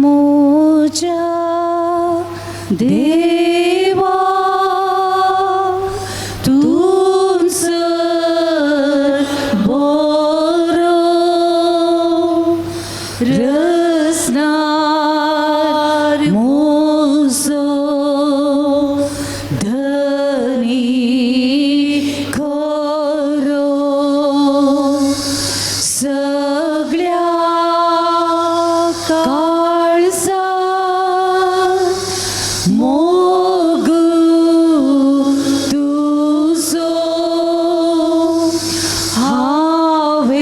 म्हज्या देवा तूं सर बरो रसनार म्हजो धनी खरो सगळ्या काळजा मोग तुजो हांवें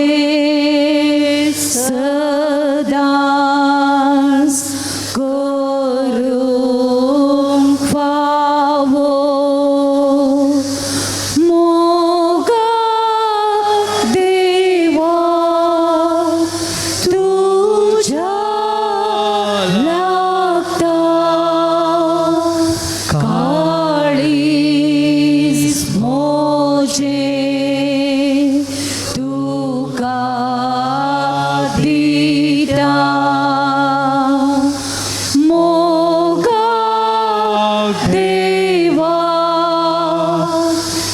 सदांच करूंक फावो मोगा देवा तुज्या लागता काळीज म्हजें तुका दिता मोगा देवा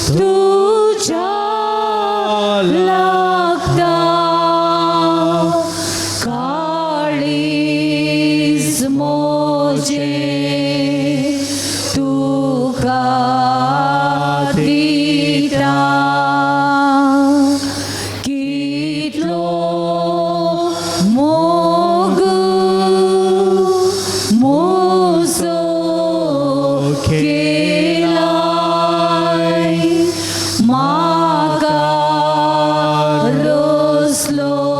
तुज्या लागता काळीज म्हजें तुका दिता कितलो मोग म्हजो केलाय म्हाका रचलोय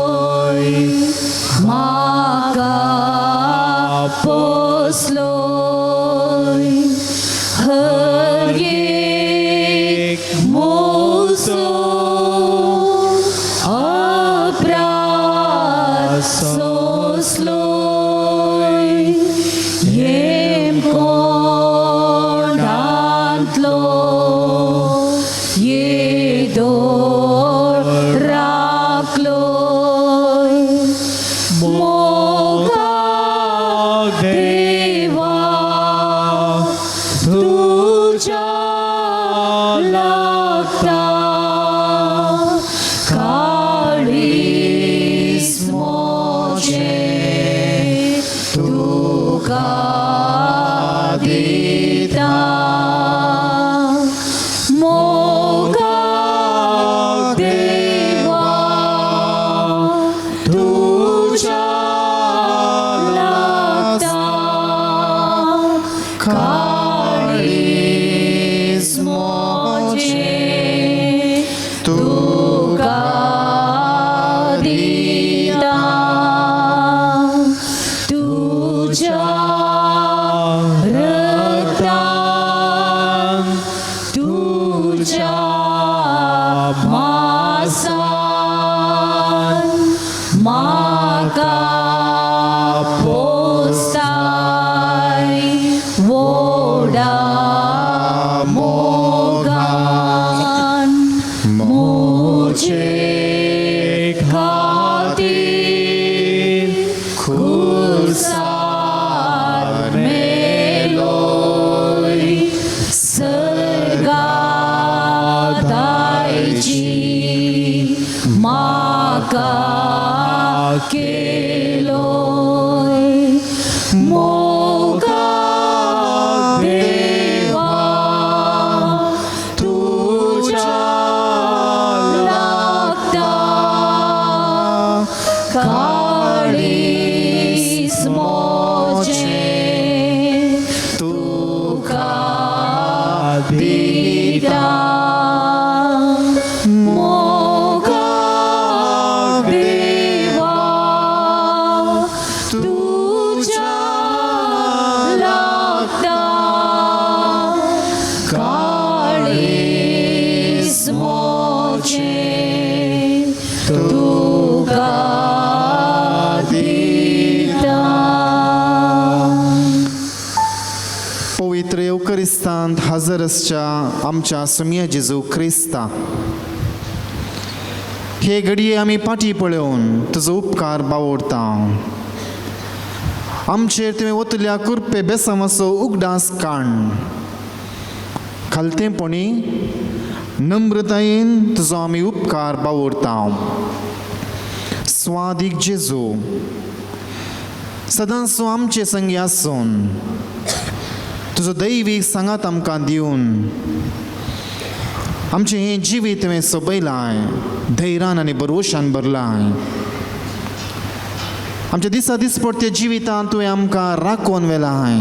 म्हाका पोसलोय हर एक म्हजो अपराध सोसलोय येमकोंडांतलो येदोळ राखलोय मोगा देवा तुज्या लागता काळीज म्हजें तुका दिता मोगा देवा तुज्या लागता काळीज म्हजें तुका दिता तुज्या रक्तान तुज्या मासान म्हाका पोसताय व्हडा मोगान म्हजे खातीर खुर्सार मेलोय सर्गा दायजी म्हाका केलोय मोगा देवा तुज्या लागता काळीज म्हजें तुका दिता मोगा देवा तुज्या लागता काळीज म्हजें तुका दिता. पवित्र येवकरिस्तांत हजर आसच्या आमच्या सुमिया जेजू क्रिस्ता, हे घडये आमी पाटी पळोवन तुजो उपकार बावडता. आमचेर तुवें वतल्या कुरपे बेसांवाचो उगडास काण खालतेपणी नम्रतायेन तुजो आमी उपकार बावुरता. स्वादीक जेजू सदांच आमचे संगी आसून तुजो दैवीक सांगात आमकां दिवन आमचें हें जिवीत तुवें सोबयलाय, धैर्यान आनी भरवशान भरलाय. आमच्या दिसा दिसपडत्या जिवितांत तुवें आमकां राखोवन व्हेलाय.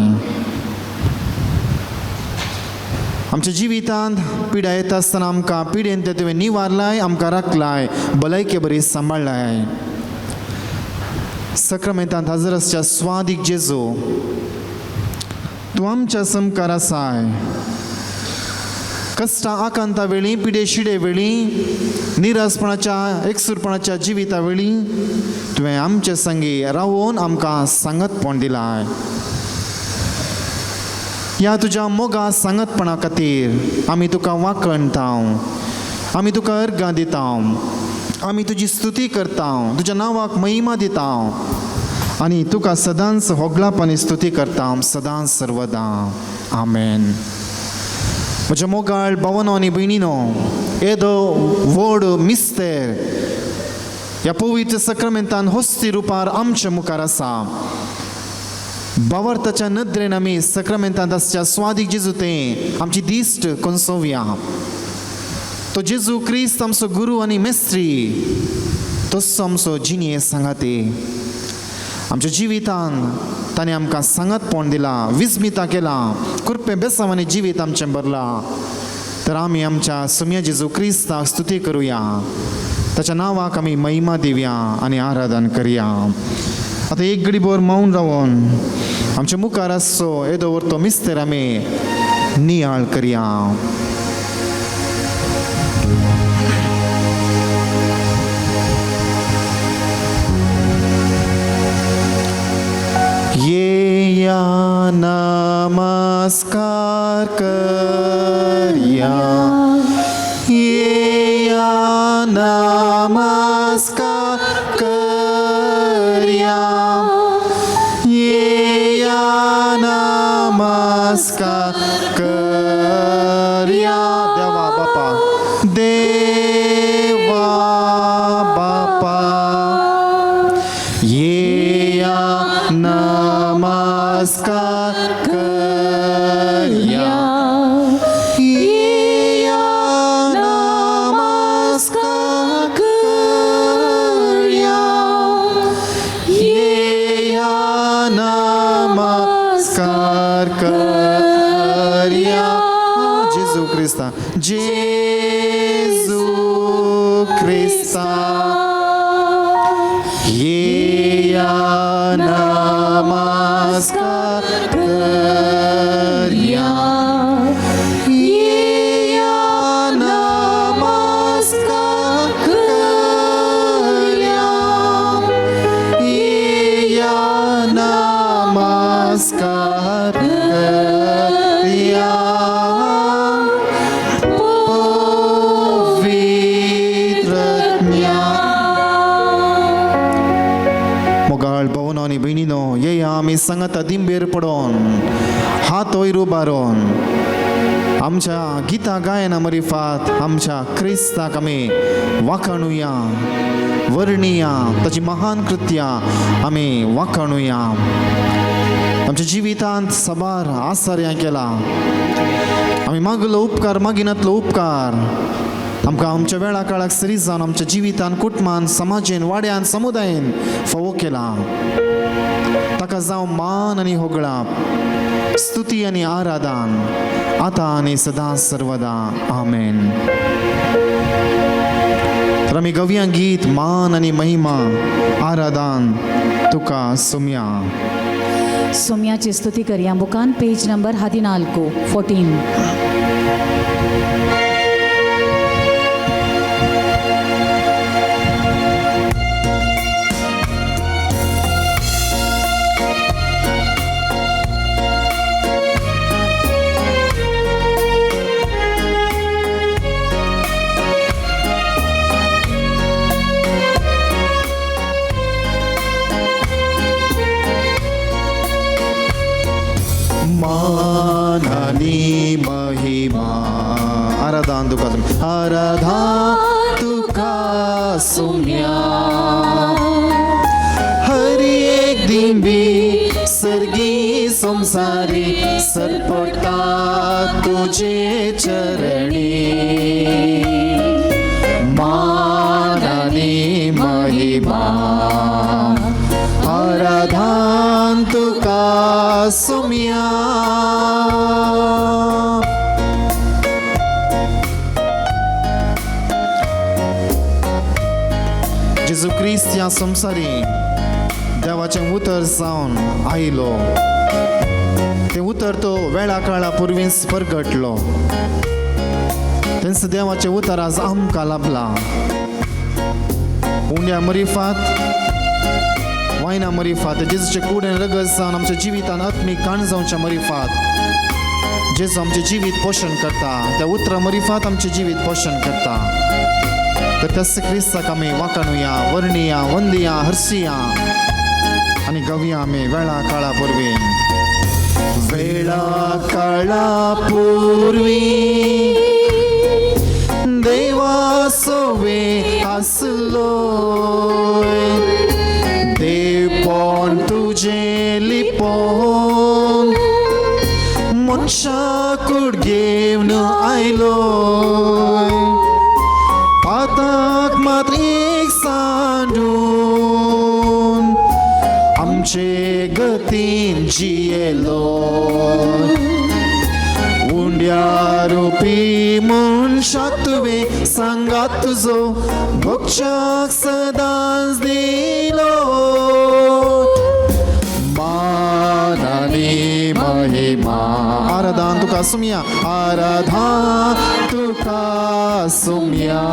आमच्या जिवितांत पिडा येता आसतना आमकां पिडेन तें तुवें निवारलाय, आमकां राखलाय, भलायके बरी सांबाळ्ळाय. सक्रामेंतांत हजर आसच्या स्वादीक जेजू तूं आमच्या समकार आसाय. कश्टां आकांता वेळी, पिडे शिडे वेळी, निरासपणाच्या एकसूरपणाच्या जिविता वेळी तुवें आमचे संगी रावोन आमकां सांगतपण दिलाय. ह्या तुज्या मोगा सांगतपणा खातीर आमी तुका वाखणता, आमी तुका अर्गां दिता, आमी तुजी स्तुती करता, तुज्या नांवाक महिमा दिता आनी तुका सदांच होगळाप आनी स्तुती करता सदांच सर्वदां. आमेन. म्हज्या मोगाळ भावनो आनी भयणीनो, येदो व्हड मिस्तेर ह्या पवित्र सक्रामेंतान हस्ती रुपार आमच्या मुखार आसा. भावार्थाच्या नदरेन आमी सक्रामेंतांत आसच्या स्वादीक जेजू तें आमची दिश्ट कोनसोवया. तो जेजू क्रिस्त आमचो गुरू आनी मेस्त्री, तसो आमचो जिणये सांगाती. आमच्या जिवितान ताणें आमकां सांगातपण दिलां, विस्मिता केलां, कृपे बेसांवांनी जिवीत आमचें भरलां. तर आमी आमच्या सुम्या जेजू क्रिस्ताक स्तुती करुया, ताच्या नांवाक आमी महिमा दिवया आनी आराधन करया. आतां एक घडी भर मौन रावन आमच्या मुखार आसचो येदो व्हर मिस्तेर आमी नियाळ करया. येया नमस्कार करया, येया नमस्कार करया, येया नमस्कार करया. देवा बापा, देवा बापा, येया नमस्कार करया, येया नमस्कार करया, येया नमस्कार करया. जेजू क्रिस्ता, जेजू क्रिस्ता, येया नमस्कार करया, येया नमस्कार करया, येया नमस्कार करया. मोगाळ भवनो आनी भयणीनो, येया आमी सांगाता दिंबेर पडोन हात वयर उबारून आमच्या गितां गायना मरिफात आमच्या क्रिस्ताक आमी वाखाणुया, वर्णिया, ताची महान कृत्या आमी वाखाणुया. आमच्या जिवितांत साबार आसार्यां केला, आमी मागलो उपकार, मागिनातलो उपकार आमकां आमच्या वेळा काळाक सरी जावन आमच्या जिवितान, कुटुंबान, समाजेन, वाड्यान, समुदायेन फावो केला. ताका जावं मान आनी होगळाप, स्तुती आनी आराधन आतां आनी सदां सर्वदां. आमेन. तर आमी गवया गीत मान आनी महिमा आराधन तुका सुम्या. सोम्याची स्तुती करया. बुकान पेज नंबर 14, 14. आराधान तुका, आराधान तुका सोम्या। हर एक दिंबी सर्गी संसारी सरपटा तुझे चरणी, मानानी महिमा आराधान तुका सोम्या। जेजू क्रिस्त ह्या संवसारी देवाचें उतर जावन आयलो, तें उतर तो वेळा काळा पुर्वींच परगटलो। तेंच देवाचें उतर आज आमकां लाभलां। उंड्या मरिफात वायना मरिफात जेजूचे कूड आनी रगत जावन आमच्या जिवितान आत्मीक काण जावच्या मरिफात जेजू आमचें जिवीत पोशण करता, त्या उतरां मरिफात आमचें जिवीत पोशण करता। तर त्याच क्रिस्ताक आमी वाखाणुया, वर्णिया, वंदिया, हरसिया आनी गवया आमी वेळा काळा पुर्वी, वेळा काळा पुर्वी देवा सोवे आसलो, देवपण तुजें लिपोवन मनशा कूड घेवन आयलो। आताक मात एक सांडून आमचे गतीन जियेलो, उंड्या रुपी मनशाक तुवें सांगात तुजो भोगच्याक सदांच दिलो। मानानी महिमा आराधान तुका सुमया, आराधान तुका सुमया।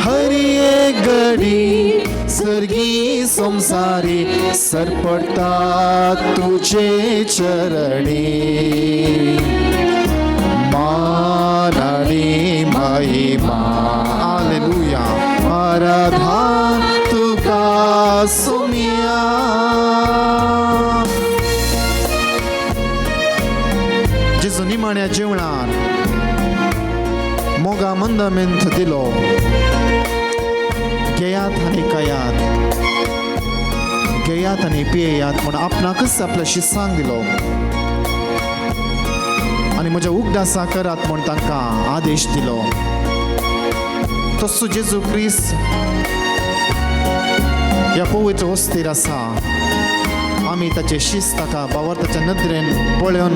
हर एक घडी सर्गी संसारी सरपटा तुझे चरणी, मानानी महिमा हालेलुया आराधान तुका सुमया। जेजू निमाण्या जेवणान मोगा मंदमेंत दिलो, घेयात आनी खायात, घेयात आनी पियेयात म्हूण आपणाकच आपल्या शिसांक दिलो आनी म्हज्या उगडासा करात म्हूण तांकां आदेश दिलो। तसो जेजू क्रिस्त ह्या पवित्र वस्तीर आसा, आमी ताचे शिस्त ताका बावर्ताच्या नदरेन पळोवन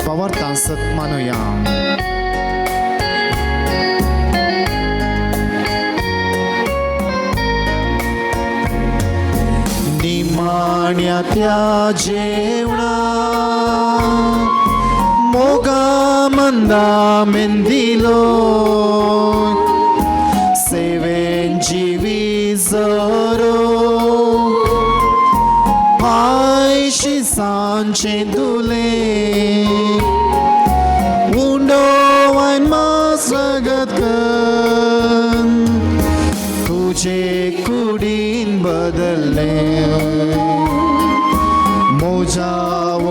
बावर्तां सत मानुया। निमाण्या त्या जेवणा मोगा मंदा मेंदिलो, सेवेन जिवी जरो पायशी सांचे दुले, उंडो वायन मास रगत कन तुझे कुडीन बदलले, मोजा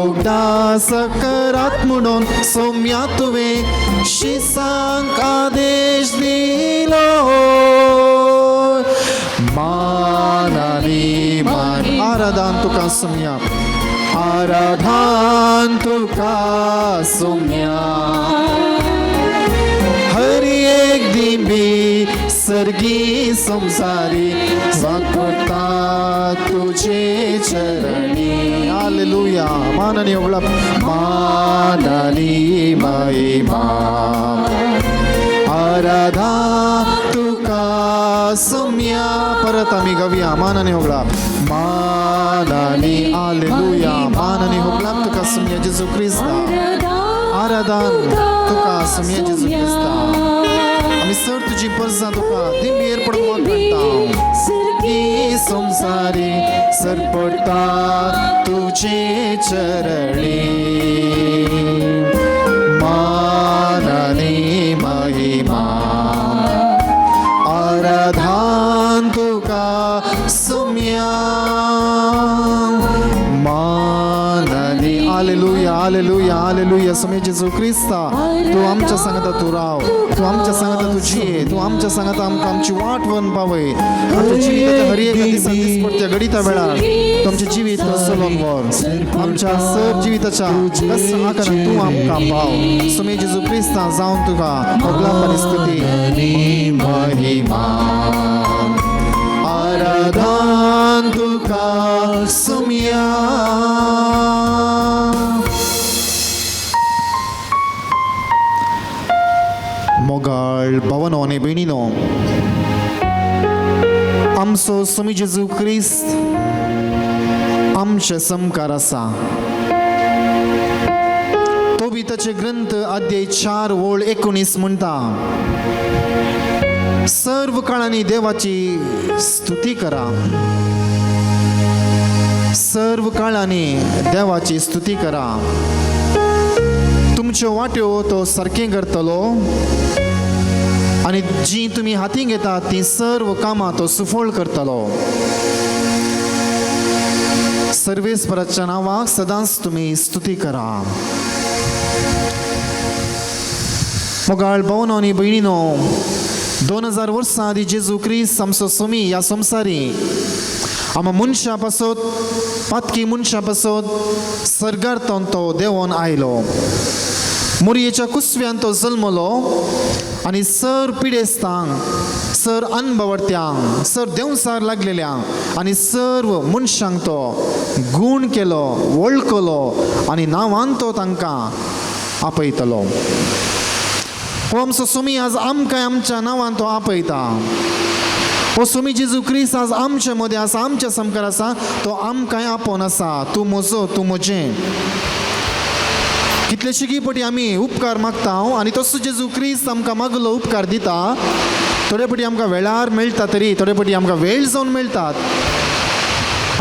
उगडास करात म्हणून सोम्या तुवें शिसांक आदेश दिलो। मानानी मान आराधान तुका सोम्या, आराधान तुका सोम्या। हर एक दिंबी सर्गी संसारी वापरता तुझे चरणी, हालेलुया मानानी उगळप मानानी महिमा आराधा तुका सोम्या। परत आमी गावया मानानी उगळप मानानी हालेलुया मानानी उगळप तुका सोम्या जेजू क्रिस्ता, आराधन तुका सोम्या जेजू क्रिस्ता। आमी सर तुजी परसां तुका दिंबेर पडून काडटा, सर्गी संसारी सरपटा तुझे चरणी, मानानी महिमा आराधान तुका सोम्या। मानानी Hallelujah, hallelujah, hallelujah. स्वामी जेजू क्रिस्ता, तूं आमच्या सांगाता तूं राव, तूं आमच्या सांगाता तूं जिये, तूं आमच्या सांगाता आमकां आमची वाट व्हरून पावय. आमच्या जिविताच्या हर एका दिसा दिसपडत्या घडिता वेळार तूं आमचें जिवीत चलोवन व्हर. आमच्या सर जिविताच्या कस आकारान तूं आमकां पाव. स्वामी जेजू क्रिस्ता, जावन तुका होगलाप आनी स्तुती महिमा आराधन तुका सुमिया. मोगाळ भवनो आनी भयणीनो, आमचो स्वामी जेजू क्रिस्त आमचे समकार आसा. तो बी ताचे ग्रंथ अध्याय 4 ओळ 19 म्हणटा, सर्व काळांनी देवाची स्तुती करा, सर्व काळांनी देवाची स्तुती करा. तुमच्यो वाट्यो तो सारकें करतलो आनी जी तुमी हातीं घेतात ती सर्व कामां तो सुफळ करतलो. सर्वेस्पराच्या नांवाक सदांच तुमी स्तुती करा. मोगाळ भवनो आनी भयणीनो, 2000 वर्सां आदीं जेजू क्रिस्त आमचो स्वामी ह्या संवसारी आमा मनशां पासत, पातकी मनशां पासत सर्गार तो देंवोन आयलो. मोरयेच्या कुसव्यान तो जल्मलो आनी सर पिडेस्तांक, सर अनभवरत्यांक, सर देंवसार लागलेल्यांक आनी सर्व मनशांक तो गूण केलो, वळखलो आनी नांवान तो तांकां आपयतलो. हो आमचो स्वामी आज आमकां आमच्या नांवान तो आपयता. हो स्वामी जेजू क्रिस्त आज आमच्या मदें आसा, आमच्या सामकार आसा, तो आमकांय आपोवन आसा. तूं म्हजो, तूं म्हजें. कितलेशे पटी आमी उपकार मागता आनी तसो जेजू क्रिस्त आमकां मागलो उपकार दिता. थोडे पटी आमकां वेळार मेळटा तरी थोडे पटी आमकां वेळ जावन मेळटात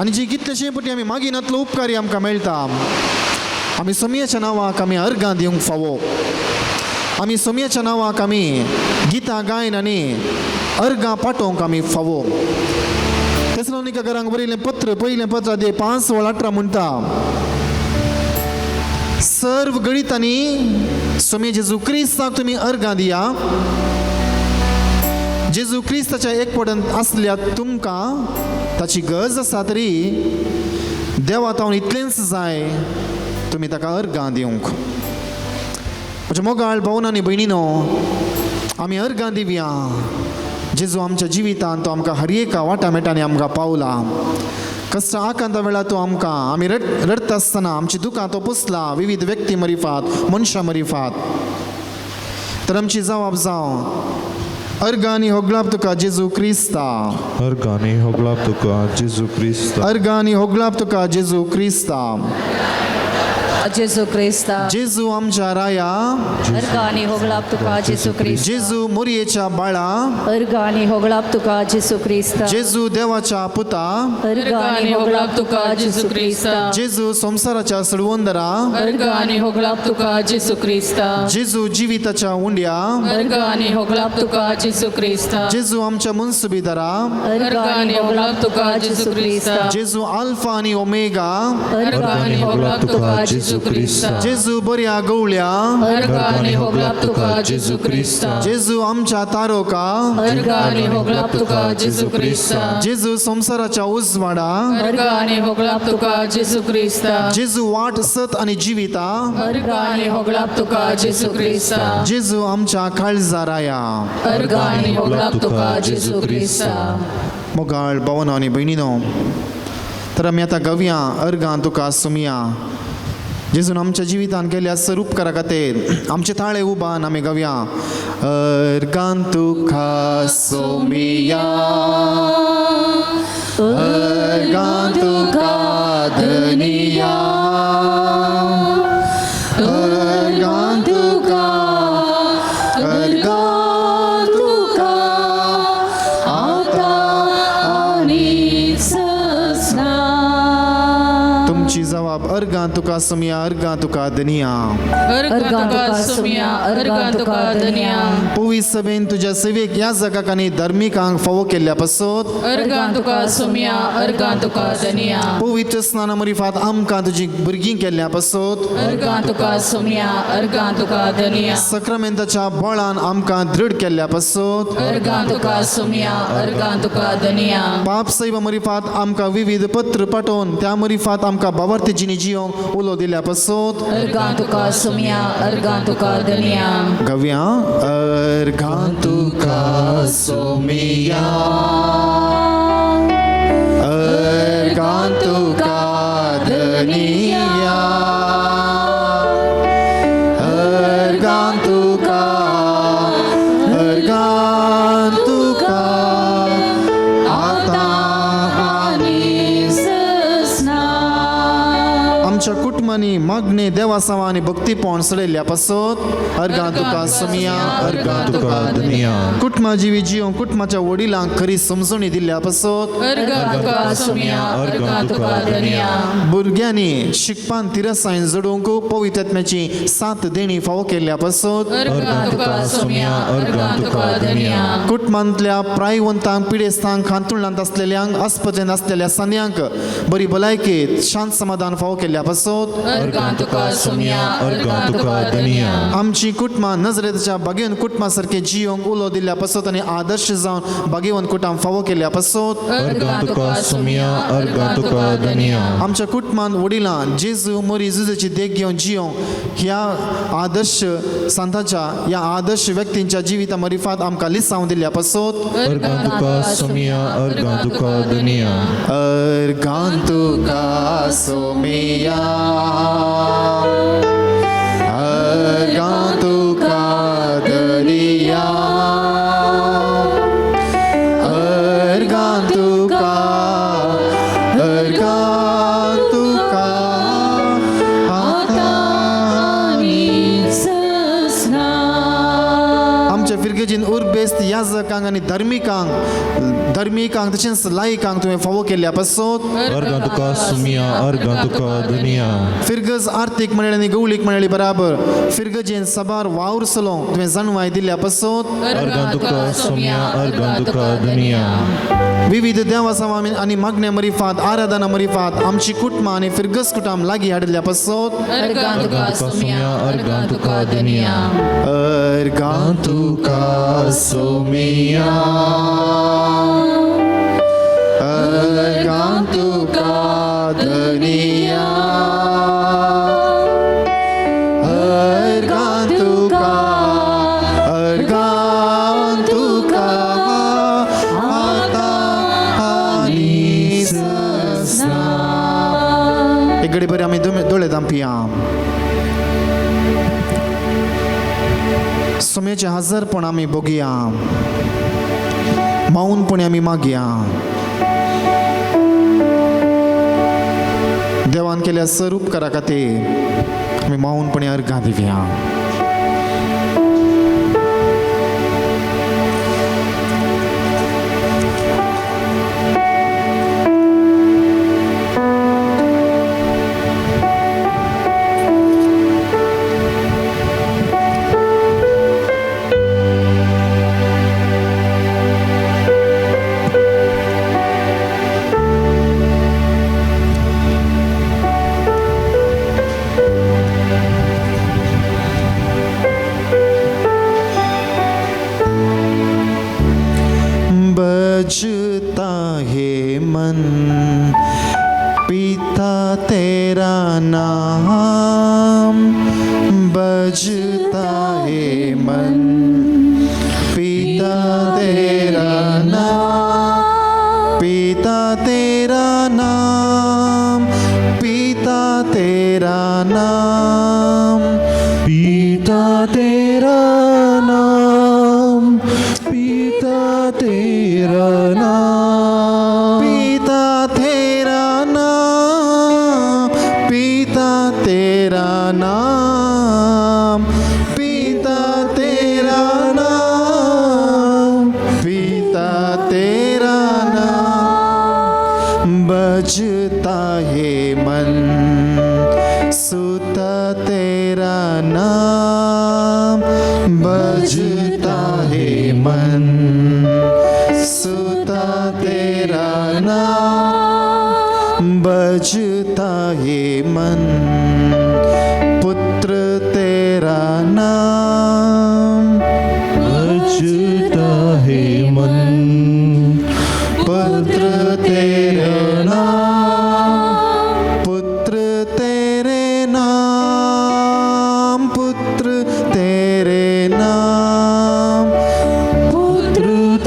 आनी जी कितलेशे पटी आमी मागिनातलो उपकारी आमकां मेळटा. आमी सोमयाच्या नांवाक आमी अर्गां दिवंक फावो. आमी सोमयाच्या नांवाक आमी गितां गायन आनी अर्गां पाठोवंक आमी फावो. तेसलोनिका घरांक बरयलें पत्र, पयलें पत्र अध्याय 5 ओळ 18 म्हणटा, सर्व गणितांनी स्वामी जेजू क्रिस्ताक तुमी अर्गां दिया. जेजू क्रिस्ताच्या एकपटन आसल्या तुमकां ताची गरज आसा तरी देवा तावन इतलेंच जाय तुमी ताका अर्गां दिवंक. म्हज्या मोगाळ भावन आनी भयणीनो, आमी अर्गां दिवया. जेजू आमच्या जिवितान तो आमकां हर एका वाटा मेटांनी आमकां पावला. कश्ट आकांता वेळार तो आमकां आमी रडटा आसतना आमची दुकां तो पुसला विविध व्यक्ती मरिफात, मनशां मरिफात. तर आमची जवाब जावं अर्गांनी होगळाप तुका जेजू क्रिस्ता, अर्गांनी होगळाप तुका जेजू क्रिस्ता, अर्गांनी होगळाप तुका जेजू क्रिस्ता. जेजू क्रिस्ता, जेजू आमच्या राया, अर्गांनी होगळाप तुका जेजू क्रिस्ता, जेजू मोरयेच्या बाळा, अर्गांनी होगळाप तुका जेजू क्रिस्ता, जेजू देवाच्या पुता, अर्गांनी होगळाप तुका जेजू क्रिस्ता, जेजू संवसाराच्या सडवंदरा, अर्गांनी होगळाप तुका जेजू क्रिस्ता, जेजू जिविताच्या उंड्या, अर्गांनी होगळाप तुका जेजू क्रिस्ता, जेजू आमच्या मनसुबीदारा, अर्गांनी होगळाप तुका जेजू क्रिस्ता, जेजू अल्फा आनी ओमेगा, अर्गांनी होगळाप तुका जेजू क्रिस्ता, जेजू बऱ्या गवळ्या, अर्गांनी होगळाप तुका जेजू क्रिस्ता, जेजू आमच्या तारोका, अर्गांनी होगळाप तुका जेजू क्रिस्ता, जेजू संवसाराच्या उजवाडा, अर्गांनी होगळाप तुका जेजू क्रिस्ता, जेजू वाट सत आनी जिविता, अर्गांनी होगळाप तुका जेजू क्रिस्ता, जेजू आमच्या काळजाराया. अर्गांनी होगळाप तुका जेजू क्रिस्ता. मोगाळ भवनो आनी भयणीनो, तर आमी आतां गवया अर्गां तुका सुमया. जेजून आमच्या जिवितान केल्या सर उपकारा खातीर आमचे ताळे उबान आमी गवया अर्गां तुका सोमिया, अर्गां तुका धनिया, अर्गां तुका, अर्गां तुका आतां आनी ससना. आमची जवाब अर्गां तुका सोमया, अर्गां तुका धनिया. अर्गां तुका सोमया, अर्गां तुका धनिया. पवित्र सभेन तुज्या सेवेक ह्या जगाक आनी धार्मिकांक फावो केल्ल्या पासत अर्गां तुका सोमया, अर्गां तुका धनिया. पवित्र स्नाना मरिफात आमकां तुजी भुरगीं केल्ल्या पासत अर्गां तुका सोमया, अर्गां तुका धनिया. सक्रामेंताच्या बळान आमकां दृढ केल्ल्या पासत अर्गां तुका सोमया, अर्गां तुका धनिया. पाप सैब मरिफात आमकां विविध पत्र पाठोवन त्या मरिफात आमकां बावर्ती जिणी जियोंक उलो दिल्या पासत अर्गां तुका सोमया, अर्गां तुका धनिया. गव्या अर्घां तुका सोमिया, अर्घां तुका धनिया, अर्घां तुका, अर्घां तुका आतां आनी ससना. आमच्या कुटुंबांनी मागणे देवासांव आनी भक्तीपण सडयल्ल्या पासत अर्घां तुका सोमिया, अर्गां तुका धनिया. कुटुंबा जिवी जियोंक कुटुंबाच्या वडिलांक खरी समजणी दिल्ल्या पासत अर्गां तुका सोमया, अर्गां तुका धनिया. भुरग्यांनी शिकपान तिरसायन जोडूंक पवित्र आत्म्याची साथ देणी फावो केल्ल्या पासत अर्गां तुका सोमया, अर्गां तुका धनिया. कुटुंबांतल्या प्रायवंतांक, पिडेस्तांक, खांतुळांत आसलेल्यांक, आस्पत्रेंत आसलेल्या सांद्यांक बरी भलायकेत शांत समाधान फावो केल्ल्या पासत अर्गां तुका सोमया, अर्गां तुका धनिया. आमची कुटुंबां नजरेच्या बागेवन कुटुंबा सारकें जियोंक उलो दिल्ल्या पासत आनी आदर्श जावन बागेवन कुटाम फावो केल्ल्या पासत अर्गां तुका सोमया, अर्गां तुका धनिया. आमच्या कुटुंबान वडिलां जेजू मोरी जुजेची देख घेवन जियोंक ह्या आदर्श संताच्या ह्या आदर्श व्यक्तींच्या जिविता मरिफात आमकां लिसांव दिल्ल्या पासत अर्गां तुका सोमया, अर्गां तुका धनिया. अर्गां तुका सोमिया, अर्गां तुका दरिया, अर्गां तुका, अर्गां तुका आतां आनी ससना. आमच्या फिरगेजीन उर्बेस्त याजकांक आनी धार्मिकांक धर्मिकांक तशेंच लायकांक तुवें फावो केल्ल्या पासत अर्गां तुका सोमया, अर्गां तुका धनिया. फिरगज आर्थीक मंडळी आनी गवळीक मंडळी बराबर फिरगजेन साबार वावर चलोवंक तुवें जाणवाय दिल्ल्या पासत अर्गां तुका सोमया, अर्गां तुका धनिया. विविध देवासांव आनी मागण्या मरिफात आराधना मरिफात आमची कुटुंबां आनी फिरगज कुटाम लागीं हाडिल्ल्या पासत अर्गां तुका सोमया, अर्गां तुका धनिया. अर्गां तुका सोमिया, अर्गां तुका धनिया, अर्गां तुका, अर्गां तुका आतां आनी ससना. एक घडी बरी आमी दोळे धांपया. सोम्याचें हजारपण आमी बघुया, मौनपणे आमी मागया. देवान केल्या सर उपकारा खातीर आमी मौनपणे अर्घां दिवया. बजता है मन पिता तेरा नाम, बजता है मन पिता तेरा नाम, पिता तेरा नाम, पिता तेरा नाम, पिता तेरा नाम, पिता तेरा नाम, पिता तेरा नाम, पिता तेरा नाम, पिता तेरा नाम, पिता तेरा नाम। बजता है मन, सुता तेरा नाम बजता है मन, सुता तेरा नाम बजता है मन, पुत्र तेरा नाम बजता है मन, पुत्र तेरे नाम, पुत्र तेरे नाम, पुत्र तेरे नाम, पुत्र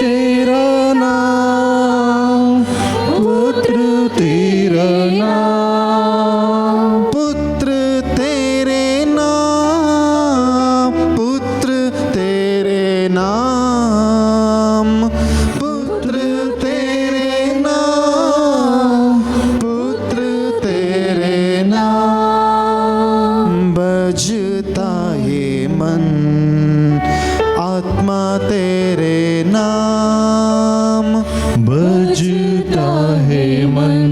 तेरा नाम, पुत्र तेरा नाम, पुत्र तेरे नाम, पुत्र तेरे नाम, पुत्र तेरे नाम, पुत्र तेरे नाम बजता है मन, आत्मा तेरे नाम बजता है मन,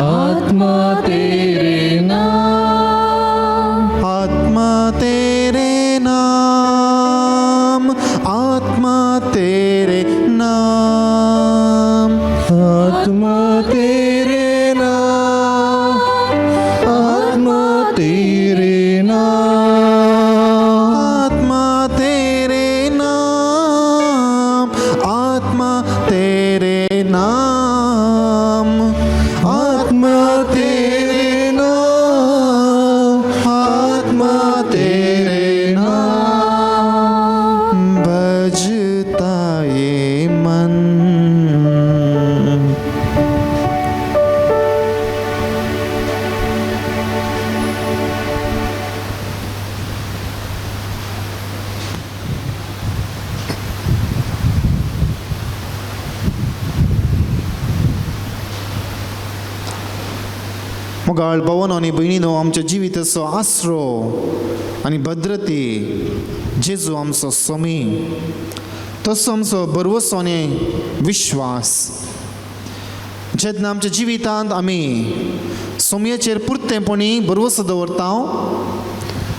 आत्मा तेरे नाम, आत्मा तेरे नाम, आत्मा तेरे नाम, आत्मा तेरे नाम, आत्मा तेरे नाम, आत्मा तेरे नाम, आत्मा तेरे नाम, आत्मा तेरे नाम, आत्मा तेरे नाम बजता ये मन। मोगाळ भवन आनी भयणीनो, आमच्या जिविताचो आसरो आनी भद्रती जेजू आमचो स्वामी, तसो आमचो भरवसो आनी विश्वास। जेन्ना आमच्या जिवितांत आमी सोमयेचेर पुरतेपणी भरवसो दवरता,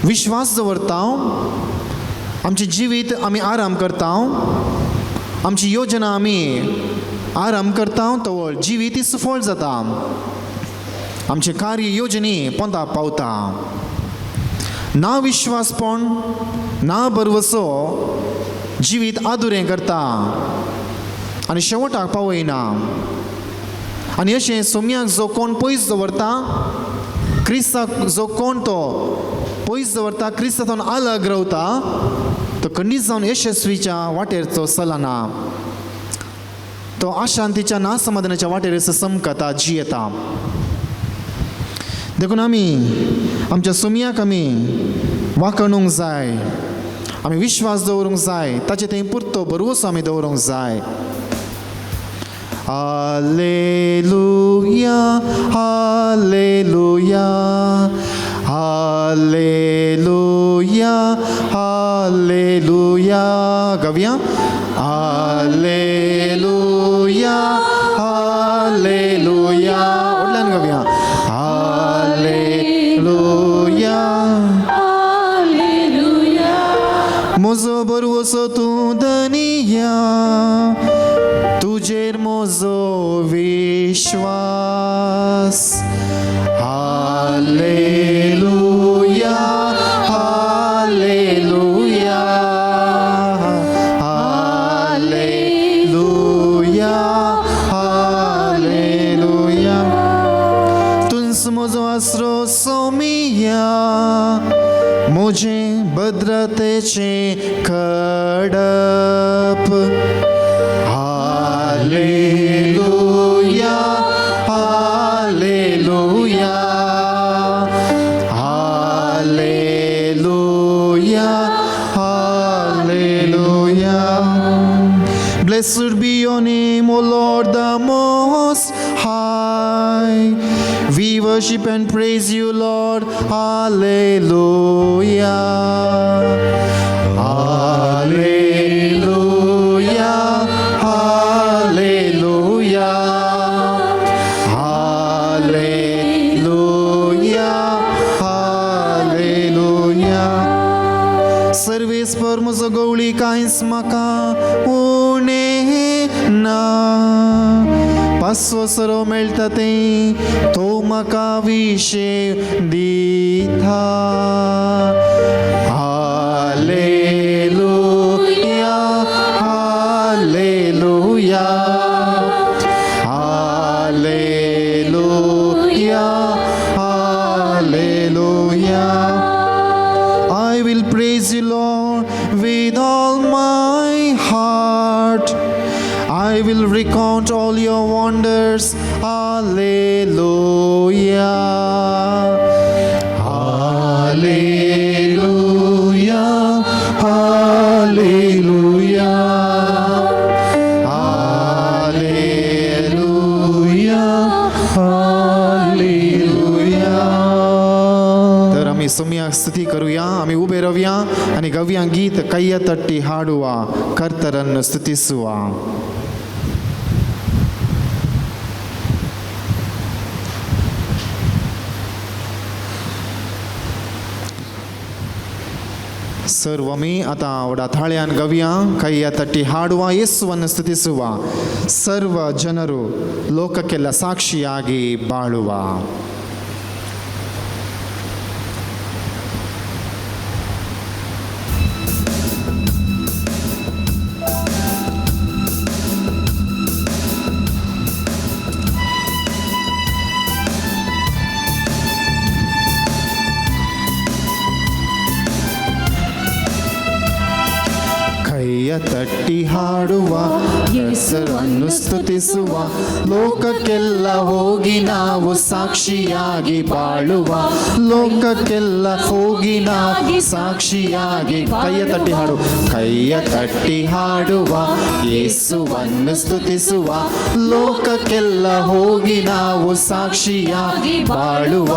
विश्वास दवरता, आमचें जिवीत आमी आराम करता, आमची योजना आमी आराम करता, तवळ जिवीत सुफळ जाता, आमचें कार्य योजने पोंदा पावता। ना विश्वासपण ना भरवसो जिवीत आदुरें करता आनी शेवटाक पावयना। आनी अशें सोम्याक जो कोण पयस दवरता, क्रिस्ताक जो कोण तो पयस दवरता, क्रिस्तातून अलग रावता, तो खंडीत जावन यशस्वीच्या वाटेर तो चलना, तो अशांतीच्या ना समाधानाच्या वाटेर समकता जियेता। देखून आमी आमच्या सोमयाक आमी वाखणूंक जाय, आमी विश्वास दवरूंक जाय, ताचे थंय पुरतो भरवसो आमी दवरूंक जाय। Hallelujah, hallelujah, hallelujah, hallelujah. गावया हालेलुया, हालेलुया। व्हडल्यान गावया हालेलुया, हालेलुया। म्हजो भरवसो तूं धनिया, तुजेर म्हजो विश्वास। Hallelujah, hallelujah, hallelujah, hallelujah. तुंच म्हजो आसरो सोमिया, म्हजें भद्रतेचें खडप। Hallelujah, hallelujah, hallelujah, hallelujah. Blessed be your name, O Lord, the Most High. We worship and praise you, Lord. Hallelujah. Hallelujah. Hallelujah. तर म्हजो गवळी कांयच म्हाका उणें ना. पासवो सरो मेळटा तें तो म्हाका विशेव दिता. Hallelujah, hallelujah, hallelujah, hallelujah. I will praise you, Lord, with all my heart. I will recount all your wonders. Hallelujah. Hallelujah, hallelujah, hallelujah, hallelujah. तर आम्ही सोम्या स्तुती करूया. आम्ही उभे राहूया आणि गव्या गीत ಕೈಯ ತಟ್ಟಿ ಹಾಡುವ ಕರ್ತರನ್ನು ಸ್ತುತಿಸುವ. सर्व आमी आतां व्हडा थाळ्यान गव्या ಕೈಯ ತಟ್ಟಿ ಹಾಡುವ ಯೇಸುವನ್ನು ಸ್ತುತಿಸುವ. ಸರ್ವ ಜನರು ಲೋಕಕ್ಕೆಲ್ಲ ಸಾಕ್ಷಿಯಾಗಿ ಬಾಳುವ. ಕೈಯ ತಟ್ಟಿ ಹಾಡುವ ಹೆಸರನ್ನು ಸ್ತುತಿಸುವ. ಲೋಕಕ್ಕೆಲ್ಲ ಹೋಗಿ ನಾವು ಸಾಕ್ಷಿಯಾಗಿ ಬಾಳುವ. ಲೋಕಕ್ಕೆಲ್ಲ ಹೋಗಿ ನಾವು ಸಾಕ್ಷಿಯಾಗಿ. ಕೈಯ ತಟ್ಟಿ ಹಾಡು, ಕೈಯ ತಟ್ಟಿ ಹಾಡುವ ಯೇಸುವನ್ನು ಸ್ತುತಿಸುವ. ಲೋಕಕ್ಕೆಲ್ಲ ಹೋಗಿ ನಾವು ಸಾಕ್ಷಿಯಾಗಿ ಬಾಳುವ.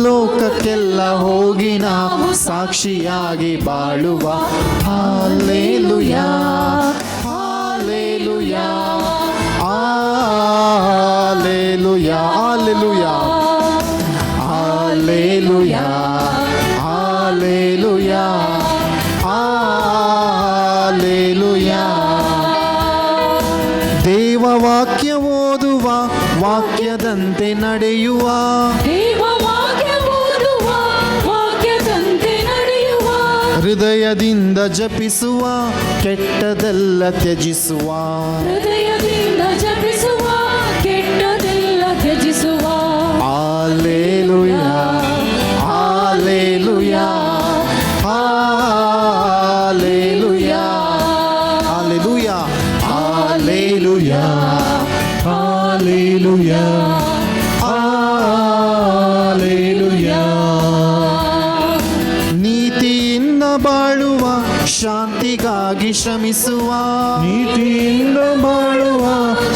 ಲೋಕಕ್ಕೆಲ್ಲ ಹೋಗಿ ನಾವು ಸಾಕ್ಷಿಯಾಗಿ ಬಾಳುವ. Hallelujah, hallelujah, hallelujah, hallelujah, hallelujah, hallelujah, hallelujah. ದೇವ ವಾಕ್ಯ ಓದುವ, ವಾಕ್ಯದಂತೆ ನಡೆಯುವ. ದೇವ ವಾಕ್ಯ ಓದುವ, ವಾಕ್ಯದಂತೆ ನಡೆಯುವ. ಹೃದಯದಿಂದ ಜಪಿಸುವ, ಕೆಟ್ಟದೆಲ್ಲ ತ್ಯಜಿಸುವ. ಹೃದಯದಿಂದ ಜಪಿಸುವ, ಕೆಟ್ಟದೆಲ್ಲ ತ್ಯಜಿಸುವ. Hallelujah, hallelujah, hallelujah, hallelujah, hallelujah, hallelujah, hallelujah. ನೀತಿಯಿಂದ ಬಾಳುವ, ಶಾಂತಿಗಾಗಿ ಶ್ರಮಿಸುವ. ನೀತಿಯಿಂದ ಬಾಳುವ,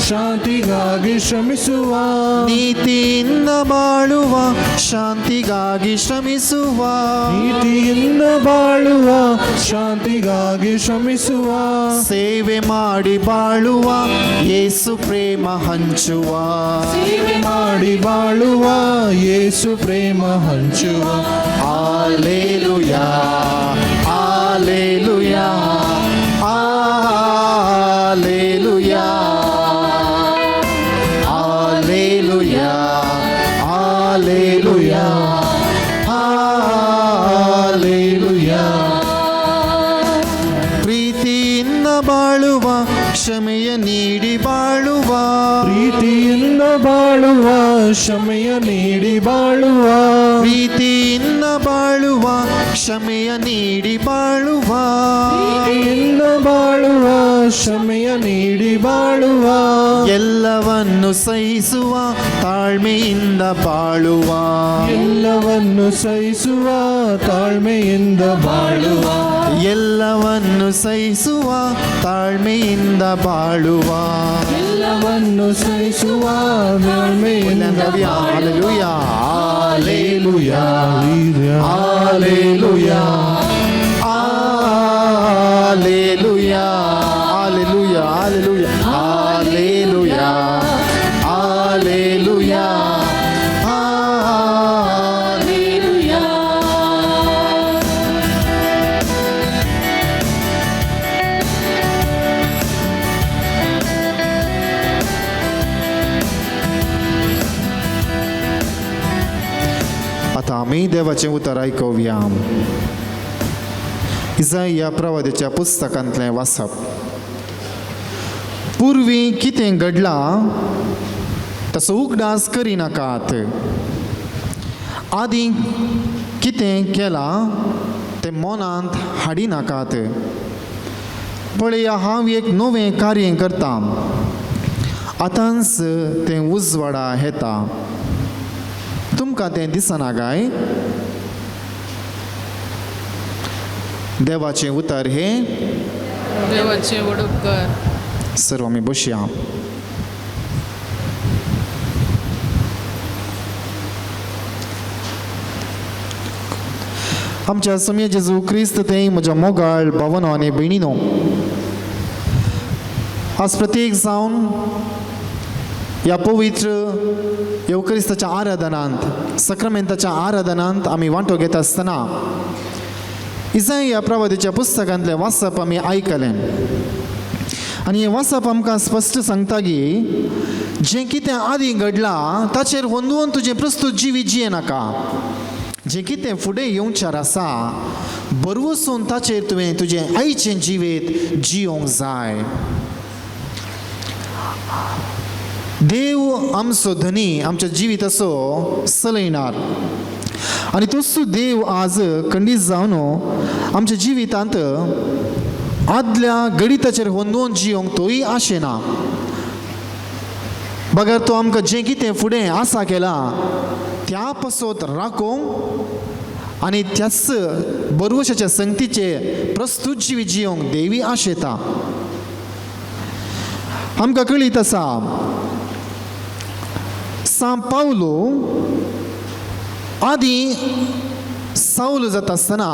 ಶಾಂತಿಗಾಗಿ ಶ್ರಮಿಸುವ. ನೀತಿಯಿಂದ ಬಾಳುವ, ಶಾಂತಿಗಾಗಿ ಶ್ರಮಿಸುವ. ನೀತಿಯಿಂದ ಬಾಳುವ, ಶಾಂತಿಗಾಗಿ ಶ್ರಮಿಸುವ. ಸೇವೆ ಮಾಡಿ ಬಾಳುವ, ಯೇಸು ಪ್ರೇಮ ಹಂಚುವ. ಸೇವೆ ಮಾಡಿ ಬಾಳುವ, ಯೇಸು ಪ್ರೇಮ ಹಂಚುವ. Hallelujah, hallelujah, hallelujah, hallelujah, hallelujah, hallelujah. ಪ್ರೀತಿಯಿಂದ ಬಾಳುವ, ಕ್ಷಮೆಯ ನೀಡಿ ಬಾಳುವ. ಪ್ರೀತಿಯಿಂದ ಬಾಳುವ, ಕ್ಷಮೆಯ ನೀಡಿ ಬಾಳುವ. ಪ್ರೀತಿಯಿಂದ ಬಾಳುವ, ಕ್ಷಮೆಯ ನೀಡಿ ಬಾಳುವ. ಪ್ರೀತಿಯಿಂದ ಬಾಳುವ, ಕ್ಷಮೆಯ ನೀಡಿ ಬಾಳುವ. ಎಲ್ಲವನ್ನು ಸಹಿಸುವ, ತಾಳ್ಮೆಯಿಂದ ಬಾಳುವ. ಎಲ್ಲವನ್ನು ಸಹಿಸುವ, ತಾಳ್ಮೆಯಿಂದ ಬಾಳುವ. ಎಲ್ಲವನ್ನು ಸಹಿಸುವ, ತಾಳ್ಮೆಯಿಂದ ಬಾಳುವ. ಎಲ್ಲವನ್ನು ಸಹಿಸುವ, ತಾಳ್ಮೆಯಿಂದ. Hallelujah, hallelujah, hallelujah, hallelujah, hallelujah, hallelujah, hallelujah, hallelujah, hallelujah. आमी देवाचें उतर आयकुया. इजाया प्रवादाच्या पुस्तकांतलें वाचप. पुर्वी कितें घडलां तसो उगडास करिनाकात, आदीं कितें केलां तें मनांत हाडिनाकात. पळया, हांव एक नवें कार्य करतां, आतांच तें उजवाडा येता, तुमकां तें दिसना काय? देवाचें उतर हें देवाचे वडूपकार. सर्व आमी बसया. आमच्या सोमये जेजू क्रिस्त ते म्हज्या मोगाळ भावनो आनी भयणीनो, आज प्रत्येक जावन ह्या पवित्र येवक्रिस्ताच्या आराधनांत, सक्रामेंताच्या आराधनांत आमी वांटो घेता आसतना इजाय ह्या प्रवादाच्या पुस्तकांतलें वाचप आमी आयकलें. आनी हें वाचप आमकां स्पश्ट सांगता की जें कितें आदीं घडलां ताचेर होंदून तुजें प्रस्तूत जिवीत जिये नाका. जें कितें फुडें येवच्यार आसा बरवसून ताचेर तुवें तुजें आयचें जिवीत जियोंक जाय. देव आमचो धनी आमच्या जिविताचो सलयणार आनी तोच देव आज खंडीत जावन आमच्या जिवितांत आदल्या गणिताचेर होंदोवन जियोंक तोय आशेना, बगर तो आमकां जें कितें फुडें आसा केलां त्या पासत राखूंक आनी त्याच बरवशाच्या संगतीचे प्रस्तूत जिवीत जियोंक देवी आशेता. आमकां कळीत आसा, सां पावलो आदीं सावल जाता आसतना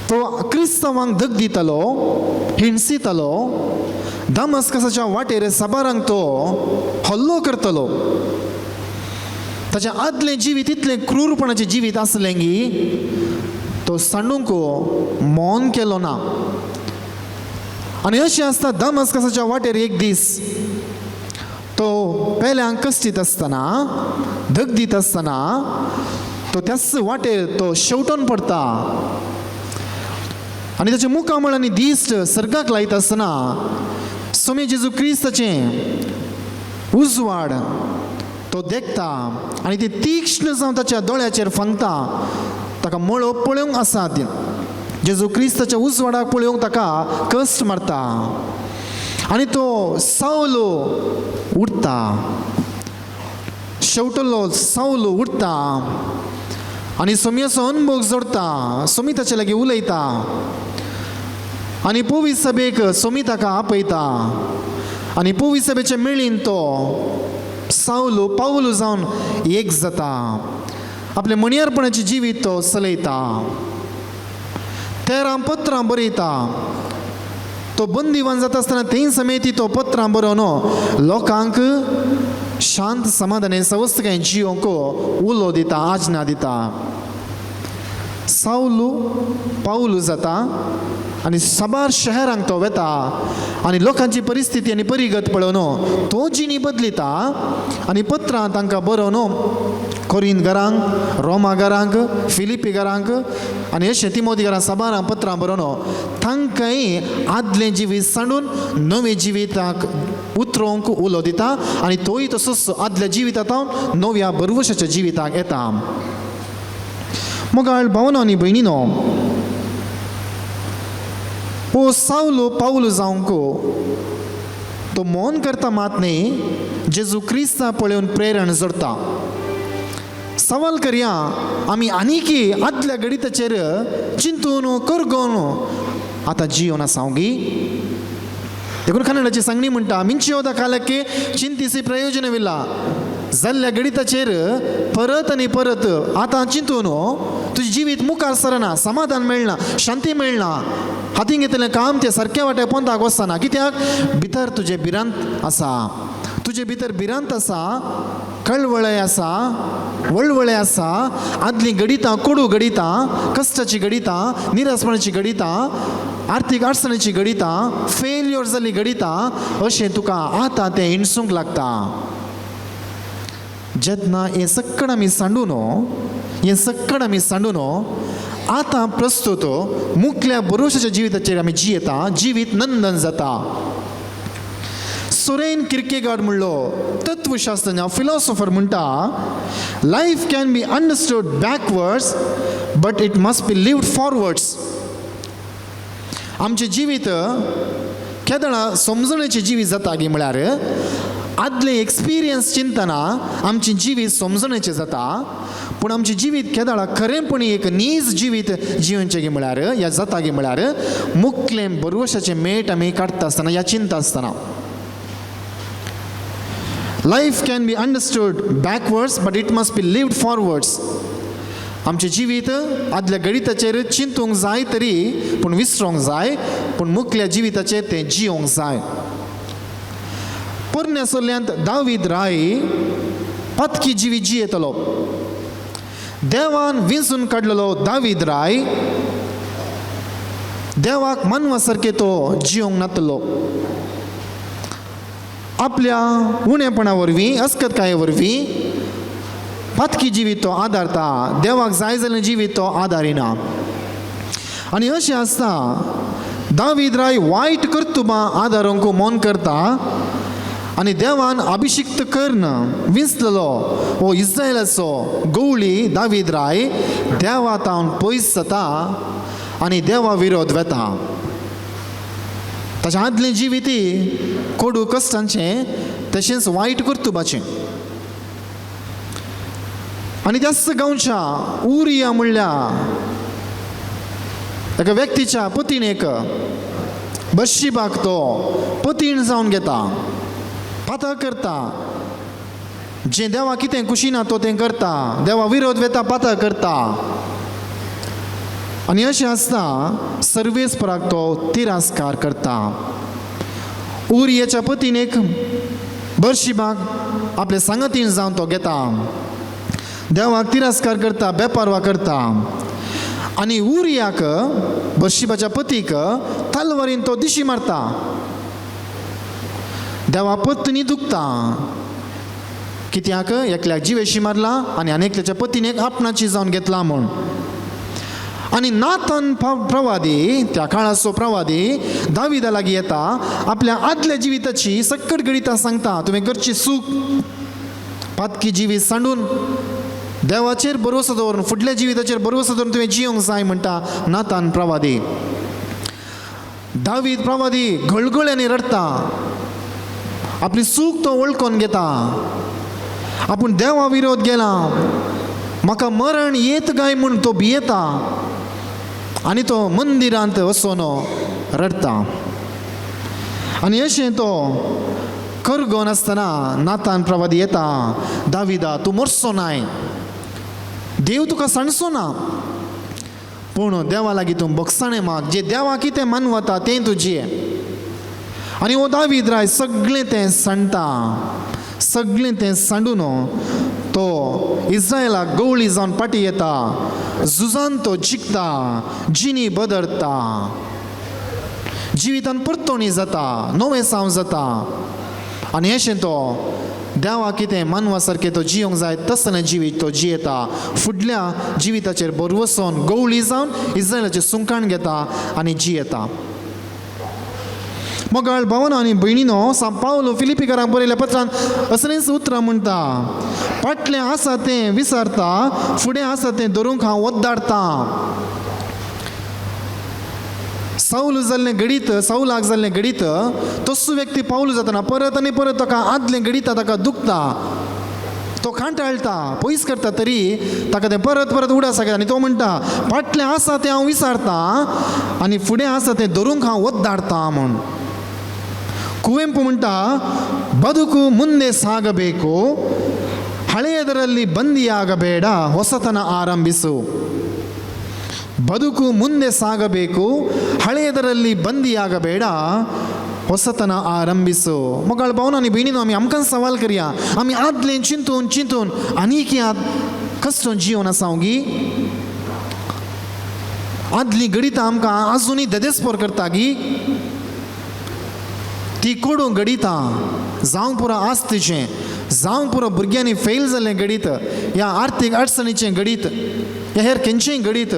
तो क्रिस्तांवांक धग दितालो, हिणसितालो, दमस्कसाच्या वाटेर साबारांक तो हल्लो करतलो. ताचें आदलें जिवीत इतलें क्रूरपणाचें जिवीत आसलें की तो सांडूंक मौन केलो ना. आनी अशें आसता दमस्कसाच्या वाटेर एक दीस तो पेल्यांक कश्टीत आसतना, धग दीत आसतना तो त्याच वाटेर तो शेवटून पडटा आनी ताचे मुखामळ आनी दिश्ट सर्गाक लायता आसतना सोमे जेजू क्रिस्ताचें उजवाड तो देखता आनी ते तीक्ष्ण जावन ताच्या दोळ्याचेर फांगता. ताका मळो पळोवंक आसा, जेजू क्रिस्ताच्या उजवाडाक पळोवंक ताका कश्ट मारता आनी तो सावलो उठता, शेवटलो सावलो उठता आनी सोमयाचो अनभोग जोडता. सोमी ताचे लागीं उलयता आनी पोवी सभेक सोमी ताका आपयता आनी पोवी सभेचे मेळीन तो सावलो पावलो जावन एक जाता. आपले मणयारपणाचें जिवीत तो चलयता, 13 पत्रां बरयता. तो बंदीवान जाता आसतना थंय समेती तो पत्रां बरोवन लोकांक शांत समाधाने सवस्तकाय जियोंक उलो दिता, आज्ञा दिता. सावलू पावलू जाता आनी साबार शहरांक तो वेता आनी लोकांची परिस्थिती आनी परिगत पळोवन तो जिणी बदलिता आनी पत्रां तांकां बरोवन कोरीन घरांक, रोमा घरांक, फिलिपी घरांक आनी अशें तिमोती घरांक साबारां पत्रां बरोवन तांकांय आदलें जिवीत सांडून नवें जिविताक उतरोवंक उलो दिता आनी तोय तसोच आदल्या जिवितांत नव्या बरवशाच्या जिविताक येता. मोगाळ भावनो आनी भयणीनो, हो सावलो पावलो जावंक तो मौन करता मात न्ही, जेजू क्रिस्ता पळोवन प्रेरण जोडता. सवाल करया आमी आनीकी आदल्या गणिताचेर चिंतून करगोवन आतां जियोन आसा गी. देखून कन्नडाची सांगणी म्हणटा, मिंचियोदा कालಕ್ಕೆ चिंतिसी प्रयोजनविಲ್ಲ. जाल्ल्या गणिताचेर परत आनी परत आतां चिंतून तुजें जिवीत मुखार सरना, समाधान मेळना, शांती मेळना, हातीन घेतलें काम तें सारकें वाटे पोंताक वचना. कित्याक? भितर तुजें भिरांत आसा, तुजे भितर भिरांत आसा, कळवळे आसा, वळवळे आसा, आदलीं गणितां, कोडू गणितां, कश्टाची गणितां, निरासपणाची गणितां, आर्थीक अडचणीची गणितां, फेल्योर जाल्ली गणितां, अशें तुका आतां तें हिणसूंक लागता. जेन्ना हें सक्कड आमी सांडून, हें सक्कड आमी सांडून आतां प्रस्तुत मुखल्या भरोशाच्या जिविताचेर आमी जियेता, जिवीत नंदन जाता. सोरेन किर्केगार्ड म्हणलो तत्वशास्त्रज्ञ, फिलॉसॉफर म्हणटा, "Life can be understood backwards, but it must be lived forwards." आमचें जिवीत केदळा समजणेचें जिवीत जाता गी म्हळ्यार आदलें एक्सपिरियन्स चिंतना आमचें जिवीत समजणेचें जाता, पूण आमचें जिवीत केदळा खरेंपणी एक नीज जिवीत जिवनचें गी म्हळ्यार या जाता गी म्हळ्यार मुखलें बरवशाचें मेट आमी काडटा आसतना या चिंता आसतना. Life can be understood backwards, but it must be lived forwards. आमचें जिवीत आदल्या गणिताचेर चिंतूंक जाय तरी पूण विसरोंक जाय, पूण मुखल्या जिविताचेर तें जियोंक जाय. पोरण्या सल्ल्यांत दावीद राय पातकी जिवीत जियेतलो. देवान विंचून काडलेलो दावीद राय देवाक मानवा सारकें तो जियोंक नातलो. आपल्या उणेपणा वरवीं, अस्कतकाये वरवीं पातकी जिवीत तो आदारता. देवाक जाय जाल्यार जिवीत तो आदारिना. आनी अशें आसता दावीद राय वायट कर्तुबां आदारूंक मन करता आनी देवान अभिशिक्त कर्ण विंचलेलो हो इस्रायलाचो गवळी दावीद राय देवा तावन पयस जाता आनी देवा विरोध वेता. ताच्या आदलें जिवीत कोडू कश्टांचें तशेंच वायट कर्तुबाचें. आनी त्याच गांवच्या उरिया म्हणल्या एका व्यक्तीच्या पतीन एक बशिबाक तो पतीण जावन घेता, पातक करता. जें देवा कितें खुशी ना तो तें करता. देवा विरोध वेता, पातक करता. आनी अशें आसता सर्वेस्पराक तो तिरस्कार करता. उरियाच्या पतीन एक बरशिबाक आपले सांगातीन जावन तो घेता, देवाक तिरस्कार करता, बेपारवा करता. आनी उरियाक, बरशिबाच्या पतीक तलवारीन तो दिशी मारता. देवा पत्नी दुखता कित्याक एकल्याक जिवेशी मारला आनी आनी एकल्याच्या पतीन एक आपणाची जावन घेतला म्हूण. आनी नाथन प्रवादी, त्या काळाचो प्रवादी दाविदा लागीं येता, आपल्या आदल्या जिविताची सक्कड गणितां सांगता. तुवें करची चूक, पातकी जिवीत सांडून देवाचेर भरवसो दवरून, फुडल्या जिविताचेर भरवसो दवरून तुवें जियोंक जाय म्हणटा नातान प्रवादी. दावीद प्रवादी घळघळ्यांनी रडटा. आपली चूक तो वळखून घेता. आपूण देवा विरोध गेला, म्हाका मरण येत काय म्हूण तो भियेता आनी तो मंदिरांत वचून रडटा. आनी अशें तो करगोन आसतना नातान प्रवादी येता, दाविदा, तूं मरचो नाय, देव तुका सांडचो ना, पूण देवा लागीं तूं भोगसाणें माग, जे देवा कितें मानवता तें तुजें. आनी हो दावीद राय सगळें तें सांडटा. सगळें तें सांडून तो इस्रायलाक गवळी जावन फाटीं येता. झुजान तो जिखता, जिणी बदलता, जिवितान परतोणी जाता, नवें साव जाता. आनी अशें तो देवा कितें मानवा सारकें तो जियोंक जाय तसलें जिवीत तो जियेता. फुडल्या जिविताचेर भरवसोन गवळी जावन इस्रायलाचें सुंकाण घेता आनी जियेता. मोगाळ भावना आनी भयणीनो, सांत पावलो फिलिपीकारांक बरयल्या पत्रान असलींच उतरां म्हणटा, फाटलें आसा तें विसरता, फुडें आसा तें धरूंक हांव ओद्दारतां. सावल जाल्लें घडीत, सावलाक जाल्लें घडीत तसो व्यक्ती पावल जातना परत आनी परत ताका आदलें घडिता ताका दुखता, तो कांटाळटा, पयस करता, तरी ताका तें परत परत उडास येता. आनी तो म्हणटा, फाटलें आसा तें हांव विसरतां आनी फुडें आसा तें धरूंक हांव ओद्दारतां म्हूण. ಕುವೆಂಪು म्हणटा, ಬದುಕು ಮುಂದೆ ಸಾಗಬೇಕು, ಹಳೆಯದರಲ್ಲಿ ಬಂದಿಯಾಗಬೇಡ, ಹೊಸತನ ಆರಂಭಿಸು. ಬದುಕು ಮುಂದೆ ಸಾಗಬೇಕು, ಹಳೆಯದರಲ್ಲಿ ಬಂದಿಯಾಗಬೇಡ, ಹೊಸತನ ಆರಂಭಿಸು. मोगाळ भावना आनी भयणीनो, आमी आमकां सवाल करया, आमी आदलें चिंतून चिंतून आनीक याद कसलो जिवन आसा गी? आदली घडितां आमकां आजुनूय देदेस्पोर करता गी? ती कोडू घडितां जावंक पुरो आस तिचें. जावंक पुरो भुरग्यांनी फेल जाल्लें घडीत, ह्या आर्थीक अडचणीचें घडीत, ह्या हेर खंयचेंय घडीत,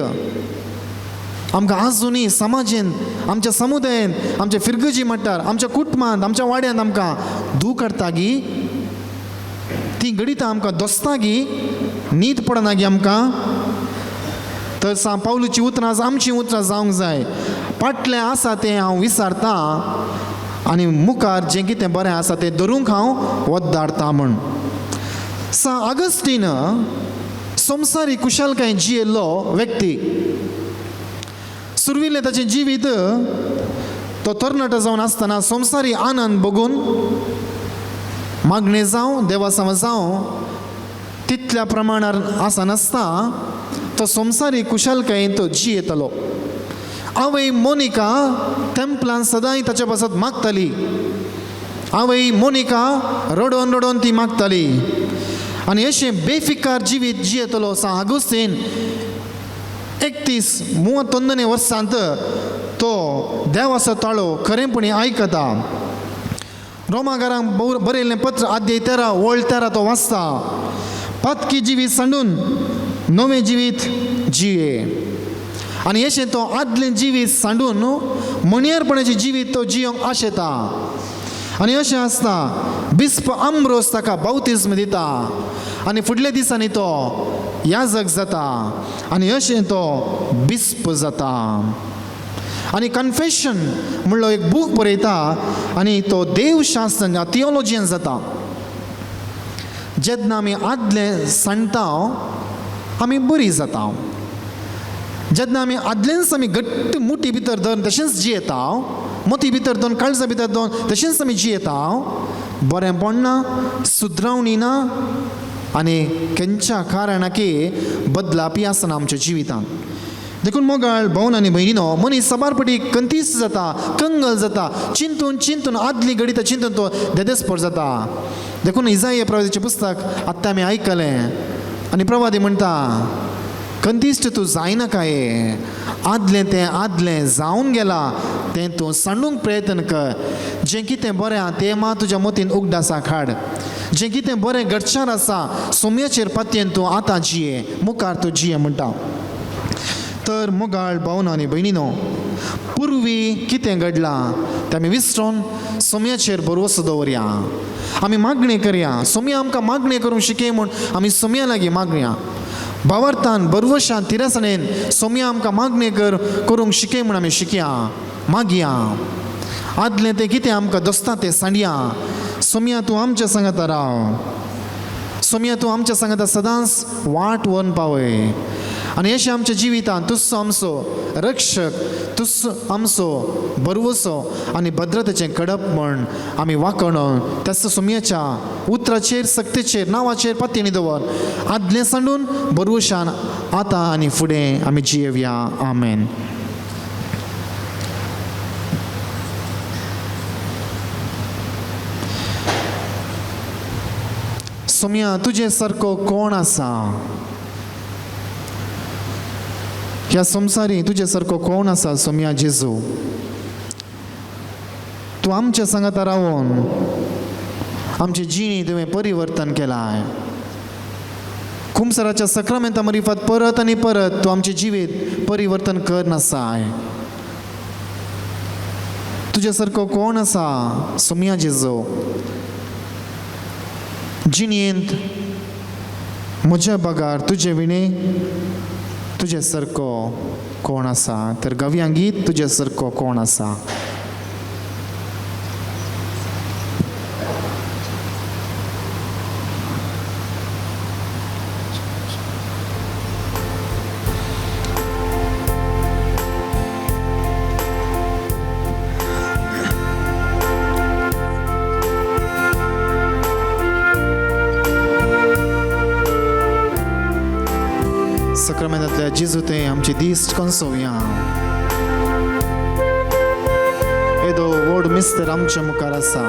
आमकां आजुनूय समाजेन, आमच्या समुदायेन, आमच्या फिरगजी मट्टार, आमच्या कुटुंबांत, आमच्या वाड्यांत आमकां दूख हाडटा गी, ती घडितां आमकां दोसता गी, न्हीद पडना गी आमकां. तर सांव पावलूची उतरां आमचीं उतरां जावंक जाय. फाटलें आसा तें हांव विसारतां आनी मुखार जें कितें बरें आसा तें धरूंक हांव वद्दारता म्हूण. सांव आगस्टीन संवसारी कुशालकाय जियेल्लो व्यक्ती. सुरविल्लें ताचें जिवीत तो तरणाटो जावन आसतना संवसारी आनंद बघून मागणें जावं देवासांव जावं तितल्या प्रमाणार आसनासता तो संवसारी कुशालकायेन तो जियेतालो. आवय मोनिका टेम्पलान सदांय ताच्या पासत मागताली. आवय मोनिका रडोन रडोन ती मागताली आनी अशें बेफिकार जिवीत जियेतलो सांव आगुस्तीन 31 वर्सांत तो देवाचो ताळो खरेंपणी आयकता. रोमागारांक बरयल्लें पत्र आद्य 13 ओळ 13 तो वाचता. पातकी जिवीत सांडून नवें जिवीत जिये आनी अशें तो आदलें जिवीत सांडून मणयारपणाचें जिवीत तो जियोंक आशेता. आनी अशें आसता बिस्प आम्ब्रोस ताका बावतिज्म दिता आनी फुडल्या दिसांनी तो याजक जाता आनी अशें तो बिस्प जाता आनी कन्फेशन म्हणलो एक बूक बरयता आनी तो देवशास्त्र थियोलॉजियन जाता. जेन्ना आमी आदलें सांडटा आमी बरी जाता. जेन्ना आमी आदलेंच आमी घट्ट मुठी भितर धरून तशेंच जियेता, मोती भितर धरून काळजा भितर धरून तशेंच आमी जियेता, बरें पडना, सुदरावणी ना आनी खंयच्या कारणाकी बदलापी आसना आमच्या जिवितांत. देखून मोगाळ भोवन आनी भयणीनो, मनीस सबारपटी कंतीस जाता, कंगल जाता, चिंतून चिंतून आदली घडितां चिंतून तो देदेस्पोर जाता. देखून इजाय प्रवादीचें पुस्तक आत्तां आमी आयकलें आनी प्रवादी म्हणटा, कंतीश्ट तूं जायनाका, हे आदलें तें आदलें जावन गेलां तें तूं सांडूंक प्रयत्न कर. जें कितें बरें आहा तें मात तुज्या मतीन उगडासाक हाड. जें कितें बरें घडच्यार आसा सोम्याचेर पातयेन तूं आतां जिये, मुखार तूं जिये म्हणटा. तर मोगाळ भावन आनी भयणीनो, पुर्वी कितें घडलां तें आमी विसरून सोम्याचेर भरवसो दवरया. आमी मागणें करया, सोम्या आमकां मागणें करूंक शिकय म्हूण आमी सोम्या लागीं मागया. भावार्थान भरवशान तिरसणेन सोम्या आमकां मागणें करूंक शिकय म्हूण आमी शिकया, मागया. आदलें तें कितें आमकां दोसता तें सांडया. सोम्या तूं आमच्या सांगाता राव, सोम्या तूं आमच्या सांगाता सदांच वाट व्हरून पावय आनी अशें आमच्या जिवितांत तुजो आमचो रक्षक, तुजो आमचो भरवसो आनी भद्रतेचें कडप म्हण आमी वांकणून त्याच सोम्याच्या उतराचेर, सक्तेचेर, नांवाचेर पातयेणी दवर. आदलें सांडून भरवशान आतां आनी फुडें आमी जियेवया. आमेन. सोम्या तुजे सारको कोण आसा ह्या संवसारी? तुजे सारको कोण आसा सोम्या जेजू? तूं आमच्या सांगाता रावन आमची जिणी तुवें परिवर्तन केलां. कुमसराच्या सक्रामेंता मरिफात परत आनी परत तूं आमचें जिवीत परिवर्तन कर नासाय. तुजे सारको कोण आसा सोम्या जेजू? जिणेंत म्हज्या बगार तुजे विणे तुजे सारको कोण आसा? तर गव्या गीत तुजे सारको कोण आसा? सक्रामेंतांतल्या जेजू ते आमचे दीस कंसोवया. येदो व्हड मिस्तर आमच्या मुखार आसा,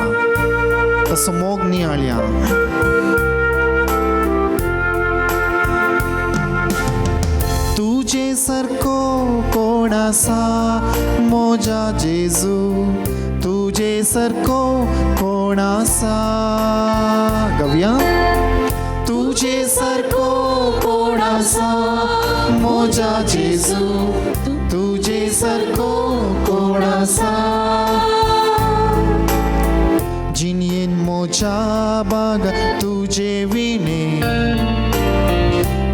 तसो मोग नियाळया. तुजे सारको कोण आसा म्हज्या जेजू, तुजे सारको कोण कोण आसा. गवया. तुजे सारको कोण आसा मोजा जेजू, तुजे सारको कोण आसा. जिणेन मोजा बाग तुजे विणे,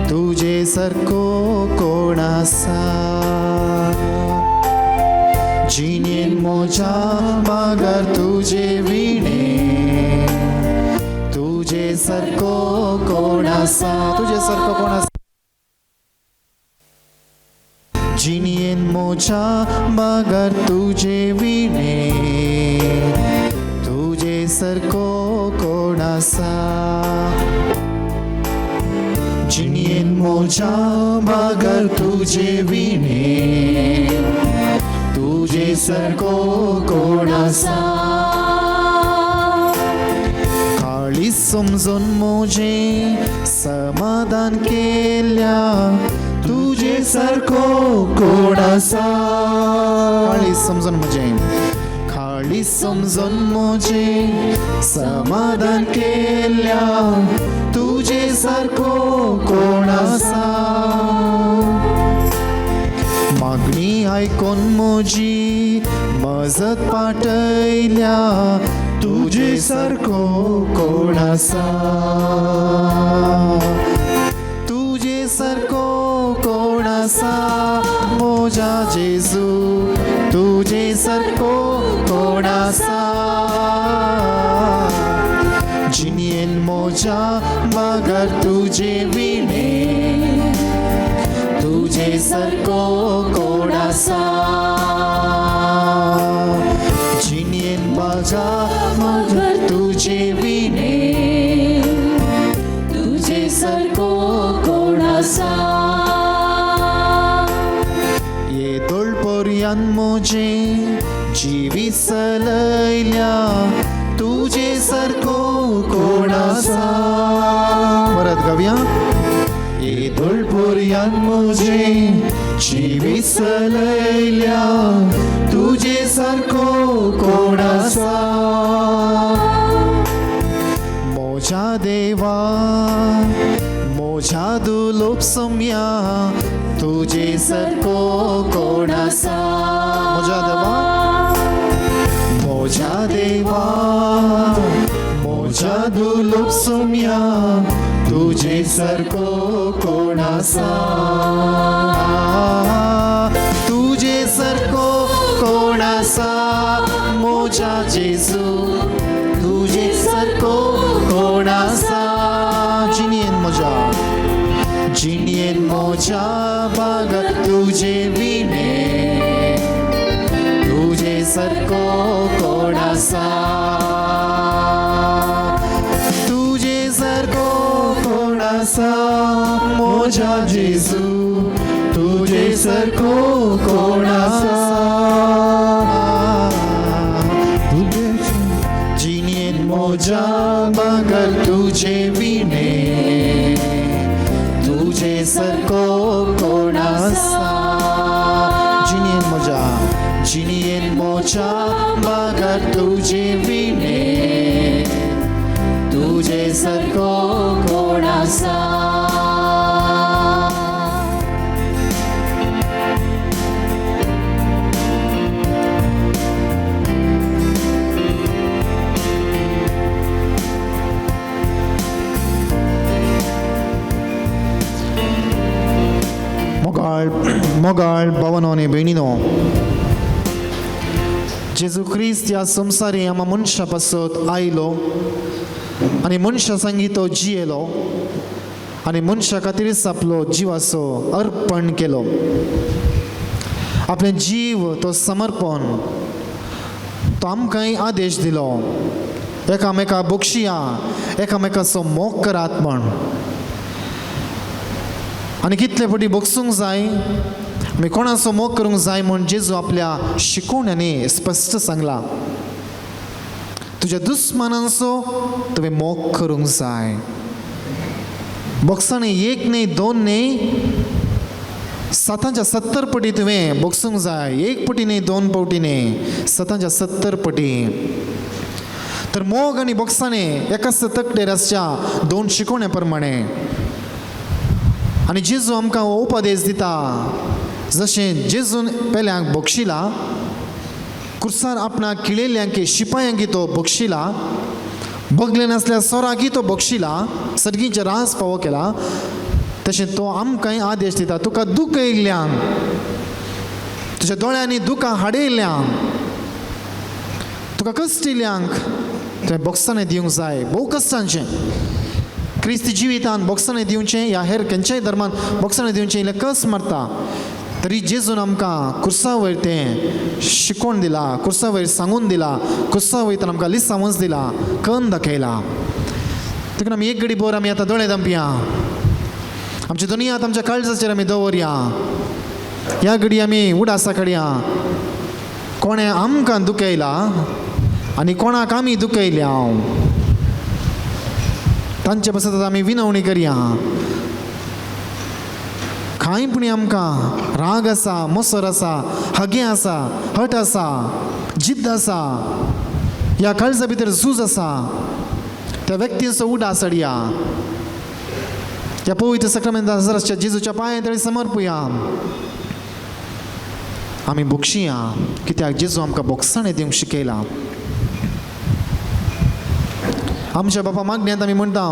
तुजे सारको कोण आसा. जिणेन मोजा बागार तुजे विणे, तुजे सारको कोण आसा. तुजे सारको कोण आसा. जिणेन मोजा बागार तुजे विणे, तुजे सारको कोण आसा. जिणेन मोजा बागार तुजे विणे, तुजे सारको कोण आसा. काळी समजून मोजे समाधान केल्या, तुजे सारको कोण आसा. काळी समजून मोजे, काळी समजून मोजे समाधान केल्या, तुजे सारको कोण आसा. मागणी आयकून म्हजी मजत पाटयल्या, तुजे सारको कोण आसा. तुजे सारको कोण आसा मोजा जेजू, तुजे सारको कोण आसा. जिणेन मोजा बागार तुजे विणे, तुजे सारको कोण आसा. जिणेन म्हज्या मगर तुजे विणे, तुजे सारको कोण आसा. येदोळ पर्यंत म्हजें जिवीत चलयल्या, तुजे सारको कोण आसा. परत गावया. येदोळ पर्यंत म्हजें जिवीत चलयल्या, तुजे सारको कोण आसा. मोजा देवा मोजा दुलोप सोम्या, तुजे सारको कोण आसा. मोजा देवा, मोजा देवा मोजा दुलोप सोम्या, तुजे सारको कोण आसा. तुजे सारको कोण आसा मोजा जेजू, तुजे सारको कोण आसा. जिणेन मोजा, जिणेन मोजा बागार तुजे विणे, तुजे सारको कोण आसा. तुजे सारको कोण आसा मोजा जेजू, तुजे सारको कोण आसा. जिणेन मोजा बागार तुजे विणे, तुजे सारको कोण आसा. जिणेन मोजा, जिणेन मोजा बागार तुजे विणे, तुजे सारको कोण आसा. मोगाळ मोगाळ भवनो आनी भयणीनो, जेजू क्रिस्त ह्या संवसारी आमा मनशा पासत आयलो आनी मनशा संगी तो जियेलो आनी मनशा खातीरच आपलो जिवाचो अर्पण केलो. आपलें जीव तो समर्पण तो आमकांय आदेश दिलो, एकामेका बक्षिया, एकामेकाचो मोग करात म्हण. आनी कितले फावटी बगसूंक जाय, आमी कोणाचो मोग करूंक जाय म्हूण जेजू आपल्या शिकवण्यांनी स्पश्ट सांगलां. तुज्या दुस्मानांचो तुवें मोग करूंक जाय. बोक्सांनी एक न्ही दोन न्ही 7 70 पटी तुवें बोगसूंक जाय. एक पटी न्ही, दोन पावटी न्ही, 7 70 पटी. तर मोग आनी बोगसाणे एकाच तकलेर आसच्या दोन शिकवण्या प्रमाणे. आनी जेजू आमकां हो उपदेश दिता, जशें जेजून पेल्यांक बक्षिला, कुर्सार आपणाक किळयल्ल्यांक शिपायांक तो बक्षिला, बगले नासल्या सोराकी तो बक्षिला, सर्गींचे रास फावो केला, तशें तो आमकांय आदेश दिता, तुका दुख येयल्ल्यान, तुज्या दोळ्यांनी दुकां हाडयल्ल्यान, तुका कश्ट येयल्ल्यांक तुवें बोगसाणें दिवंक जाय. भोव कश्टांचें क्रिस्ती जिवितान बोगसाणें दिवचें ह्या हेर खंयच्याय धर्मान बोगसाणें दिवचें इल्लें कस मारता, तरी जेजून आमकां कुर्सा वयर तें शिकोवन दिला, कुर्सा वयर सांगून दिला, कुर्सा वयर आमकां लिसांवच दिला, कन्न दाखयला. देखून आमी एक घडी भर आमी आतां दोळे धांपया, आमची दोनी हात आमच्या काळजाचेर आमी दवरया. ह्या घडी आमी उडासा काडया, कोणें आमकां दुखयला आनी कोणाक आमी दुखयल्या तांचे पासत आमी विनवणी करया. कांय पूण आमकां राग आसा, मोसर आसा, हगें आसा, हट आसा, जिद्द आसा, ह्या काळजा भितर झूज आसा, त्या व्यक्तींचो उडास हाडया. ह्या पवित्र सक्रमेंता हजराच्या जेजूच्या पांया तळी समर्पुया. आमी बोगशिया, कित्याक जेजू आमकां बोगसाणें दिवंक शिकयला. आमच्या बापा मागण्यांत आमी म्हणटा,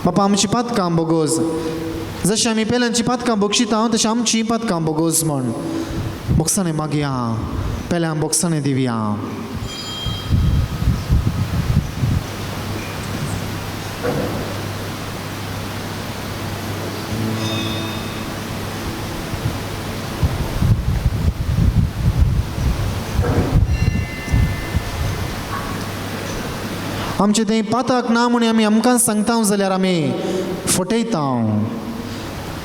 बापा आमची पातकां बोगोज, जशें आमी पेल्यांची पातकां बक्षिता तशें आमची पातकां बोगोज म्हण बोगसाणें मागया, पेल्यांक बोगसाणें दिवया. आमचें तें पाताक ना म्हूण आमी आमकां सांगता जाल्यार आमी फटयता,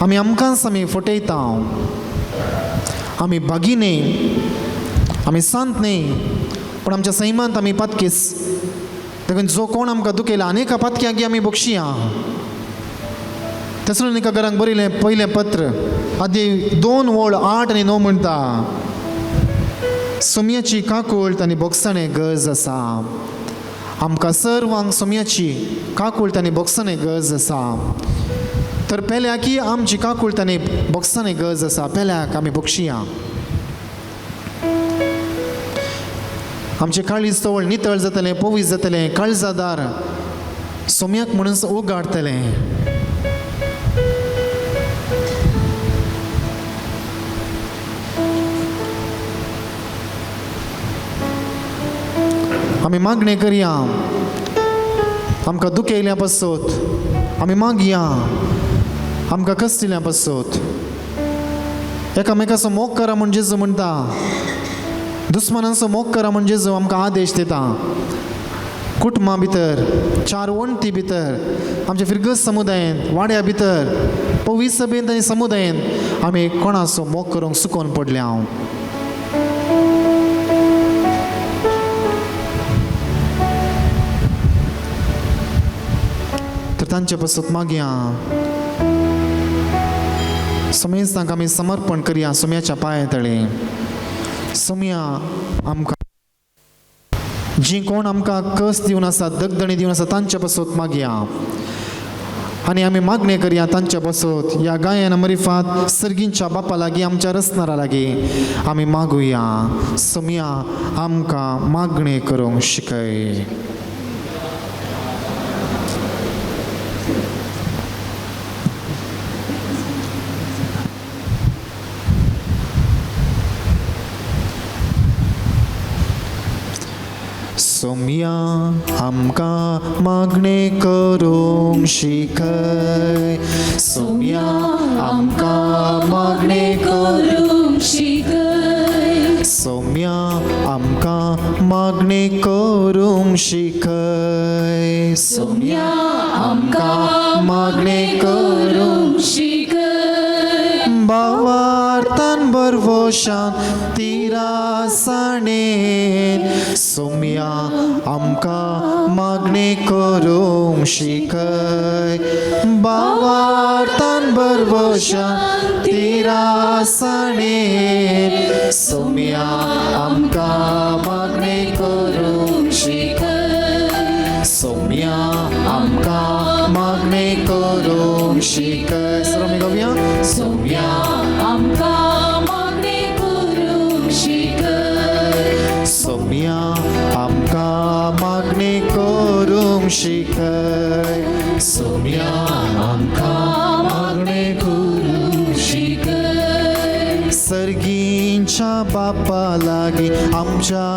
आमी आमकांच आमी फटयता. आमी बागी न्ही, आमी सांत न्ही, पूण आमच्या सैमांत आमी पातकीस. देखून जो कोण आमकां दुखयला अनेका पातक्यांक आमी बक्षिया. तेसलोनिका घरांक बरयलें पयलें पत्र आदी 2 ओळ 8 आनी 9 म्हणटा, सोम्याची काकूळट आनी बोगसाणें गरज आसा. आमकां सर्वांक सोम्याची काकूळट आनी बोगसाणें गरज आसा. तर पेल्याकी आमची काकूळट आनी बोगसाणें गरज आसा, पेल्याक आमी बक्षिया. आमचें काळीज तवळ नितळ जातलें, पवीस जातलें, काळजादार सोम्याक म्हणून उगाडतलें. आमी मागणें करया, आमकां दुखयल्या पासत आमी मागया, आमकां कश्टिल्या पासत. एकामेकाचो मोग करा म्हूण जेजू म्हणटा, दुस्मानांचो मोग करा म्हूण जेजू आमकां आदेश दिता. कुटुंबा भितर, 4 वण्टी भितर, आमच्या फिरगज समुदायेंत, वाड्या भितर, पवीस सभेंत आनी समुदायेंत आमी कोणाचो मोग करूंक चुकोन पडल्या. हांव तर तांचे पासत मागया, समेस्तांक आमी समर्पण करया सोम्याच्या पांया तळे. सोम्या आमकां जी कोण आमकां कस दिवन आसा, दगदणी दिवन आसा, तांचे पासत मागया आनी आमी मागणें करया तांचे पासत. ह्या गायन मरिफात सर्गींच्या बापा लागीं, आमच्या रसनारा लागीं आमी मागुया, सोम्या आमकां मागणें करूंक शिकय. सोम्या आमकां मागणें करूंक शिकय, सोम्या आमकां मागणें करूंक शिकय, सोम्या आमकां मागणें करूंक शिकय, सोम्या आमकां मागणें करूंक शिकय. भावार्थान बरवशान तिरासाणेन सोम्या आमकां मागणें करूंक शिकय. भावार्थान बरवशान तिरासाणेन सोम्या आमकां मागणें करूंक शिकय. शिकय. सर आमी गावया. सोम्या आमकां मागणें करूंक शिकय. सोम्या आमकां मागणें करूंक शिकय. सोम्या आमकां मागणें करूंक शिकय. सर्गींच्या बापा लागीं आमच्या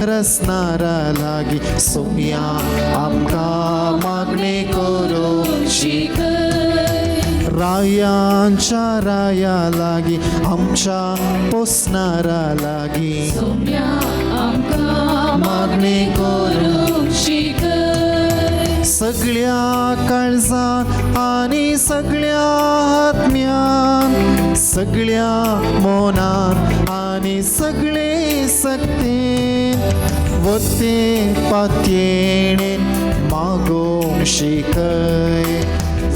रसनारा लागीं सोम्या आमकां मागणें करूंक शिकय. रायांच्या राया लागीं आमच्या पोसणारा लागीं सोम्या आमकां मागणें करूंक शिकय. सगळ्या काळजान आनी सगळ्या आत्म्यान सगळ्या मनान आनी सगळे सक्तेन वते पातयेणेन मागोवंक शिकय.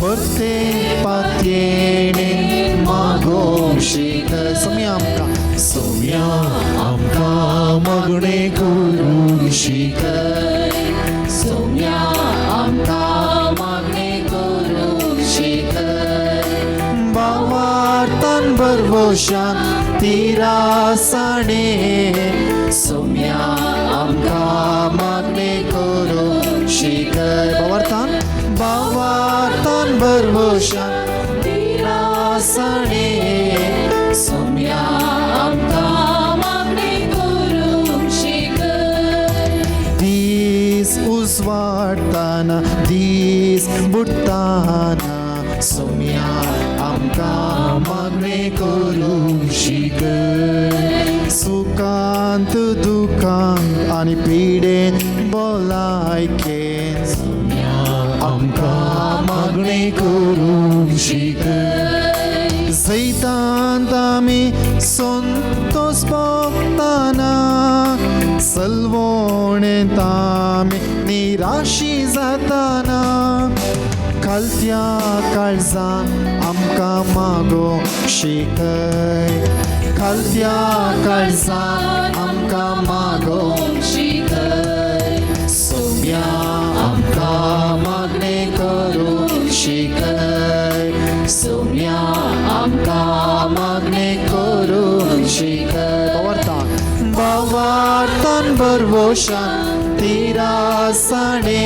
वते पातयेणेन मागोवंक शिकय. सोम्या आमकां सोम्या आमकां मागणें करूंक शिकय. सोम्या आमकां मागणें करूंक शिकय. भावार्थान भरवशान तिरासाणे सोम्या आमकां मागणें करूंक शिकय. भावार्थान भावार्थान भरवशान तिरासाणे सोम्या आमकां मागणें करूंक शिकय. दीस उजवाडताना दीस बुडटाना सोम्या आमकां मागणें करूंक शिकय. सुखांत दुखांत आनी पिडेन भलायकेन आमकां मागणें करूंक शिकय. जैतांत आमी संतोस भोगताना सलवणेंत आमी निराशी जाताना खालत्या काळजान आमकां मागोवंक शिकय. खालत्या काळजान आमकां मागोवंक शिकय. सोम्या आमकां मागणें करूंक शिकय. सोम्या आमकां मागणें करूंक शिकय. भावार्थान भावार्थान भरवशान तिरासाणे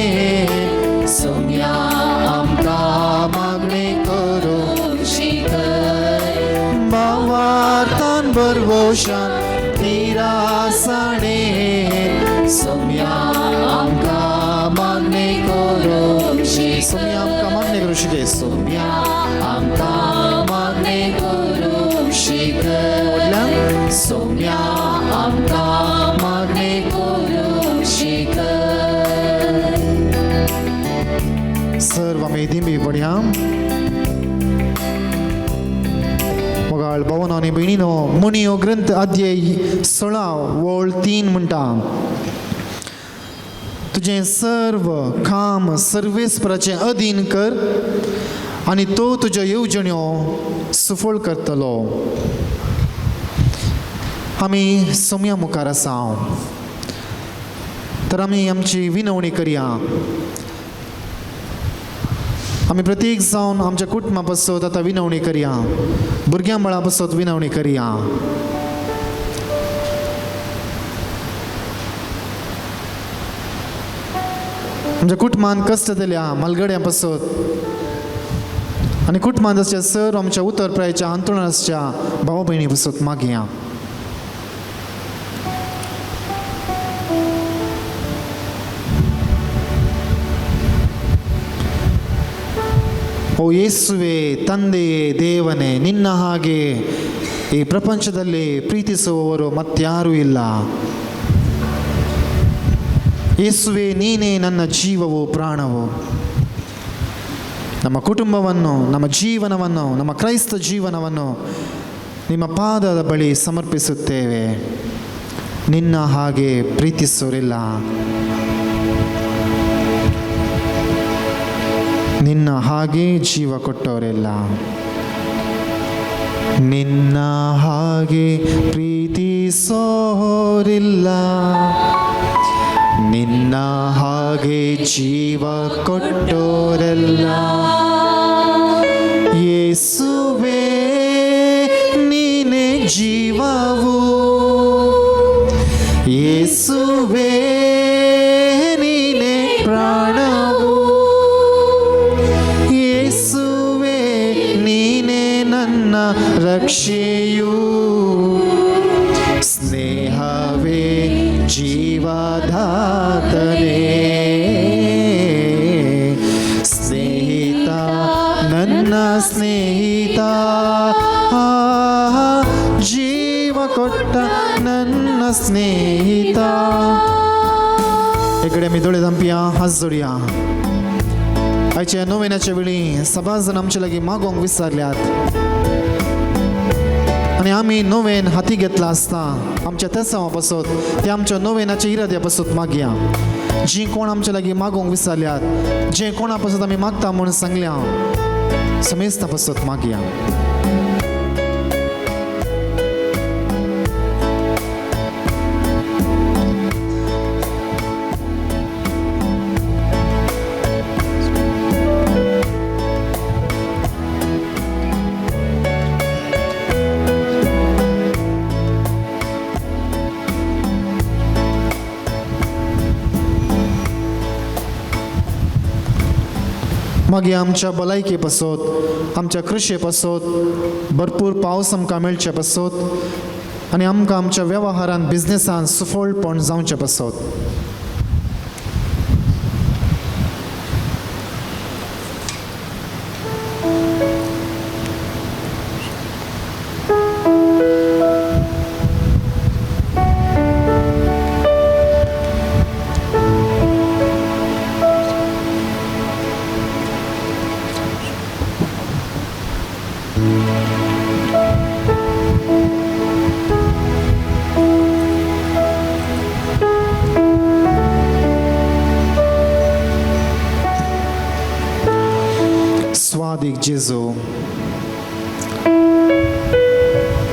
सोम्या आमकां मागणें करूंक शिकय. भावार्थान भरवशान तिरासाणे सोम्या आमकां मागणें करूंक शिकय. सोम्या आमकां मागणें करूंक शिकय. सोम्या आमकां मागणें करूंक शिकय. व्हडल्यान सोम्या आमकां मागणें करूंक शिकय. सर्व आमी दिंबी पडया. मोगाळ भवन आनी भयणीनो, मुनियो ग्रंथ अध्याय 16 वळ 3 म्हणटा, तुजें सर्व काम सर्वेस्पराचें अधीन कर आनी तो तुज्यो येवजण्यो सुफळ करतलो. आमी सोम्या मुखार आसा तर आमी आमची विनवणी करया. आमी प्रत्येक जावन आमच्या कुटुंबा पासत आतां विनवणी करया, भुरग्यां बाळां पासत विनवणी करया. आमच्या कुटुंबान कश्ट दिल्या मालगड्यां पासत आनी कुटुंबान आसच्या सर आमच्या उतर प्रायच्या हांतुळान आसच्या भाव भयणी पासत मागया. ಓ ಯೇಸುವೆ, ತಂದೆಯೇ, ದೇವನೇ, ನಿನ್ನ ಹಾಗೆ ಈ ಪ್ರಪಂಚದಲ್ಲಿ ಪ್ರೀತಿಸುವವರು ಮತ್ಯಾರೂ ಇಲ್ಲ. ಯೇಸುವೆ, ನೀನೇ ನನ್ನ ಜೀವವು, ಪ್ರಾಣವು. ನಮ್ಮ ಕುಟುಂಬವನ್ನು, ನಮ್ಮ ಜೀವನವನ್ನು, ನಮ್ಮ ಕ್ರೈಸ್ತ ಜೀವನವನ್ನು ನಿಮ್ಮ ಪಾದದ ಬಳಿ ಸಮರ್ಪಿಸುತ್ತೇವೆ. ನಿನ್ನ ಹಾಗೆ ಪ್ರೀತಿಸೋರಿಲ್ಲ, ನಿನ್ನ ಹಾಗೆ ಜೀವ ಕೊಟ್ಟವರಿಲ್ಲ. ನಿನ್ನ ಹಾಗೆ ಪ್ರೀತಿಸೋರಿಲ್ಲ, ನಿನ್ನ ಹಾಗೆ ಜೀವ ಕೊಟ್ಟೋರೆಲ್ಲ. ಯೇಸುವೇ ನೀನೇ ಜೀವವು, ಯೇಸುವೇ ನೀನೇ ಪ್ರಾಣವು, ಯೇಸುವೇ ನೀನೇ ನನ್ನ ರಕ್ಷೆಯು, ಸ್ನೇಹವೇ ಜೀವದಾತನೇ, ಸ್ನೇಹಿತ ನನ್ನ ಸ್ನೇಹಿತ, ಜೀವ ಕೊಟ್ಟ ನನ್ನ ಸ್ನೇಹಿತ. इकडे आमी दोळे धांपया, हात जोडया. आयच्या नोवेनाच्या वेळी सभाजन आमचे लागीं मागोंक विसरल्यात आनी आमी नोवेन हाती घेतला आसता आमच्या तेसांवा पासत, ते आमच्या नोवेनाच्या इराद्या पासत मागया. जी कोण आमच्या लागीं मागोंक विसरल्यात, जे कोणा पासत आमी मागता म्हूण सांगल्या, समेस्ता पासत मागया. मागीर आमच्या भलायके पासत, आमच्या कृशे पासत, भरपूर पावस आमकां मेळचे पासत आनी आमकां आमच्या वेव्हारान बिजनेसान सुफळपण जावचें पासत. स्वादीक जेजू,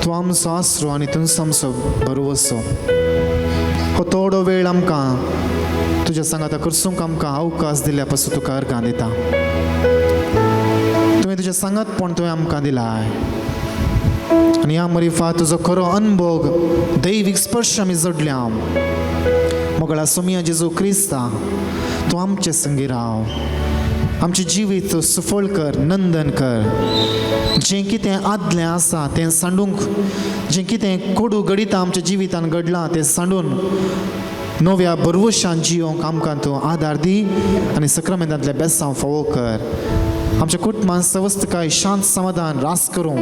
तूं आमचो आसरो आनी तूंच आमचो भरवसो. हो थोडो वेळ आमकां तुज्या सांगाता करसूंक आमकां अवकाश दिल्या पासून तुका अर्गां दिता. तुवें तुज्या सांगातपण तुवें आमकां दिलाय आनी ह्या मरिफा तुजो खरो अनभोग दैवीक स्पर्श आमी जोडल्या. मोगळा सोमिया जेजू क्रिस्ता, तूं आमचे संगी राव, आमचें जिवीत सुफळ कर, नंदन कर. जें कितें आदलें आसा तें सांडूंक, जें कितें कोडू घडिता आमच्या जिवितान घडलां तें सांडून नव्या भरवशान जियोंक आमकां तूं आदार दी आनी सक्रामेंतांतलें बेसांव फावो कर. आमच्या कुटुंबान सवस्तकाय शांत समाधान रास करूं,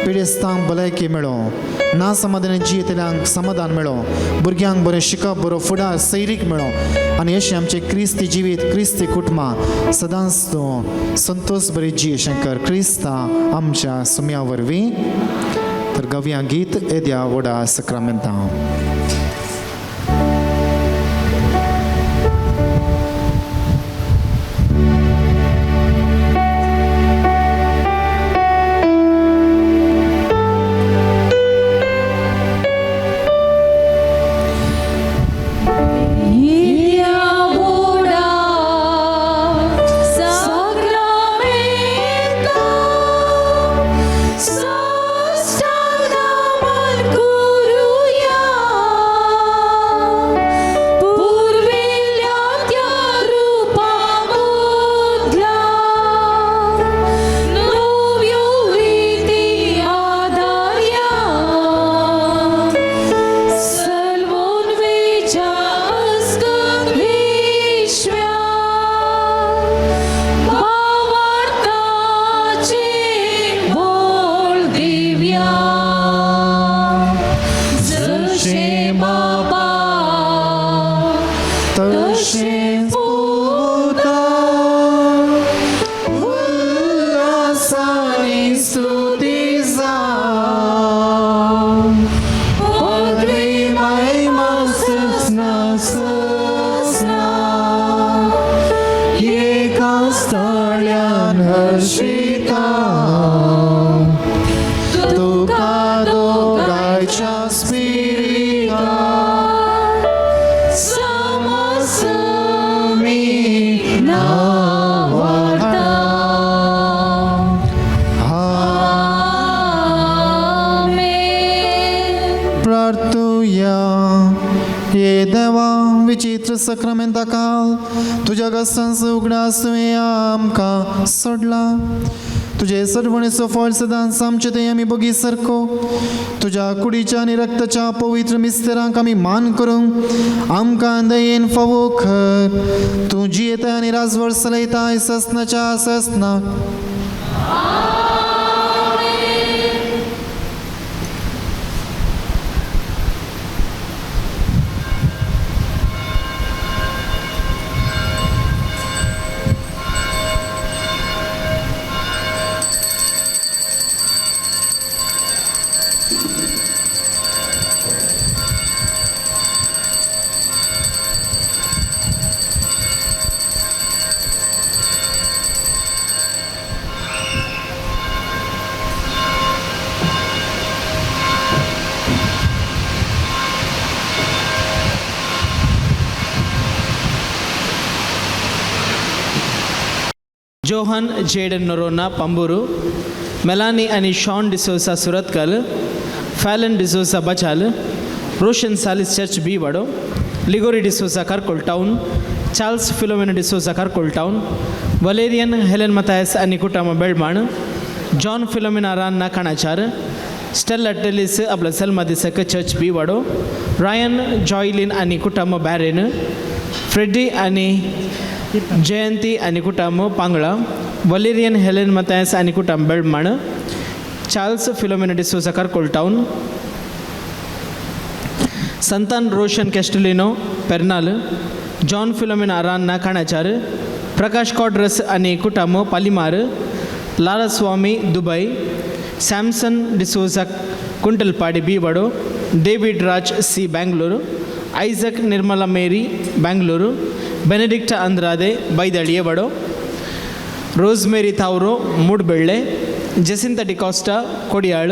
पिडेस्तांक भलायकी मेळो, ना समाधान जियेतल्यांक समाधान मेळो, भुरग्यांक बरें शिकप, बरो फुडार सैरीक मेळो आनी अशें आमचें क्रिस्ती जिवीत, क्रिस्ती कुटुंबां सदांच तूं संतोश बरी जी शंकर क्रिस्ता आमच्या सुम्या वरवीं. तर गवया गीत येद्या व्हडा सक्रामेंता. पवित्र सक्रामेंता काल तुज्या गस्तांचो उगडास तुवें आमकां सोडला. तुजे सरवणेचो फळ सदांच आमचे ते आमी बगी सारको तुज्या कुडीच्या आनी रक्ताच्या पवित्र मिस्तेरांक आमी मान करूंक आमकां दयेन फावो खर. तूं जियेताय आनी राजवट चलयताय ससनाच्या ससनाक. Johan Jaden Noronha Pamburu, Melanie आणि Sean D'Souza Surathkal, Fallon D'Souza Bachal, Roshan Salis church B Vado, Ligori D'Souza Karkal town, Charles Philomena D'Souza Karkal town, Valerian Helen Mathias आणि कुटुंब बेळमाण, जॉन फिलोमिना रान्ना कणाचार, स्टेल्ला टेलिस आपला सेल्मा दिसक church बी वाडो, Ryan Joyline आणि कुटुंब बॅरेन, Freddy आणि जयंती आणि कुटुंब पांगळा, वलेरियन हेलेन मतायस आणि कुटुंब Belman, Charles Philomena D'Souza Karkal town, Santan Roshan Castelino Pernal, John Philomena Aranha Kanachar, Prakash Quadros आणि कुटुंब Palimar, Lalaswamy Dubai, Samson D'Souza Kuntalpadi B Vado, David Raj C Bangalore, Isaac Nirmala Mary Bangalore, Benedicta Andrade Baidaliye Vado, Rosemary Thauro Moodbelle, Jacinta D'Costa Kodial,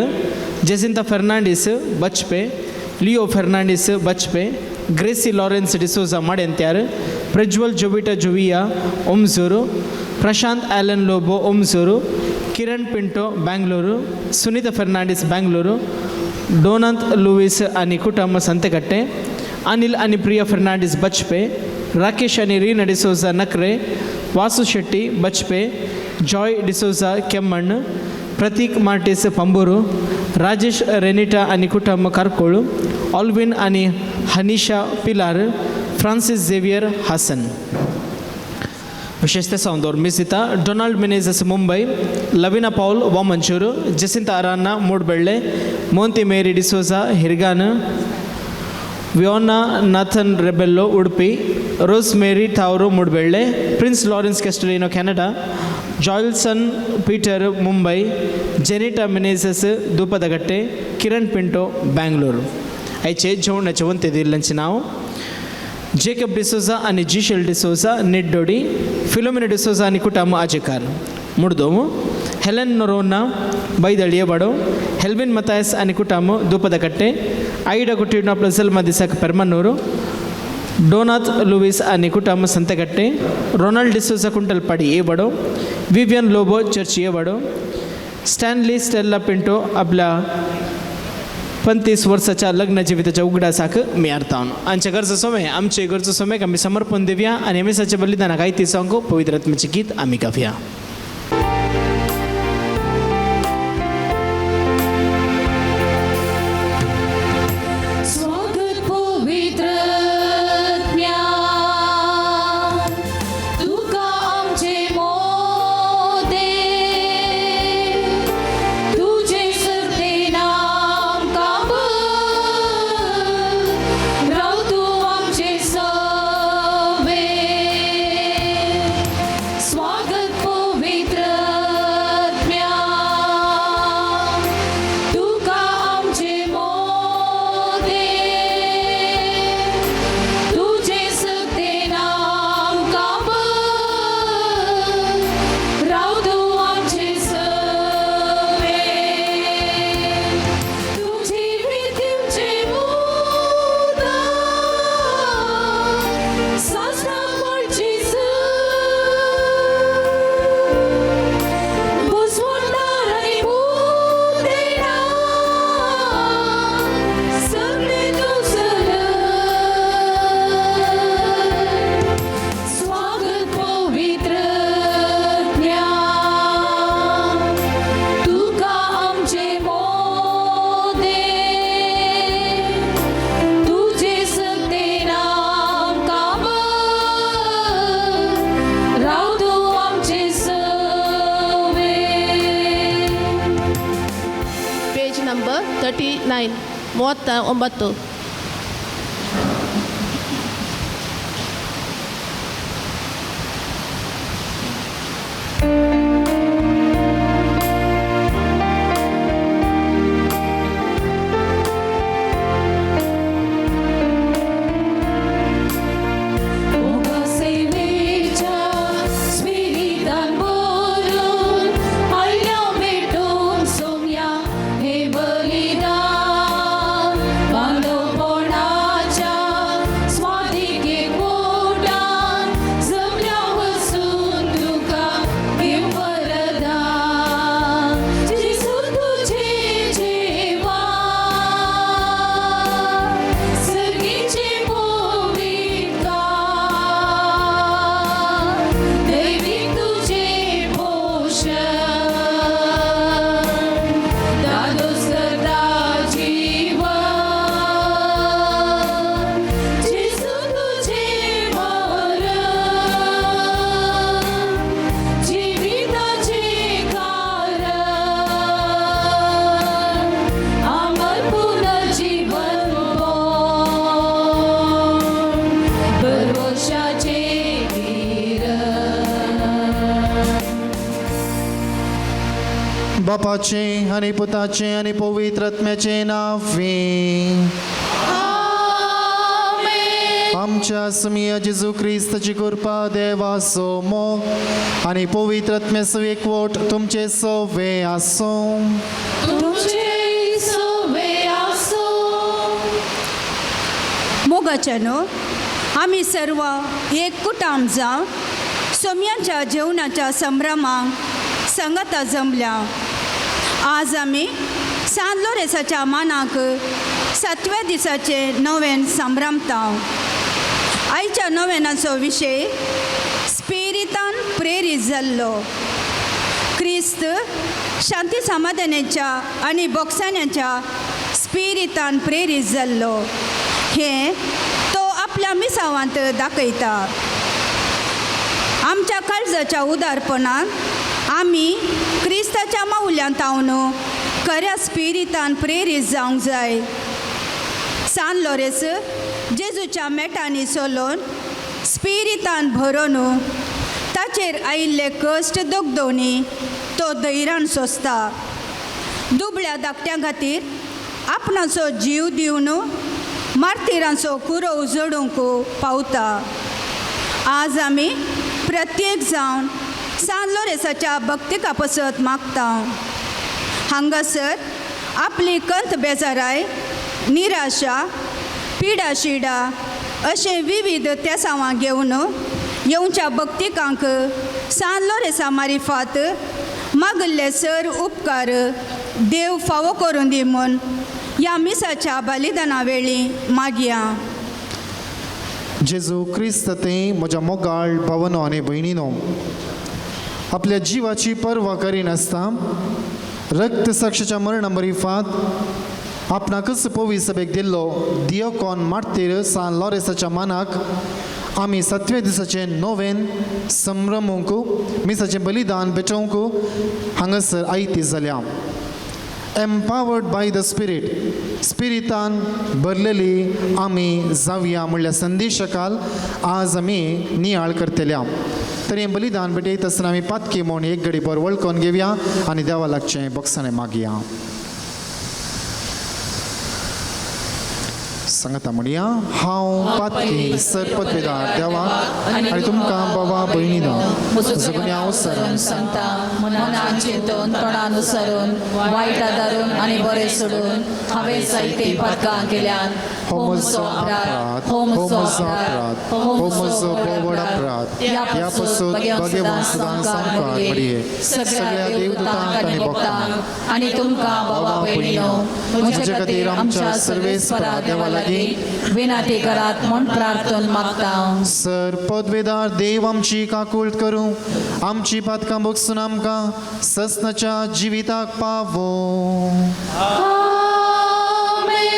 Jacinta Fernandes Bajpe, Leo Fernandes Bajpe, Gracy Lawrence D'Souza Madantyar, Prajwal Jovita Joviya Omzoor, Prashant Alan Lobo Omzoor, Kiran Pinto Bangalore, Sunita Fernandes Bangalore, Donanth Louis आणि कुटुंब संतेकट्टे, अनिल आणि प्रिया फर्नांडिस बचपे, राकेश आणि Reena D'Souza नक्रे, Vasu Shetty बचपे, Joy D'Souza केम्मण्ण, प्रतीक Martin's पंबूरू, Rajesh रेनिटा आणि कुटुंब कारकोळ, Alvin आणि हनीशा पिलार, Francis Xavier हासन. विशेषतः सावंदोर मिसिता Donald Menezes Mumbai, Lavina Paul Vamanjoor, Jacinta Aranha Moodbelle, Monty Mary D'Souza Hirgan, Viona Nathan Rebello Udupi, Rose Mary Thauro Moodbelle, Prince Lawrence Castelino Canada, Joelson Peter Mumbai, Jenita Menezes Doopadagatte, Kiran Pinto Bangalore. आयचे जेवणाचे वंते दिल्ल्यांचे नाव Jacob D'Souza आणि जिशेल D'Souza निड्डोडी, Philomena D'Souza आणि कुटुंब आजेकार मुडदोम, Helen नೊರೋನ್ನ ಬೈದಳಿಯ ಬಡೋ, ಹೆಲ್ವಿನ್ ಮತಾಯಸ್ आणि ಕುಟುಂಬ ದೂಪದಕಟ್ಟೆ, Aida ಕುಟ್ಟಿನ ಪ್ಲಸಲ್ ಮದಿಸಕ್ Permannur, ಡೋನಾಥ್ Louis आणि ಕುಟುಂಬ Santhekatte, Ronald D'Souza Kuntalpadi ए वडो, विवियन लोबो चर्च ए वडो, स्टॅनली स्टेल्ला पिंटो आपल्या 35 वर्षाच्या लग्न जिविताच्या उगडासाक मी अर्थावन. आमच्या गरजो समय आमचे गरजो समय आमी समर्पण दिवया आनी एमेसाच्या बलिदानाक आयती सांगू पवित्र आत्म्याचे गीत आमी गावया. स्वागत पवित्र आत्म्या, तुका आमचे मोदे, तुझे सरते नाम काबर, राव तूं आमचे सवे. स्वागत पवित्र 39, 39. सेवेच्या स्पिरितान भरून आयल्या भेटून सोम्या हे बलिदान बांधवपणाच्या स्वाधिके पोटान जमल्या वसून तुका दिव वरदान जेजू तुझे जेवा सर्गीचे पवित्र दैविक तुझे पोषण दादोस करता जीवन जेजू तुझे मरण जिविताचे कारण अमर पुनर्जीवन भरवशाचे किरण. बापाचे आनी पुताचे आनी पवित्र आत्म्याचे नांवे. आमेन. आमच्या सुमिया जेजू क्रिस्ताची कृपा, देवाचो मोग आनी पवित्र आत्म्याचो एकवट तुमचे सवे आसूं. तुमचे सवे आसो. मोगाच्यानो, आमी सर्व एक कुटाम जावन सोम्यांच्या जेवणाच्या संभ्रमाक संगता जमल्या. आज आमी सान लोरेसाच्या मानाक सातव्या दिसाचे नवेन संभ्रमता. आयच्या नवेनाचो विशय स्पिरितान प्रेरीत जाल्लो. क्रिस्त शांती समाधानाच्या आनी बोगसाण्याच्या स्पिरितान प्रेरीत जाल्लो हें तो आपल्या मिसावांत दाखयता. आमच्या काळजाच्या उदारपणान आमी क्रिस्ताच्या मावल्यांत हावन खऱ्या स्पिरितान प्रेरीत जावंक जाय. सान लोरेस जेजूच्या मेटांनी चलोवन स्पिरितान भरोन ताचेर आयिल्ले कश्ट दोगदोवणी तो धैर्यान सोंसता. दुबळ्या धाकट्यां खातीर आपणाचो जीव दिवन मार्तिरांचो कुरोव जोडूंक पावता. आज आमी प्रत्येक जावन सान लोरेसाच्या भक्तिका पसत मागता. हांगासर आपली कंत, बेजाराय, निराशा, पिडा शिडा अशें विविध तेसांवां घेवन येवच्या भक्तिकांक सान लोरेसा मारिफात मागल्ले सर उपकार देव फावो करून दी म्हूण ह्या मिसाच्या बलिदाना वेळी मागया. जेजू क्रिस्त ते म्हज्या मोगाळ भावनो आनी भयणीनो, आपल्या जिवाची पर्वा करिनासतना रक्त साक्षाच्या मरणा मरिफात आपणाकच पवी सभेक दिल्लो दियोकॉन मार्तीर सान लॉरेसाच्या मानाक आमी सातव्या दिसाचें नोवेन संभ्रमूंक मिसाचें बलिदान भेटोवंक हांगासर आयती जाल्या. एम्पावर्ड बाय the spirit, स्पिरितान भरलेली आमी जावया म्हणल्यार संदेशकाल आज आमी नियाळ करतल्या. तर हें बलिदान भेटयता आसतना आमी पातकी म्हूण एक घडी भर वळखून घेवया आनी देवा लागचें बक्षाणें मागया. सांगता म्हणया, हांव पातकी सरपदवेदार देवा आनी तुमकां बाबा भयणीनो सगळ्या अवसरान सांगता, मनान चिंतून, तोंडान अनुसरून, वायट आदारून आनी बरें सोडून हांवें जायते पातकां केल्यान. हो म्हजो अपराध, हो म्हजो अपराध, हो म्हजो व्हड अपराध. ह्या पासून भगवान सदां सामकार घडये सगळ्या देवदूतांक आनी भक्तांक आनी तुमकां बाबा भयणीनो म्हजे खातीर आमच्या सर्वेस्परा देवा लागीं विनाती करात म्हूण प्रार्थन मागता. सर पदवेदार देव आमची काकूळट करूं, आमची पातकां बगसून आमकां ससनाच्या जिविताक पावो. आमेन.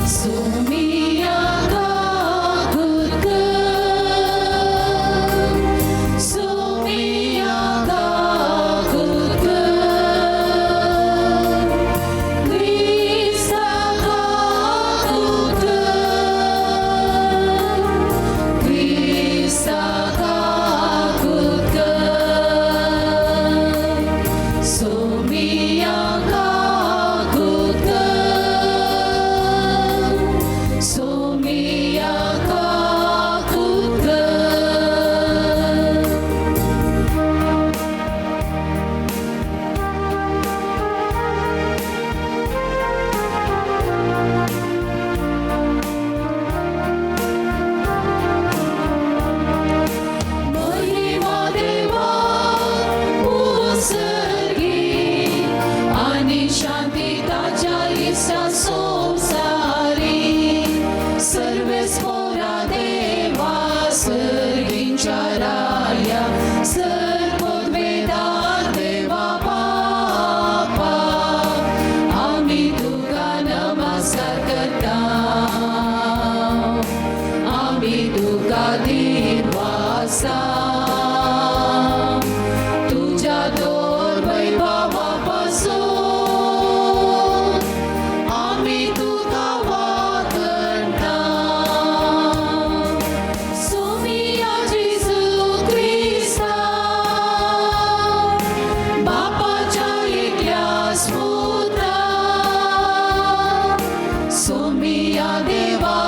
सुमिया काकुत कर, सर्वेस्पोरा देवा सर्गींच्या राया सर पदवेदार देवा बापा आमी तुका नमस्कार करता आमी तुका दिनवासा तुज्या दोर वैभवा पासून आमी तुका वाकणता सोमिया जेजू क्रिस्ता बापाच्या एकल्याच पुत्रा सोमिया देवा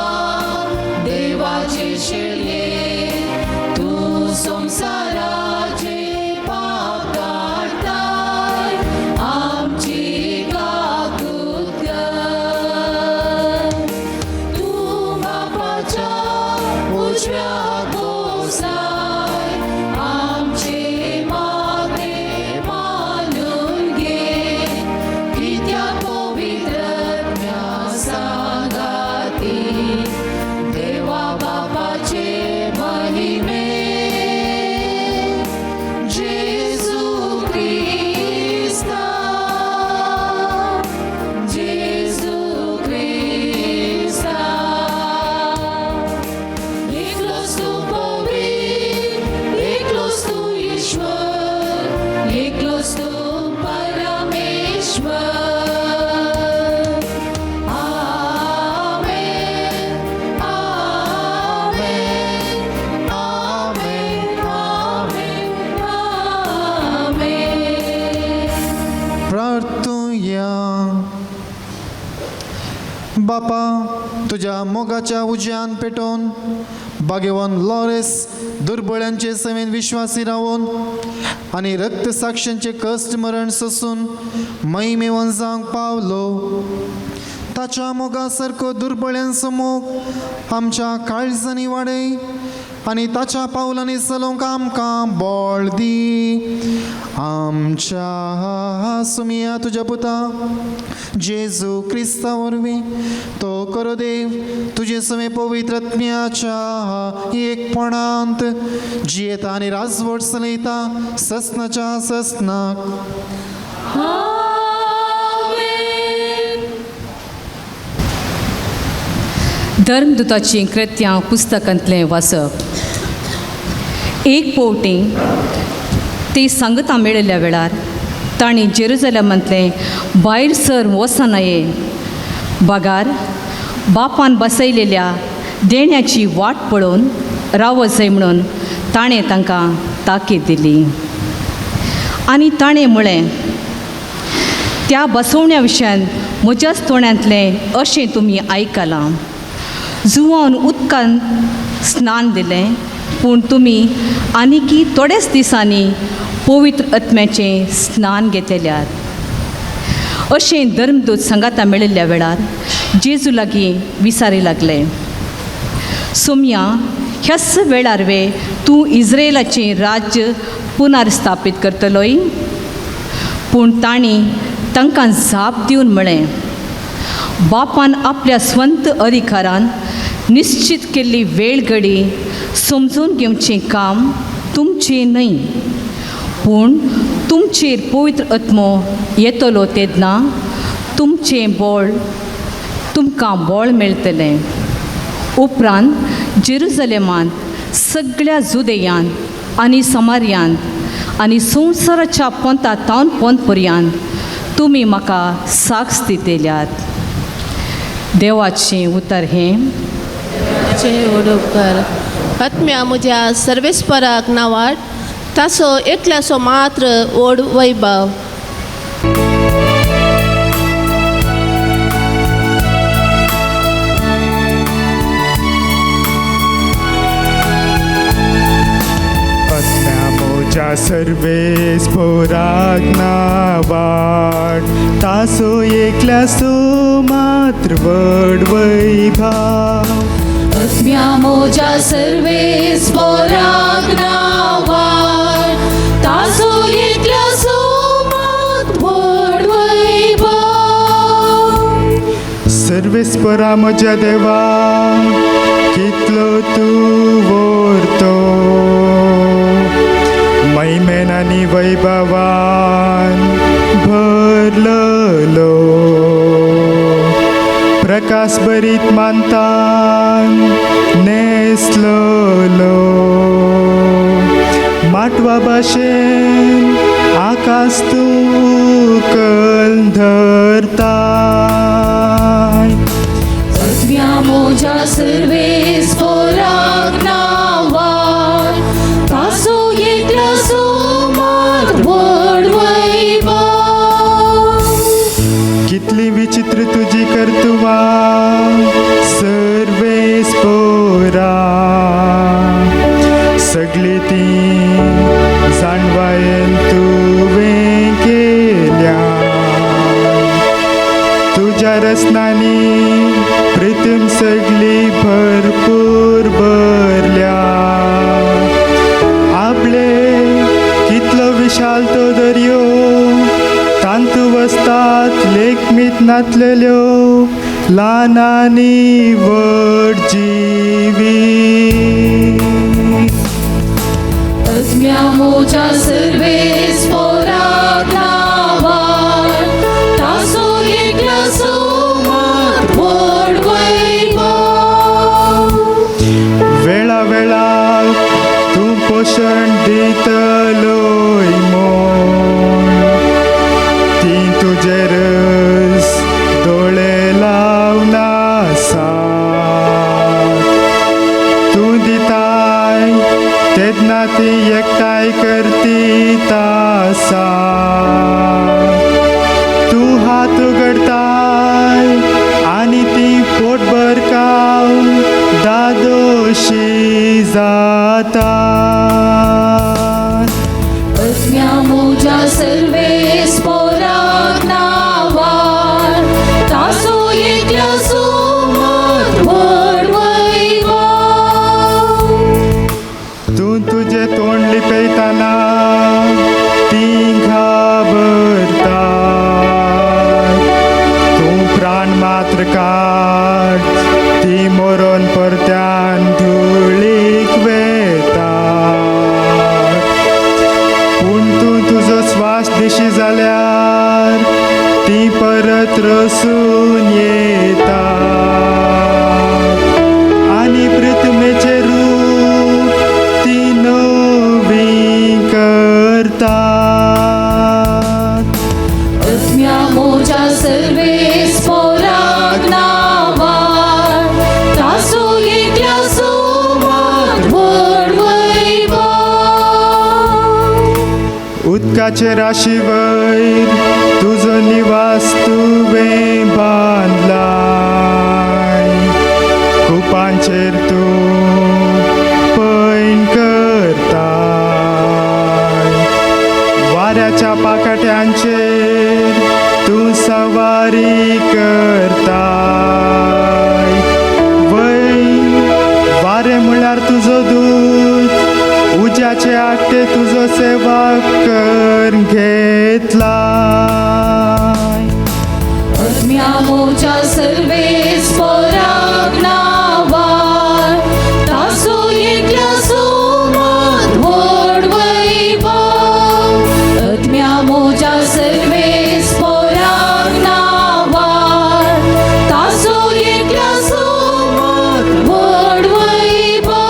देवाचे शेळये तूं संवसाराचे पाप काडताय आमची काकूत कर तूं बापाच्या उजव्या बोसाय आमचे मागणे मानून घे कित्याक पवित्र आत्म्या सांगाती देवा बापाचे महिमे जेजू क्रिस्ता जेजू क्रिस्ता एकलोच तूं पवित्र एकलोच तूं ईश्वर एकलोच तूं परमेश्वर. आमेन आमेन आमेन आमेन आमेन. प्रार्थुया. बापा, तुज्या मोगाच्या उज्यान पेटोवन भाग्यवान लॉरेस दुर्बळ्यांचे समेन विश्वासी रावून आनी रक्तसाक्षांचे कश्ट मरण सोसून महिमेवन जावंक पावलो, ताच्या मोगा सारको दुर्बळ्यांचो मोग आमच्या काळजांनी वाडय आनी ताच्या पावलांनी चलोवंक आमकां बळ दी. आमच्या सुमिया तुज्या पुता जेजू क्रिस्ता वरवीं. तो करो देव तुजे समे पवित्र आत्म्याच्या एकपणांत जियेता आनी राजवट चलयता ससनाच्या ससनाक. आमेन. धर्मदूताचीं कृत्यां पुस्तकांतलें वाचप. एक पवटी ती सांगता मेळिल्ल्या वेळार तांणी जेरुजलमांतलें भायर सर वचनाये बगार बापान बसयलेल्या देण्याची वाट पळोवन रावत जाय म्हणून ताणें तांकां ताकीद दिली आनी ताणें म्हळें, त्या बसवण्या विशयान म्हज्याच तोंडांतलें अशें तुमी आयकलां. जुवान उदकान स्नान दिलें, पूण तुमी आनीकी थोड्याच दिसांनी पवित्र आत्म्याचें स्नान घेतल्यात. अशें धर्मदूत सांगाता मेळिल्ल्या वेळार जेजू लागीं विचारी लागले, सोमया, ह्याच वेळार वे तूं इस्रायलाचें राज्य पुनर्स्थापीत करतलोय? पूण तांणी तांकां जाप दिवन म्हळें, बापान आपल्या स्वंत अधिकारान निश्चित केल्ली वेळ घडी समजून घेवचें काम तुमचें न्हय, पूण तुमचेर पवित्र आत्मो येतलो तेन्ना तुमचें बळ तुमकां बळ मेळटलें. उपरांत जेरुजलेमांत, सगळ्या जुदेयांत आनी समार्यांत आनी संवसाराच्या पोंता तावन पोंत पर्यंत तुमी म्हाका साक्ष दितल्यात. देवाचें उतर हें. चे उपकार. आत्म्या म्हज्या सर्वेस्पराक नांवाट ताचो एकल्याचो मात्र व्हड वैभव. आत्म्या म्हज्या सर्वेस्पोराक नावाट तासो एकल्याचो मात्र व्हड वैभाव. आत्म्या म्हज्या सर्वेस्पोराक नांवार ताचो एकल्याचो मात व्हड वैभव. सर्वेस्परा म्हज्या देवा कितलो तूं व्हरतो महिमेन आनी वैभवान भरलेलो प्रकाश बरीत मानतान नेसलेलो माटवा भाशेन आकाश तूं उकल धरताय. आत्म्या म्हज्या सर्वेस्पराक नांवान ताचो एकल्याचो मात व्हड वैभव. कितली विचित्र तुजी कर्तुवां सर्वेस्पोरा सगळी ती जाणवायेन तुवें केल्या. तुज्या रचनांनी प्रितीम सगळी भरपूर भरल्या. आपले कितलो विशाल तो दर्यो तांतू वसतात लेखमीत नातलेल्यो ल्हान आनी व्हड जिवी. आत्म्या म्हज्या सर्वेस्पराक नांवान ताचो एकल्याचो मात व्हड वैभव. वेळा वेळाक तूं पोशण दितलोय म्हूण ती तुजे रस दोळे लावन आसात. तूं दिताय तेन्ना ती एकठांय करतीत आसात. तूं हात उगडताय आनी ती पोटभर खावन दादोशी जाता. आत्म्या म्हज्या सर्वेस्पराक नांवान ताचो एकल्याचो मात व्हड वैभव. तूं तुजें तोंड लिपयतना ती घाबरता. तूं प्राण मात्र काड ती मरोन परत्यान धुळीक वेता. पूण तूं तुजो स्वास दिशी जाल्यार ती परत रसून येता आनी पृथ्वीचें रूप ती नवी करतात. आत्म्या म्हज्या सर्वेस्पराक नांवान ताचो एकल्याचो मात व्हड वैभव. उदकाचे राशी वयर तुजो निवास तुवें बांदलाय. कुपांचेर तूं पैण करताय. वाऱ्याच्या पाकाट्यांचेर तूं सवारी करताय. वय वारें म्हळ्यार तुजो दूत उज्याचे आट्टे तुजो सेवा कर घेतलाय. आत्म्या म्हज्या सर्वेस्पराक नांवान ताचो एकल्याचो मात व्हड वैभव. आत्म्या म्हज्या सर्वेस्पराक नांवान ताचो एकल्याचो मात व्हड वैभव.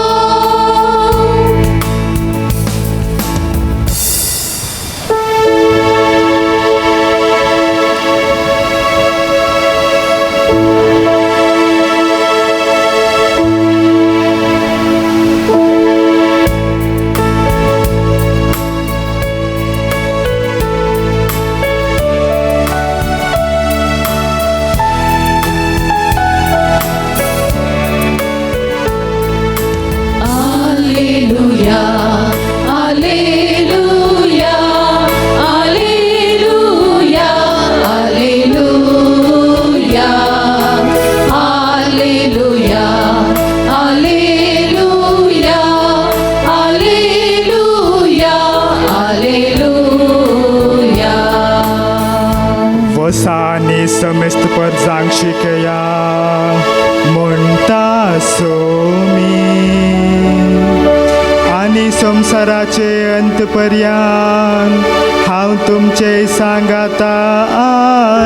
वसानी समेस्त परजांक शिकया. सोमी आनी संवसाराचे अंत पर्यान हांव तुमचे सांगाता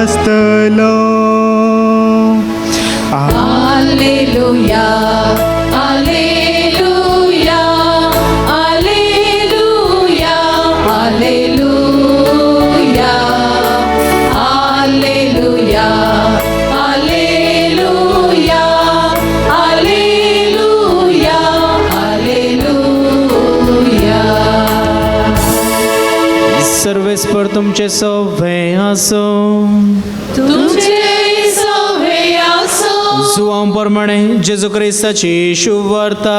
आसतलो. Alleluia, Alleluia, Alleluia, Alleluia, Alleluia, Alleluia, Alleluia, Alleluia. सर्वेस्पर तुमचे सवे आसो. तुमचे सवे आसो. जुवां प्रमाणे जेजू क्रिस्ताची शुभवार्ता.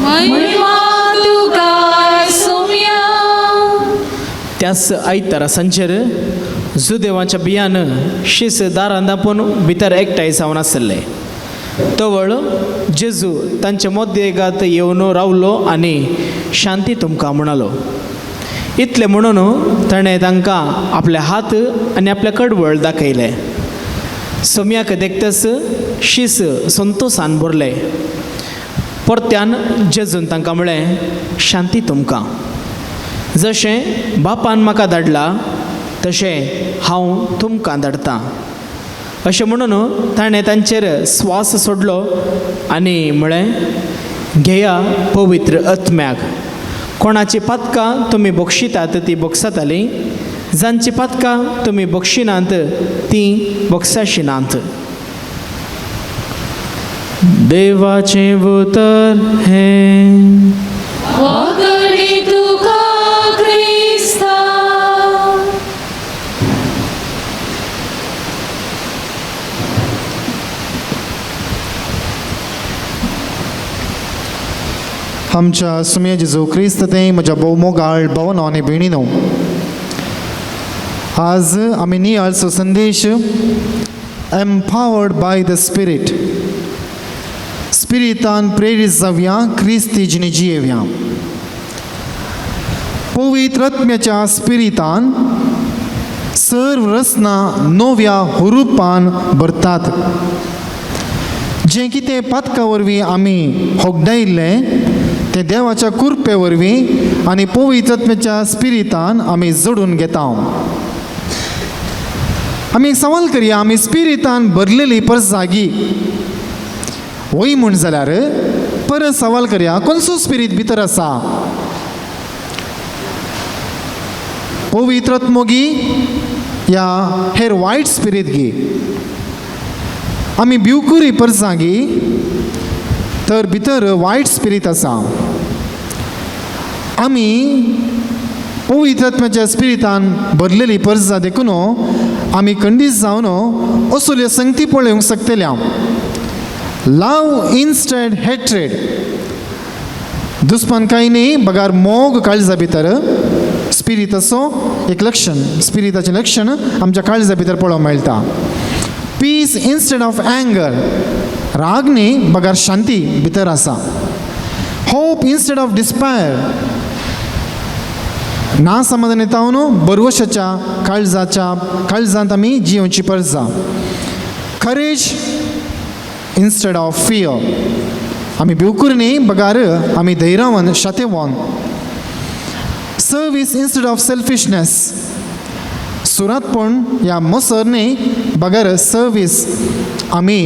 महिमा तुका सोम्या. त्याच आयतारा सांजेर जुदेवाच्या बियान शीस दारान दापून भितर एकठांय जावन आसले. तवळ जेजू तांचे मध्यगात येवन रावलो आनी शांती तुमकां म्हणालो. इतलें म्हणून ताणें तांकां आपले हात आनी आपले कडवळ दाखयले. सोम्याक देखतच शीस संतोसान भरले. परत्यान जेजून तांकां म्हळें, शांती तुमकां. जशें बापान म्हाका धाडला तशें हांव तुमकां धाडटा. अशें म्हणून ताणें तांचेर स्वास सोडलो आनी म्हळें, घेया पवित्र आत्म्याक. कोणाची पातकां तुमी बक्षितात ती बक्षातालीं, जांची पातकां तुमी बक्षिनात तीं बक्षाशिनात. देवाचें उतर हें. वगडी तुका क्रिस्ता. आमच्या सुमये जेजू क्रिस्त ते म्हज्या भोव मोगाळ भोवनो आनी भयणीनो, आज आमी नियाळचो संदेश एम्पावर्ड बाय the spirit. स्पिरितान प्रेरीत जावया, क्रिस्ती जिणे जियेवया. पवित्र आत्म्याच्या स्पिरितान सर्व रचना नव्या हुरुपान भरतात. जें कितें पातका वरवीं आमी होगडायिल्लें तें देवाच्या कृपे वरवीं आनी पवित्र आत्म्याच्या स्पिरितान आमी जोडून घेता. आमी एक सवाल करया, आमी स्पिरितान भरलेली परजागी वय म्हूण जाल्यार परत सवाल करया, कोणसो स्पिरीत भितर आसा? पवित्र आत्मो गी या हेर वायट स्पिरीत गी? आमी भिवकुरी परजागी तर भितर वायट स्पिरीत आसा. आमी पवित्र आत्म्याच्या स्पिरितान भरलेली परजा देखून आमी खंडीत जावन असल्यो संगती पळोवंक शकतल्या. लव इन्स्टेड हेट्रेड, दुस्मान कांय न्ही बगार मोग काळजा भितर. स्पिरिताचो एक लक्षण, स्पिरिताचें लक्षण आमच्या काळजा भितर पळोवंक मेळटा. पीस इन्स्टेड ऑफ अँगर, राग न्ही बगार शांती भितर आसा. होप इन्स्टेड ऑफ डिस्पायर, ना समाधान येता बरवशाच्या काळजाच्या काळजांत आमी जियोवची परजा. करेज इन्स्टेड ऑफ फियर, आमी भिवकूर न्ही बगार आमी धैर्यवान शातेवान. सर्वीस इन्स्टेड ऑफ सेल्फिशनेस, सुरातपण या मसर न्ही बगर सर्वीस आमी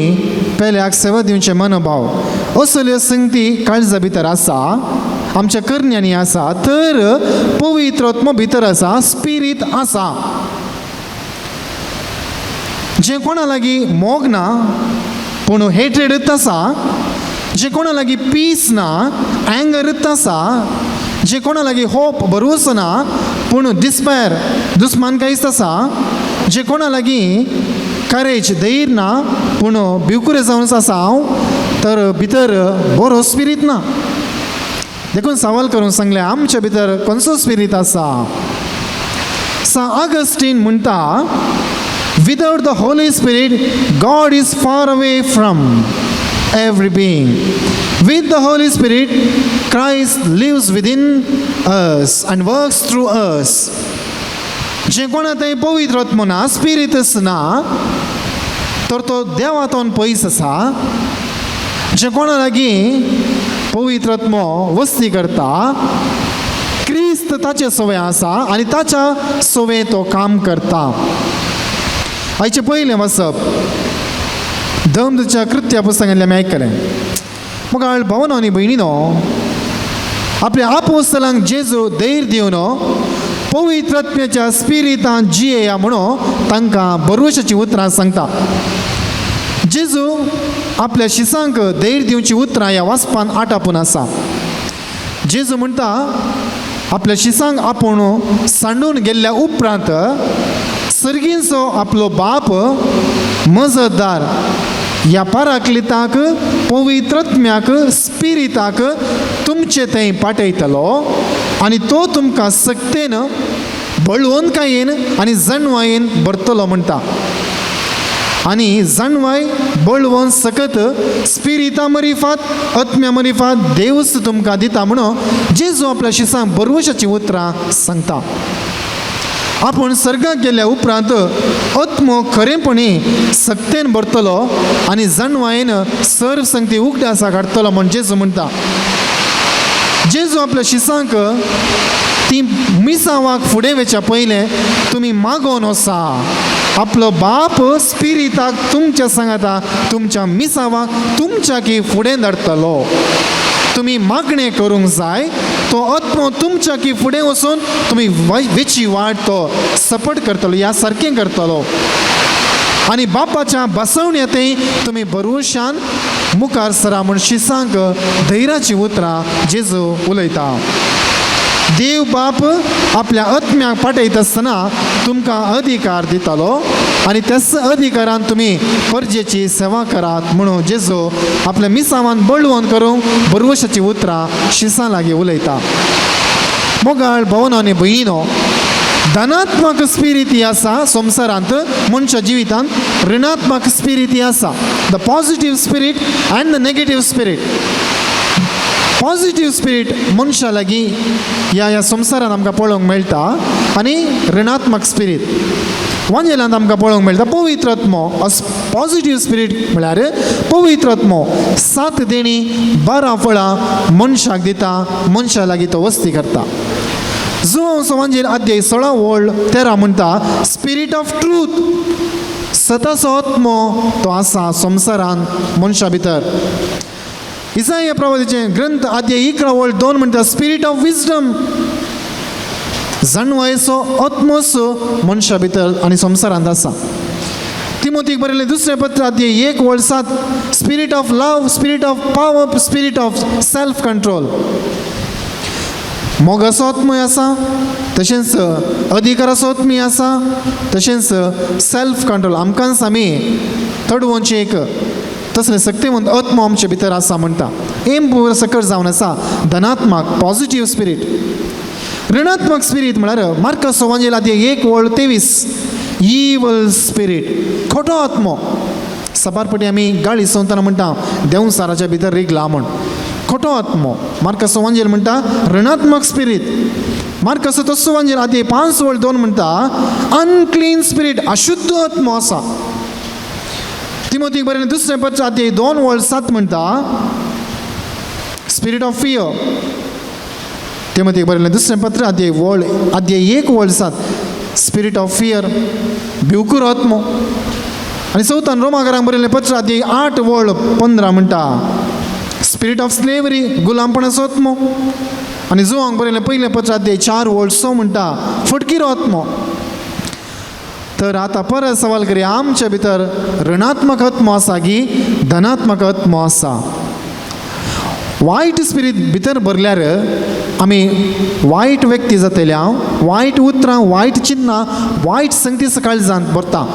पेल्याक सेवा दिवचें मनोभाव. असल्यो संगती काळजा भितर आसा, आमच्या करण्यांनी आसा, तर पवित्र आत्मो भितर आसा, स्पिरीत आसा. जें कोणा लागीं मोग ना पूण हेट्रेडच आसा, जें कोणा लागीं पीस ना अँगरच आसा, जें कोणा लागीं होप भरवंसो ना पूण डिस्पायर दुस्मानकायच आसा, जें कोणा लागीं करेज धैर्य ना पूण भिवकुरे जावन आसा हांव, तर भितर बरो स्पिरीत ना. देखून सवाल करून सांगलें, आमच्या भितर खंयचो स्पिरीत आसा? सा ऑगस्टीन म्हणटा, without the Holy Spirit God is far away from every being. With the Holy Spirit Christ lives within us and works through us. जें कोणा थंय पवित्र आत्मो ना, स्पिरितच ना, तर तो देवातून पयस आसा. जे कोणा लागीं पवित्र आत्मो वस्ती करता, क्रिस्त ताचे सवय आसा आनी ताच्या सवय तो काम करता. आयचें पयलें वाचप धर्मदूतच्या कृत्या पुस्तकांतल्यान आमी आयकलें. मुखार भावनो आनी भयणीनो, आपल्या आपोस्तलांक जेजू धैर्य दिवन पवित्र आत्म्याच्या स्पिरितान जियेया म्हणून तांकां बरोवशाचीं उतरां सांगता. जेजू आपल्या शिसांक धैर्य दिवची उतरां ह्या वाचपान आटापून आसा. जेजू म्हणटा आपल्या शिसांक आपूण सांडून गेल्ल्या उपरांत सर्गींचो आपलो बाप मजतदार ह्या पाराक्लिताक, पवित्र आत्म्याक, स्पिरिताक तुमचे थंय पाठयतलो आनी तो तुमकां सक्तेन, बळवंतकायेन आनी जाणवायेन भरतलो म्हणटा. आनी जाणवाय, बळवंत, सकत स्पिरिता मरिफात, आत्म्या मरिफात देवच तुमकां दिता म्हणून जेजू आपल्या शिसांक बरवशाचीं उतरां सांगता. आपूण सर्गाक गेल्या उपरांत आत्मो खरेपणी सक्तेन भरतलो आनी जाणवायेन सर्व संगती उगडासा काडटलो म्हण जेजू म्हणटा. जेजू आपल्या शिसांक ती मिसांवाक फुडें वचच्या पयलें तुमी मागोवन वसा, आपलो बाप स्पिरिताक तुमच्या सांगाता तुमच्या मिसांवाक तुमच्या की फुडें धाडटलो. तुमी मागणें करूंक जाय, तो आत्मो तुमच्या की फुडें वचून तुमी वेची वाट तो सपोर्ट करतलो, ह्या सारकें करतलो आनी बापाच्या बसवण्या थंय तुमी बरोवशान मुखार सरा म्हूण शिसांक धैर्याचीं उतरां जेजू उलयता. देव बाप आपल्या आत्म्याक पाठयता आसतना तुमकां अधिकार दितालो आनी त्याच अधिकारान तुमी परजेची सेवा करात म्हणून जेजू आपल्या मिसावान बळवंत करूंक बरवशाचीं उतरां शिसां लागीं उलयता. मोगाळ भवन आनी भयणीनो, धनात्मक स्पिरिती आसा संवसारांत, मनशा जिवितांत ऋणात्मक स्पिरिती आसा. The positive spirit and the negative spirit. Positive spirit मनशा लागीं ह्या ह्या संवसारांत आमकां पळोवंक मेळटा आनी ऋणात्मक स्पिरीट वांजेलांत आमकां पळोवंक मेळटा. पवित्र आत्मो, पॉजिटीव स्पिरीट म्हळ्यार पवित्र आत्मो 7 देणी 12 फळां मनशाक दिता, मनशा लागीं तो वस्ती करता. जुवांव वांजेल अध्याय 16 वळ 13 म्हणटा स्पिरीट ऑफ ट्रूथ, सताचो आत्मो तो आसा संवसारांत मनशा भितर. इसाया प्रवादीचे ग्रंथ अध्याय 11 वळ 2 म्हणटा स्पिरीट ऑफ विजडम, जाणवायेचो आत्मोस मनशा भितर आनी संवसारांत आसा. तिमोतीक बरयलें दुसरें पत्र अध्याय 1 वळ 7 spirit of love, spirit of power, spirit of self control. मोगाचो आत्मय आसा, तशेंच अधिकाराचो आत्मय आसा, तशेंच सेल्फ कंट्रोल आमकांच आमी तडवोनचें एक तसलें सक्तेवंत आत्मो आमचे भितर आसा म्हणटा. एम सकट जावन आसा धनात्मक पॉजिटीव स्पिरीट. ऋणात्मक स्पिरीट म्हळ्यार मार्कस वांजेल अध्याय 1 वळ 23 इवल स्पिरीट, खोटो आत्मो. सबारपटी आमी गाळी संवतना म्हणटा देंवसाराच्या भितर रिगला म्हण, खोटो आत्मो. मार्कस वांजेल म्हणटा ऋणात्मक स्पिरीट. मार्कस तस्सो वांजेल अध्याय 5 वळ 2 म्हणटा अनक्लीन स्पिरीट, अशुद्ध आत्मो आसा. तिमोतीक बरयलें दुसरें पत्र अध्याय 2 वळ 7 म्हणटा स्पिरीट ऑफ फियर. तिमोतीक बरयलें दुसरें पत्र अध्याय 1 वळ 7 स्पिरीट ऑफ फियर, भिवकूर आत्मो. आनी चवथान रोमाकारांक बरयलें पत्र अध्याय 8 वळ 15 म्हणटा स्पिरीट ऑफ स्लेवरी, गुलामपणाचो आत्मो. आनी जुवांक बरयलें पयलें पत्र अध्याय 4 वळ 6 म्हणटा फटकिरो आत्मो. तर आतां परत सवाल करया, आमच्या भितर ऋणात्मक आत्मो आसा की धनात्मक आत्मो आसा? वायट स्पिरीट भितर भरल्यार आमी वायट व्यक्ती जातले. हांव वायट उतरां, वायट चिन्नां, वायट संगती काळजांत भरता.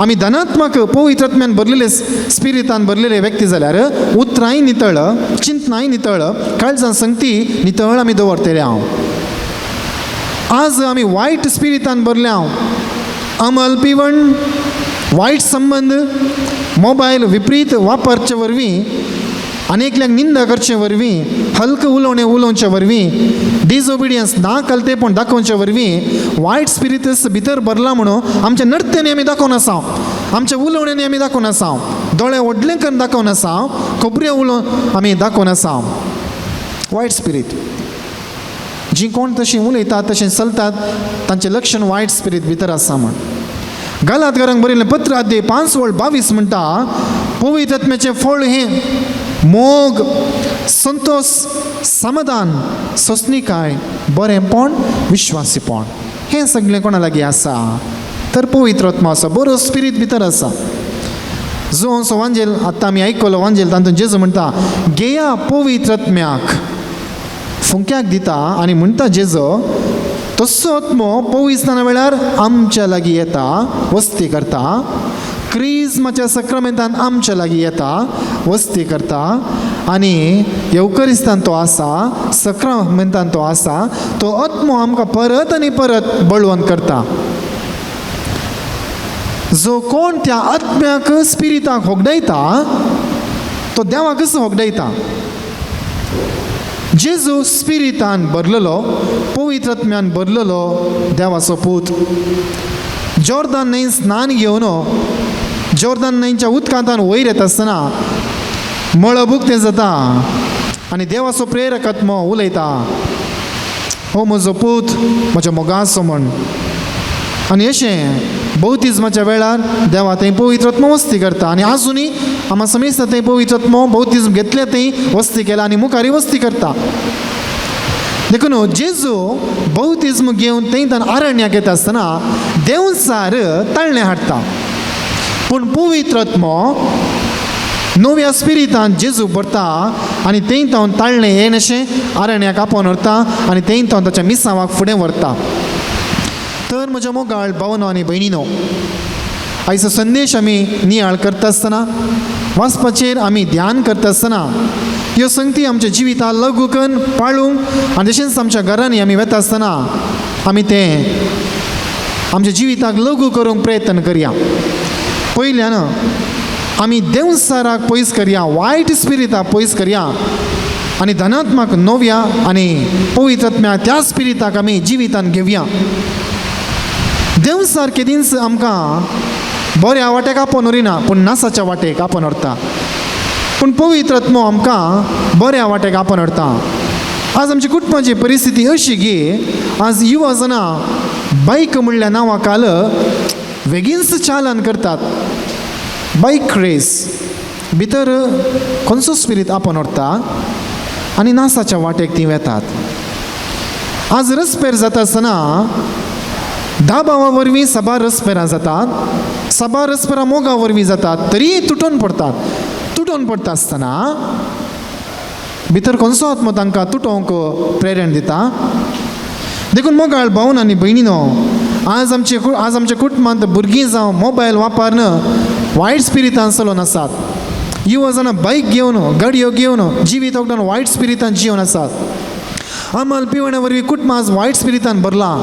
आमी धनात्मक पवित्र आत्म्यान भरलेले, स्पिरितान भरलेले व्यक्ती जाल्यार उतरांय नितळ, चिंतनाय नितळ, काळजान संगती नितळ आमी दवरतले. हांव आज आमी वायट स्पिरितान भरले. हांव अमल पिवण, वायट संबंद, मोबायल विपरीत वापरचे वरवीं आनी एकल्याक निंदा करचे वरवीं, हलक उलोवणें उलोवचे वरवीं, डिसओबिडियन्स ना कलतेपण दाखोवचे वरवीं वायट स्पिरितस भितर भरला म्हणून आमच्या नर्त्यांनी आमी दाखोवन आसा, आमच्या उलोवण्यांनी आमी दाखोवन आसा, दोळे व्हडले करून दाखोवन आसा, खबऱ्यो उलोवन आमी दाखोवन आसा. वायट स्पिरीत जी कोण तशीं उलयतात, तशें चलतात, तांचें लक्षण वायट स्पिरीत भितर आसा म्हण. गालातकारांक बरयलें पत्र अध्याय 5 वळ 22 म्हणटा, पवित्र आत्म्याचें फळ हें मोग, संतोष, समाधान, सोंसणीकाय, बरेंपण, विश्वासीपण. हें सगळें कोणा लागीं आसा तर पवित्र आत्मा आसा, बरो स्पिरीत भितर आसा. जो वांजेल आतां आमी आयकलो वांजेल, तातूंत जेजू म्हणटा, घेया पवित्र आत्म्याक फुंक्याक दिता आनी म्हणटा जेजो, तसो आत्मो पविस्ताना वेळार आमच्या लागीं येता, वस्ती करता, क्रिज्माच्या सक्रामेंतान आमच्या लागीं येता, वस्ती करता आनी येवकरिस्तान तो आसा, सक्रामेंतान तो आसा, तो आत्मो आमकां परत आनी परत बळवंत करता. जो कोण त्या आत्म्याक स्पिरिताक होगडायता तो देवाकच होगडायता. जेजू स्पिरितान भरलेलो, पवित्र आत्म्यान भरलेलो देवाचो पूत. जॉर्दान न्हंय स्नान घेवन जॉर्दान न्हंयच्या उदकांतान वयर येता आसतना मळब उक्तें जाता आनी देवाचो प्रेरक आत्मो उलयता, हो म्हजो पूत, म्हज्या मोगाचो म्हण. आनी अशें बौतिज्माच्या वेळार देवा थंय पवित्र आत्मो वस्ती करता आनी आजुनूय आमा समेस्ता थंय पवित्र आत्मो बौतिज्म घेतले थंय वस्ती केला आनी मुखारय वस्ती करता. देखून जेजू बौतिज्म घेवन थंय तान अरण्याक येता आसतना देंवचार तळणें हाडटा, पूण पवित्र आत्मो नव्या स्पिरितान जेजू भरता आनी थंय तावन ताळणें येनशें अरण्याक आपोवन व्हरता आनी थंय तावन ताच्या मिसांवाक फुडें व्हरता. तर म्हज्या मोगाळ भावनो आनी भयणीनो, आयचो संदेश आमी नियाळ करता आसतना, वाचपाचेर आमी ध्यान करता आसतना ह्यो संगती आमच्या जिवितांत लागू करून पाळूंक आनी तशेंच आमच्या घरांनी आमी वता आसतना आमी तें आमच्या जिविताक लागू करूंक प्रयत्न करया. पयल्यान आमी देंवचाराक पयस करया, वायट स्पिरिताक पयस करया आनी धनात्माक नव्या आनी पवित्र आत्म्या त्या स्पिरिताक आमी जिवितान घेवया. देंवचार केदींच आमकां बऱ्या वाटेक आपोवन व्हरिना, पूण नासाच्या वाटेक आपोवन व्हरता. पूण पवित्र आत्मो आमकां बऱ्या वाटेक आपोवन व्हरता. आज आमची कुटुंबाची परिस्थिती अशी की आज युवा जाणां बायक म्हणल्या नांवा खाल बेगीनच चालन करतात. बायक रेस भितर खंयचो स्पिरीत आपोवन व्हरता आनी नासाच्या वाटेक ती वेतात. आज रस्पेर जाता आसतना दाबावा वरवीं साबार रस्पेरां जातात, साबार रस्पेरां मोगा वरवीं जातात, तरी तुटून पडटात. तुटून पडटा आसतना भितर खंयचो आत्मो तांकां तुटोवंक प्रेरण दिता. देखून मोगाळ भावन आनी भयणीनो, आज आमच्या कुटुंबांत भुरगीं जावं मोबायल वापरून वायट स्पिरितान चलोवन आसात. युवा जाणां बायक घेवन, गाडयो घेवन जिवीत वखदान वायट स्पिरितान जिवन आसात. अमल पिवण्या वरवीं कुटुंब आज वायट स्पिरितान भरलां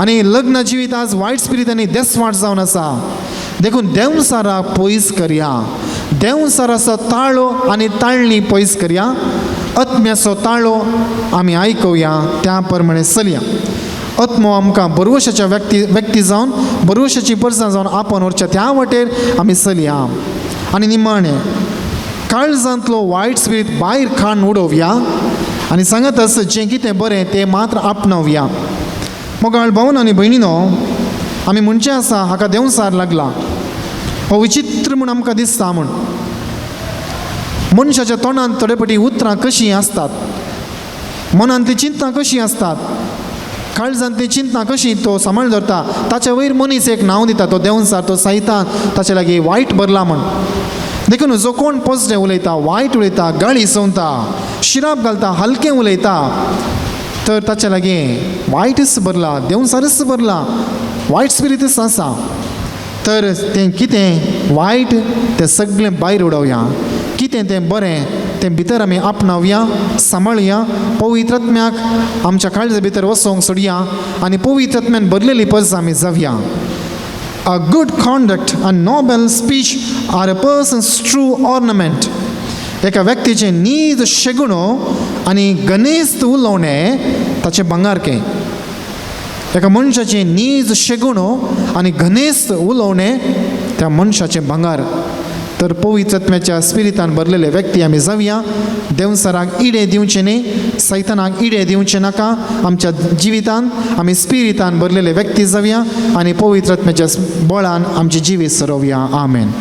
आनी लग्न जिवीत आज वायट स्पिरितांनी देसवाट जावन आसा. देखून देंवचाराक पयस करया, देंवचाराचो ताळो आनी ताळणी पयस करया, आत्म्याचो ताळो आमी आयकुया, त्या प्रमाणे चलया. आत्मो आमकां बरवशाच्या व्यक्ती जावन, बरवशाची पर्सां जावन आपोवन व्हरच्या त्या वाटेर आमी चलया. आनी निमाणें काळजांतलो वायट स्पिरीत भायर खाण उडोवया आनी सांगत आसा जें कितें बरें तें मात्र आपणावया. मोगाळ भावन आनी भयणीनो, आमी म्हणचें आसा हाका देंवचार लागला, हो विचित्र म्हूण आमकां दिसता म्हूण. मनशाच्या तोंडांत थोडे फावटी उतरां कशीं आसतात, मनांतली चिंतना कशीं आसतात, काळजांतली चिंतना कशी तो सांबाळ दवरता, ताच्या वयर मनीस एक नांव दिता, तो देंवचार, तो साहितान ताचे लागीं वायट भरला म्हूण. देखून जो कोण पोजडें उलयता, वायट उलयता, गाळी संवता, शिराप घालता, हलकें उलयता, तर ताचे लागीं वायटच भरला, देंवचारच भरला, वायट स्पिरितच आसा. तर तें कितें वायट तें सगळें भायर उडोवया, कितें तें बरें तें भितर आमी आपणावया, सांबाळया, पवित्र आत्म्याक आमच्या काळजा भितर वसोवंक सोडया आनी पवित्र आत्म्यान भरलेली पर्स आमी जावया. A good conduct and noble speech are a person's true ornament. एका व्यक्तीचें नीज शेगुणो आनी गणेस्त उलोवणें ताचें भांगारकें. एका मनशाचें नीज शेगुणो आनी गणेस्त उलोवणें त्या मनशाचें भांगार. तर पवित्र आत्म्याच्या स्पिरितान भरलेले व्यक्ती आमी जावया. देवसराक इडे दिवचे न्ही, सैतानाक इडे दिवचे नाका. आमच्या जिवितान आमी स्पिरितान भरलेले व्यक्ती जावया आनी पवित्र आत्म्याच्या बळान आमचें जिवीत सरोवया. आमेन.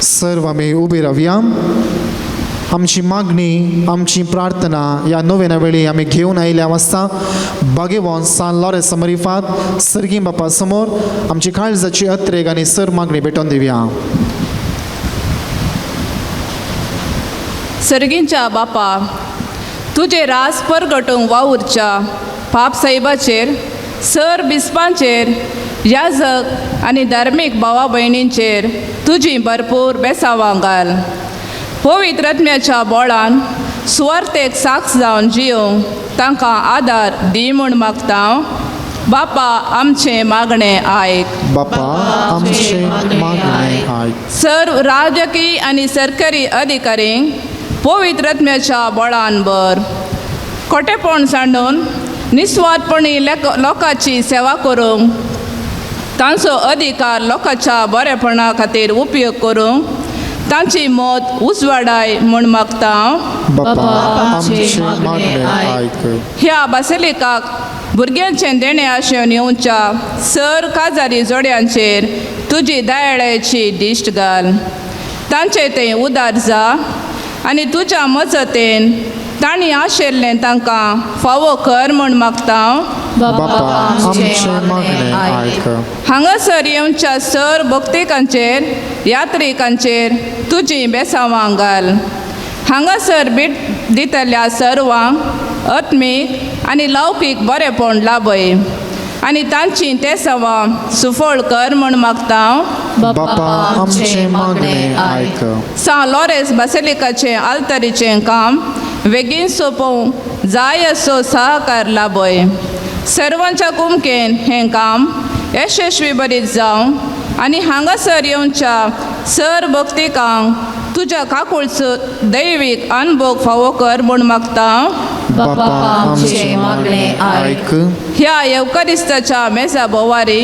सर्व आमी उबी रावया. आमची मागणी, आमची प्रार्थना ह्या नोवेना वेळी आमी घेवन आयिल्ल्या वास्ता बागेवन सान लॉरेस मरिफात सर्गी बापा समोर आमची काळजाची अत्रेग आनी सर मागणी भेटोवन दिवया. सर्गींच्या बापा, तुजे रास परगटूंक वावुरच्या पाप साहेबाचेर, सर बिस्पांचेर, याजक आनी धार्मीक भावा भयणींचेर तुजी भरपूर बेसावां घाल. पवित्र आत्म्याच्या बोळान सुवार्थेक साक्ष जावन जियोंक तांकां आदार दी म्हूण मागता. बापा आमचें मागणें आयक. बापा आमचें मागणें आयक. सर्व राजकीय आनी सरकारी अधिकारींक पवित्र आत्म्याच्या बळान भर. खोटेपण सांडून निस्वार्थपणी लोकांची सेवा करूंक, तांचो अधिकार लोकांच्या बरेपणा खातीर उपयोग करूंक तांची मत उजवाडाय म्हूण मागता. बापा आमचें मागणें आयक. ह्या बासिलिकाक भुरग्यांचें देणें आशेवन येवच्या सर काजारी जोड्यांचेर तुजी दयाळाची दिश्ट घाल. तांचे तें उदार जा आनी तुज्या मजतेन तांणी आशिल्लें तांकां फावो कर म्हूण मागता. बापा आमचें मागणें आयक. हांगासर येवच्या सर भक्तिकांचेर, यात्रिकांचेर तुजी बेसावां घाल. हांगासर भेट दितल्या सर्वांक आत्मीक आनी लौकीक बरेपण लाभय आनी तांची तेसावां सुफळ कर म्हूण मागता. बापा आमचें मागणें आयक. सां लॉरेन्स बासिलिकाचें आल्तरीचें काम बेगीन सोंपोवंक जाय असो सहकार लाभय. सर्वांच्या कुमकेन हें काम यशस्वी बरीत जावं आनी हांगासर येवच्या सर भक्तिकांक तुज्या काकुळचो दैवीक अनभोग फावो कर म्हूण मागता. बापा आमचें मागणें आयक. ह्या येवकरिस्ताच्या मेजा भोवारी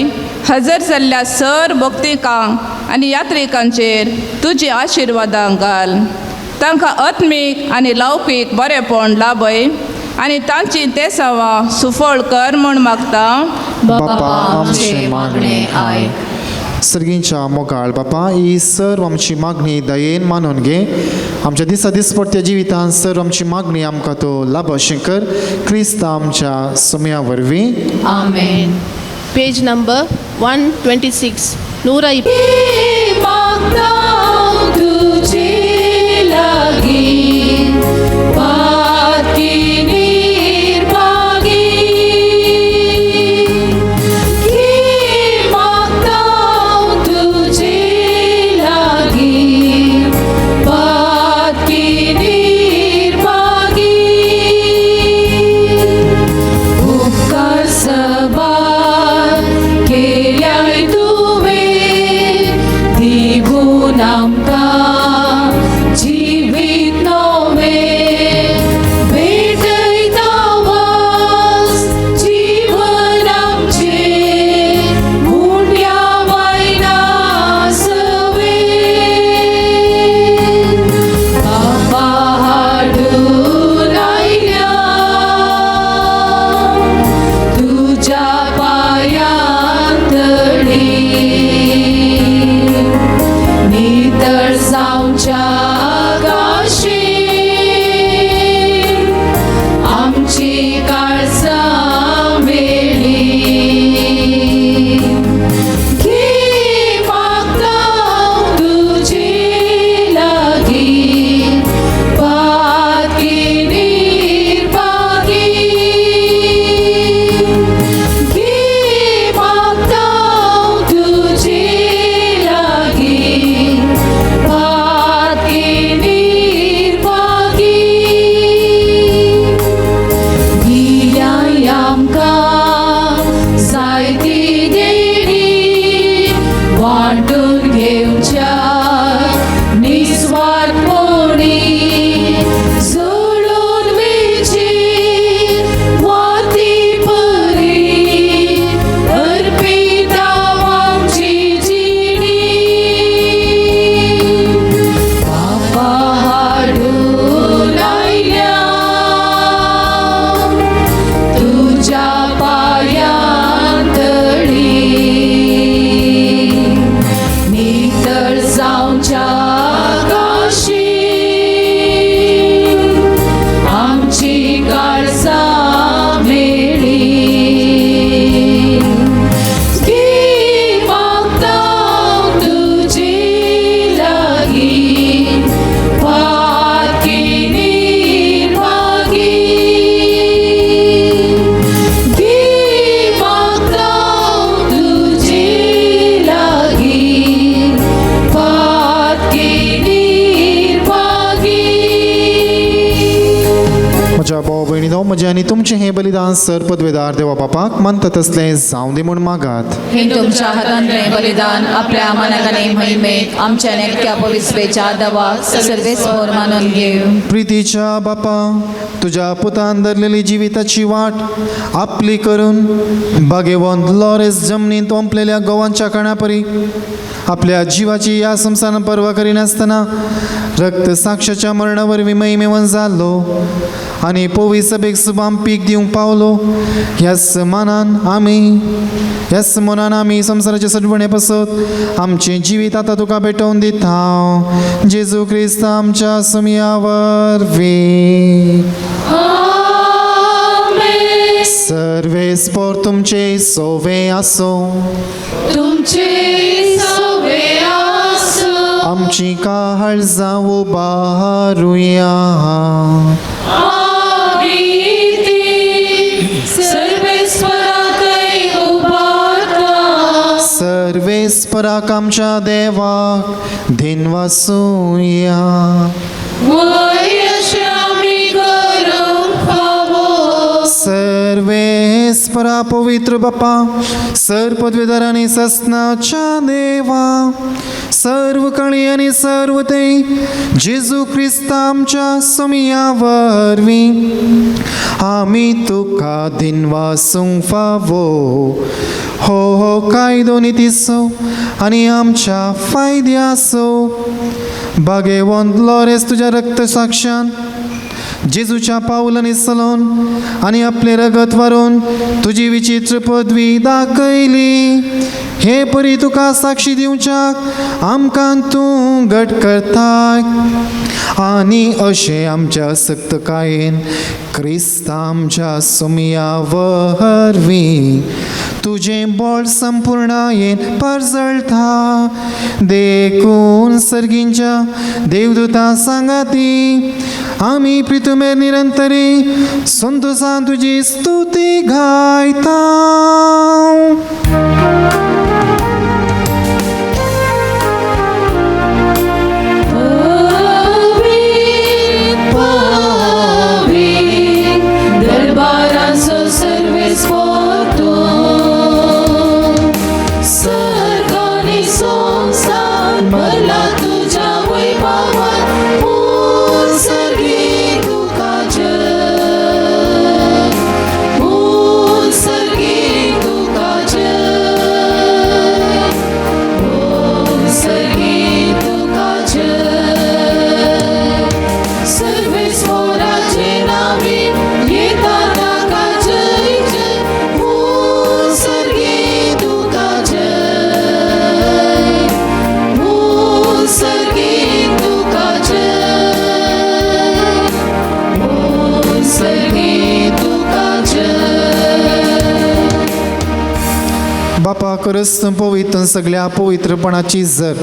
हजर जाल्ल्या सर भक्तिकांक आनी यात्रिकांचेर तुजी आशिर्वादां घाल. तांकां आत्मीक आनी लौकीक बरेपण लाभय आनी तांची तेसावां सुफळ कर म्हूण मागता. बापा आमचें मागणें आयक. सर्गींच्या मोगाळ बापा, ही सर्व आमची मागणी दयेन मानून घे. आमच्या दिसा दिसपडत्या जिवितान सर्व आमची मागणी आमकां तो लाभ कर. क्रिस्त आमच्या सुम्या वरवीं. आमेन. पेज नंबर 126 100. केल्याय तुवें ती गुण आत्मोणी जोडून वेची वाती परी अर्पिता आमची जिणी पापा हाडून आयल्या तुज्या पायांतळी नितळ जावच्या काशी आमची काळजां मेळी गी मागता तुजी लागीं पाकी निर्मागी गी मागता तुजी लागीं पाकी निर्मागी. म्हज्या भाव भयणीनो, म्हजें आनी तुमचें हें बलिदान सर पदवेदार देवा बापाक मानता तसलें जावं दी म्हूण मागात. हे तुमच्या हातांतलें बलिदान आपल्या मनाक आनी महिमेक आमच्या नेटक्या पविस्वेच्या दवा सर्वेस्पोर मानून घेव. प्रितीच्या बापा, तुज्या पुतान धरलेली जिविताची वाट आपली करून बागेवंत लॉरेस जमनींत ओंपलेल्या गोवांच्या कणापरी आपल्या जिवाची ह्या संवसारान पर्वा करिनासतना रक्त साक्षाच्या मरणा वरवीं महिमेवन जाल्लो आनी पोवी सभेक सुबाम पीक दिवंक पावलो. ह्याच मानान आमी ह्याच मनान आमी संवसाराचे सडवणे पासत आमचें जिवीत आतां तुका भेटोवन दिता, जेजू क्रिस्त आमच्या सुमया वरवीं. आमेन. सर्वेस्पोर तुमचे सोवे आसो. तुमचे सवे आसो. आमची काळजां उबारुया. आमी ती सर्वेस्वराकय उबारता. सर्वेस्पराक आमच्या देवाक दिनवासुया. वय अशें आमी करूंक फावो. सर्वेस्परा पवित्र बापा, सर्व पदवीधर आनी ससनाच्या देवा, सर्व कळी आनी सर्व ते जेजू क्रिस्त आमच्या सोमया वरवीं आमी तुका दिनवासूंक फावो. हो हो कायदो नितीचो आनी आमच्या फायद्याचो. बागेवंत लॉरेस तुज्या रक्त साक्षान जेजूच्या पावलांनी चलोवन आनी आपलें रगत वारोवन तुजी विचित्र पदवी दाखयली. हे परी तुका साक्षी दिवच्याक आमकां तूं घट करताय आनी अशें आमच्या असक्तकायेन क्रिस्त आमच्या सुमया वरवीं तुजें बळ संपुर्णायेन परजळटा. देखून सर्गींच्या देवदूता सांगाती आमी प्रितुमेर निरंतरी संतोसान तुजी स्तुती गायता. पवीत पवीत दरबाराचो सर्वेस्पोर तूं, सर्ग आनी संवसार भरला तुज्या वैभवान. पूण सर्गी तुका जय, पूण सर्गी तुका जय, पूण सर्गी तुका जय. सर्वेस्वराचे नावे येता ताका जय जय. पूण सर्गी तुका जय, पूण सर्गी तुका जय, पूण सर्गी तुका जय. बापा, करस तूं पवित्र सगळ्या पवित्रपणाची जर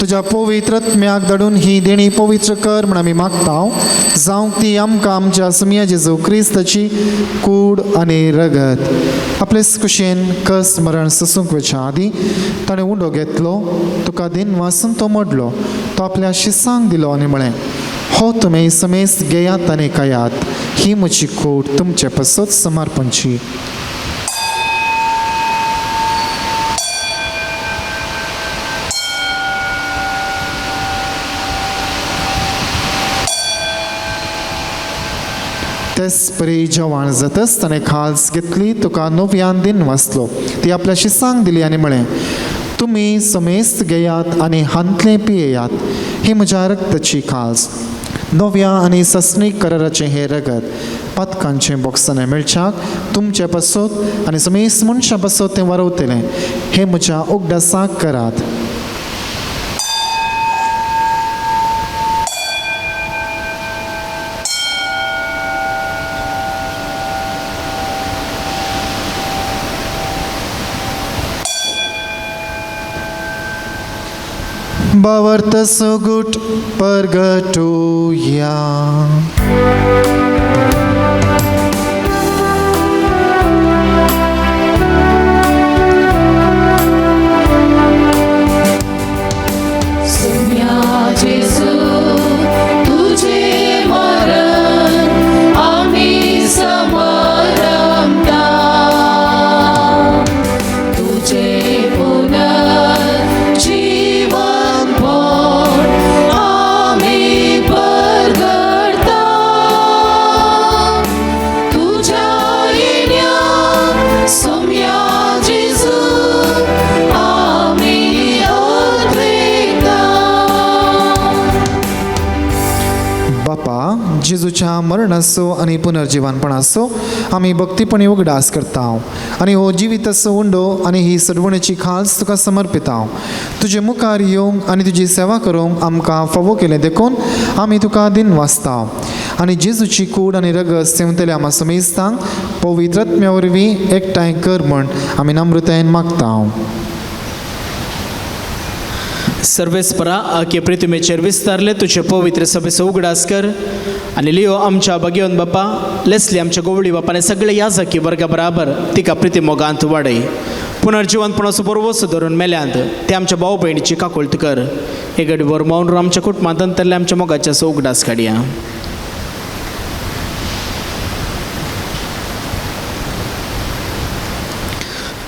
तुज्या पवित्र आत्म्याक धाडून ही देणी पवित्र कर म्हण आमी मागता, जावंक ती आमकां आमच्या सुमया जेजू क्रिस्ताची कूड आनी रगत. आपलेच कुशेन कस मरण सोसूंक वचच्या आदीं ताणें उंडो घेतलो, तुका दिन वासून तो मोडलो, तो आपल्या शिसांक दिलो आनी म्हळें, हो तुमी समेस्त घेयात आनी खायात, ही म्हजी कूड तुमचे पासत समर्पणची. तेच परी जेवण जातच ताणें खाल्स घेतली, तुका नव्यान दिन वाचलो, ती आपल्या शिसांक दिली आनी म्हळें, तुमी समेस्त घेयात आनी हांतलें पियेयात, ही म्हज्या रक्ताची खाल्स, नव्या आनी सस्नीक कराराचें हें रगत पातकांचें बोक्सांनी मेळच्याक तुमचे पासत आनी समेस्त मनशां पासत तें वारवतलें, हें म्हज्या उगडासाक करात. भावार्थ सुगूट परगटुया. जेजूच्या मरणाचो आनी पुनर्जिवनपणाचो आमी भक्तीपणी उगडास करता आनी हो जिविताचो उंडो आनी ही सडवणेची खास तुका समर्पिता. तुजे मुखार येवंक आनी तुजी सेवा करूंक आमकां फावो केलें देखून आमी तुका दिन वाचता आनी जेजूची कूड आनी रगत सेवतल्या आमा समेस्तांक पवित्र आत्म्या वरवीं एकठांय कर म्हण आमी नम्रतायेन मागता. सर्वेस्परा आखे प्रितुमेचेर विस्तारले तुजे पवित्र सभेचो उगडास कर आनी लियो आमच्या भगेवन बापा लेस्ली आमच्या गोवळी बापाने सगळे याजकी वर्गा बराबर तिका प्रिती मोगांत वाडय. पुनर्जिवनपणाचो बरोवस धरून मेल्यांत ते आमच्या भाव भयणीची काकुळट कर. हे घडीभर मौन आमच्या कुटुंबांत अंतरले आमच्या मोगाच्या उगडास काडया.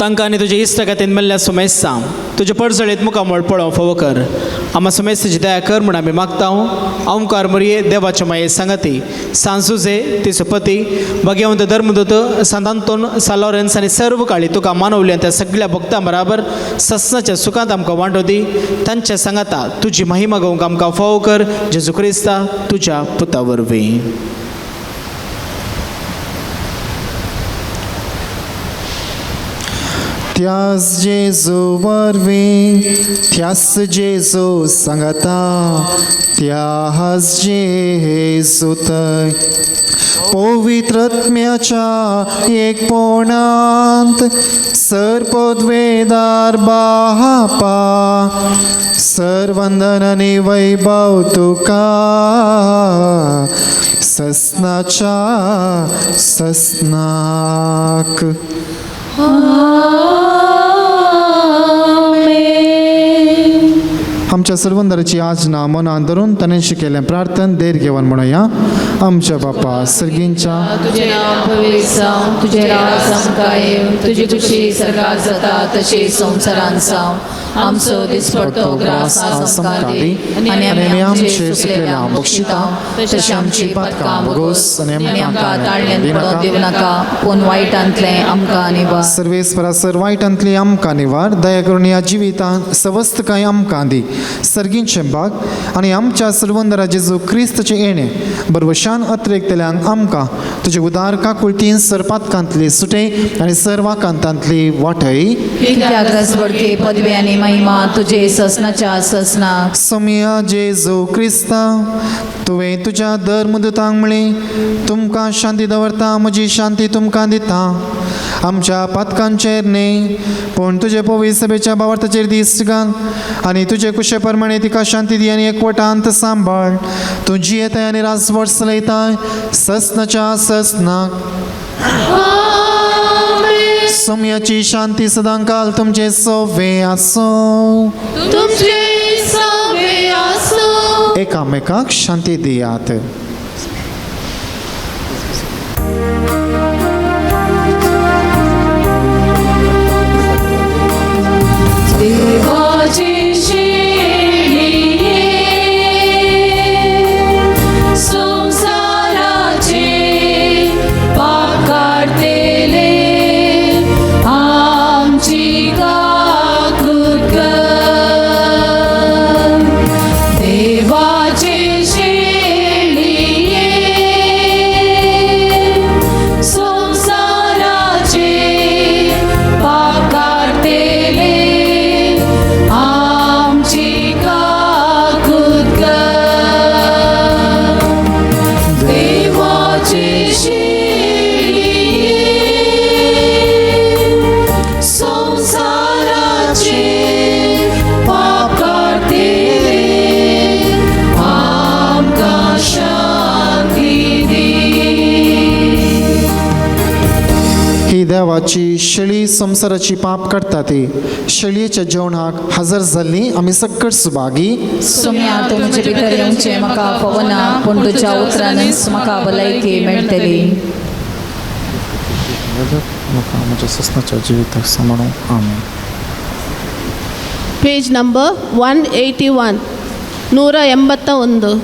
तांकां आनी तुजे इश्टागतीन मेल्ल्या सुमेस्तां तुजे पडजळेत मुखामळ पळोवंक फावो कर. आमा सुमेस्ताची दया कर म्हूण आमी मागता. ओंकार मोरये देवाच्या माये सांगाती सांजुजे तिचो पती भगवंत धर्मदूत सांत आंतोन सा लॉरेन्स आनी सर्व काळी तुका मानवल्या त्या सगळ्या भक्तां बराबर सस्नाच्या सुखांत आमकां वांटो दी. तांच्या सांगाता तुजी महिमा गोवंक आमकां फावो कर. जेजू क्रिस्ता तुज्या पुता वरवीं. त्यास जेजू वरवीं, त्यास जेजू सांगता, त्यास जेजू थंय पवित्र आत्म्याच्या एकपणांत सर्पद्वेदार बापा सर्वंदन आनी वैभव तुका सस्नाच्या सस्नाक. आमच्या सर्वंदराची आजना मनान धरून ताणें शिकयलें प्रार्थन देर घेवन म्हणूया. आमच्या बापा सर्गींच्या तुझे नाव पवित्र जावं, तुझे राज आमकां येवं, तुजी खुशी सर्गात जाता तशी संवसारांत जावं. आमचो दिसपडतो ग्रास आज आमकां दी आनी आमी आमचे चुकलेल्या बक्षिता तशी आमची पातकां भोगोस आनी आमकां ताळ्यान पडोवंक दिवं नाका, पूण वायटांतलें आमकां निवार. सर्वेस्परा सर वायटांतली आमकां निवार, दया करून ह्या जिवितांत सवस्तकाय आमकां दी. सर्गींचें बाग आनी आमच्या सर्वंदरा जेजू क्रिस्तचें येणें बरवशान अत्रेकतल्यांक आमकां तुजे उदार काकुळतीन सरपातकांतली सुटे आनी सर्वाकांतांतली वाटय. कित्याक रसबडके पदवी आनी महिमा तुजे ससनाच्या ससनाक. सोमिया जेजू क्रिस्ता तुवें तुज्या धर्मदूतांक म्हळें, तुमकां शांती दवरता, म्हजी शांती तुमकां दिता. आमच्या पातकांचेर न्हय पूण तुजे पवित्र सभेच्या भावार्थाचेर दीस घाल आनी तुजे कुशे प्रमाणे तिका शांती दी आनी एकवटांत सांबाळ. तूं जियेताय आनी राजवट चलयताय ससनाच्या ससनाक. सोम्याची शांती सदांकाल तुमचे सोवे आसो. एकामेकाक शांती दियात. देवाची शेणी संसाराचे देवाची शेळी संवसाराची पाप काडटा ती शेळयेच्या जेवणाक हजर जाल्ली आमी सक्कट सुभागी. सोम्या, तूं म्हजे भितर येवचें म्हाका फावना, पूण तुज्या उतरानच म्हाका भलायकी मेळटली. म्हाका म्हज्या ससनाच्या जिविताक सांबाळूं. आमेन. Page number 181, 181.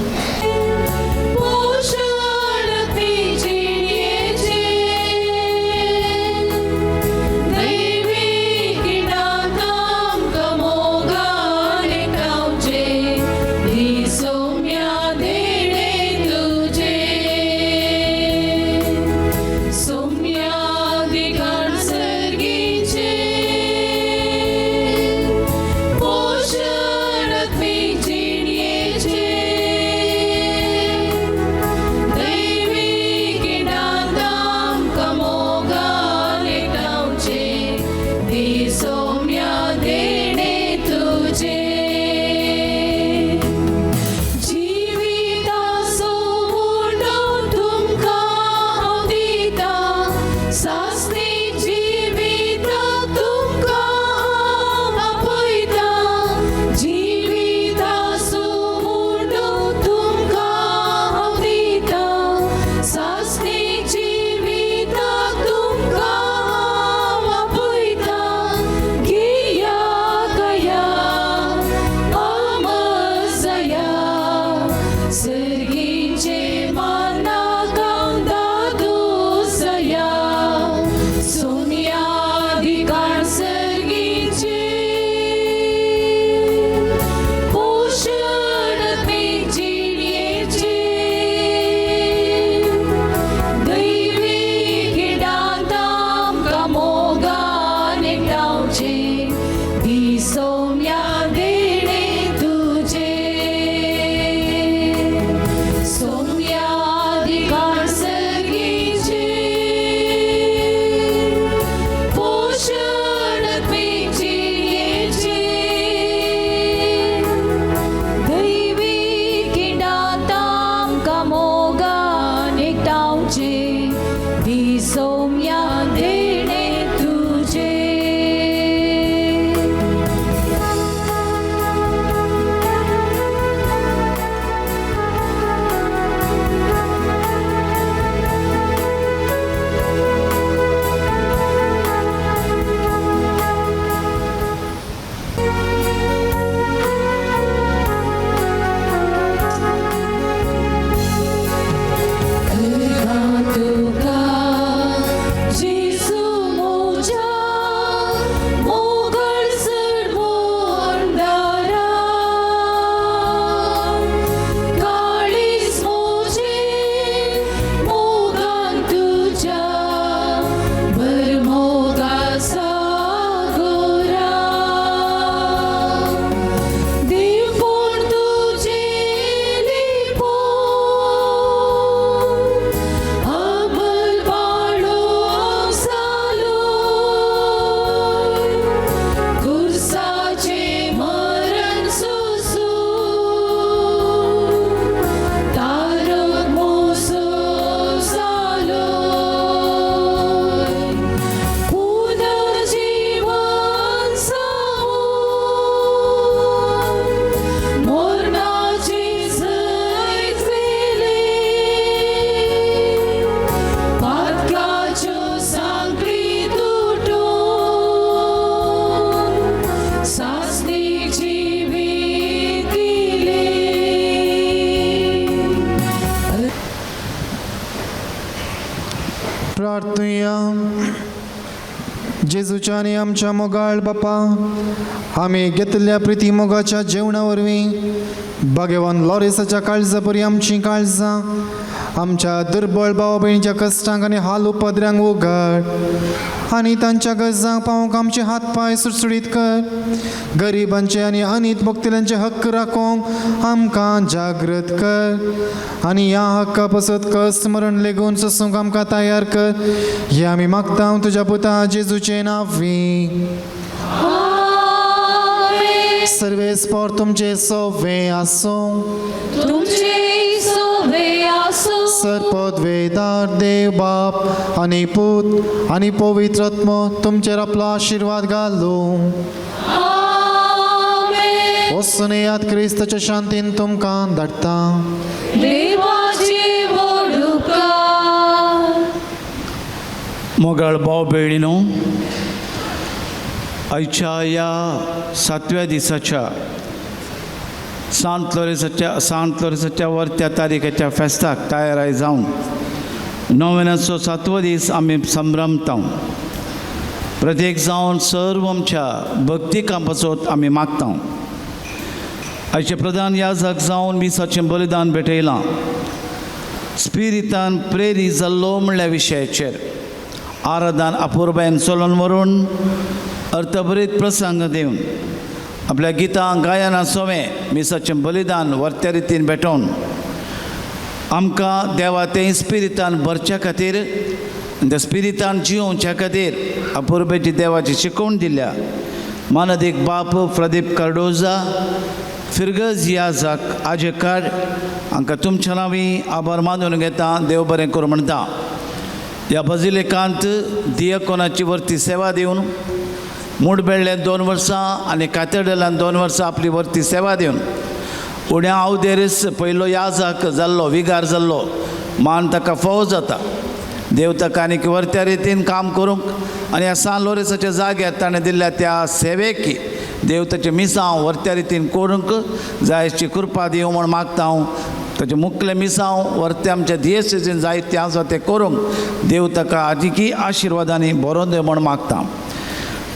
प्रार्थुया. जेजूच्या आनी आमच्या मोगाळ बापा, आमी घेतल्या प्रिती मोगाच्या जेवणा वरवीं भाग्यवान लॉरेसाच्या काळजा परी आमचीं काळजां आमच्या दुर्बळ भाव भयणीच्या कश्टांक आनी हाल उपद्र्यांक उगड आनी तांच्या गरजांक पावोवंक आमचे हात पांय सुटसुटीत कर. गरिबांचे आनी अनीत भोगतल्यांचे हक्क राखोवंक आमकां जागृत कर आनी ह्या हक्का पासत कश्ट मरण लेगून सोसूंक आमकां तयार कर. हे आमी मागता तुज्या पुता जेजूचे नांवी. सर्वेस्पोर तुमचे सोवे आसूं. तुमचे सोवे आसूं. सर्प पदवेदार देव बाप आनी पूत आनी पवित्र आत्मो तुमचेर आपलो आशिर्वाद घालूं. वचून येयात, क्रिस्ताच्या शांतीन तुमकां धाडटा. देवाचे व्हड उपकार. मोगाळ भाव भयणीनो, आयच्या ह्या सातव्या दिसाच्या सांत लोरेसाच्या वरत्या तारीखेच्या फेस्ताक तयाराय जावन नोवेनाचो सातवो दीस आमी संभ्रमता. प्रत्येक जावन सर्व आमच्या भक्ती कापासोत आमी मागता. आयचे प्रधान याजक जावन मिसाचें बलिदान भेटयलां. स्पिरितान प्रेरीत जाल्लो म्हणल्या विशयाचेर आराधन अपुरबायेन चलोवन व्हरून, अर्थभरीत प्रसंग दिवन, आपल्या गितां गायना सोवें मिसाचें बलिदान वर्त्या रितीन भेटोवन आमकां देवा ते स्पिरितान भरच्या खातीर, त्या स्पिरितान जियोवच्या खातीर अपुरबेची देवाची शिकवण दिल्या मानादीक बाप प्रदीप कार्डोजा फिरगज याजक आजेकार हांकां तुमच्या नांवी आभार मानून घेता. देव बरें करूं म्हणटा. ह्या बजिलिकांत दियकोनाची वर्ती सेवा दिवन, मुडबेळ्ळे 2 वर्सां आनी कातरडेलान 2 वर्सां आपली वर्ती सेवा दिवन, उण्या आवदेरीस पयलो याजक जाल्लो, विगार जाल्लो मान ताका फावो जाता. देव ताका आनीक वर्त्या रितीन काम करूंक आनी ह्या सान लोरेसाच्या जाग्यार ताणें दिल्ल्या त्या सेवेकी देव ताचें मिसांव वर्त्या रितीन करूंक जायची कृपा दिवं म्हूण मागता हांव. ताचें मुखलें मिसांव वर्ते आमच्या दियेसेजीन जायतें आसा तें करूंक देव ताका आदिकी आशिर्वादांनी भरोन दी म्हूण मागता.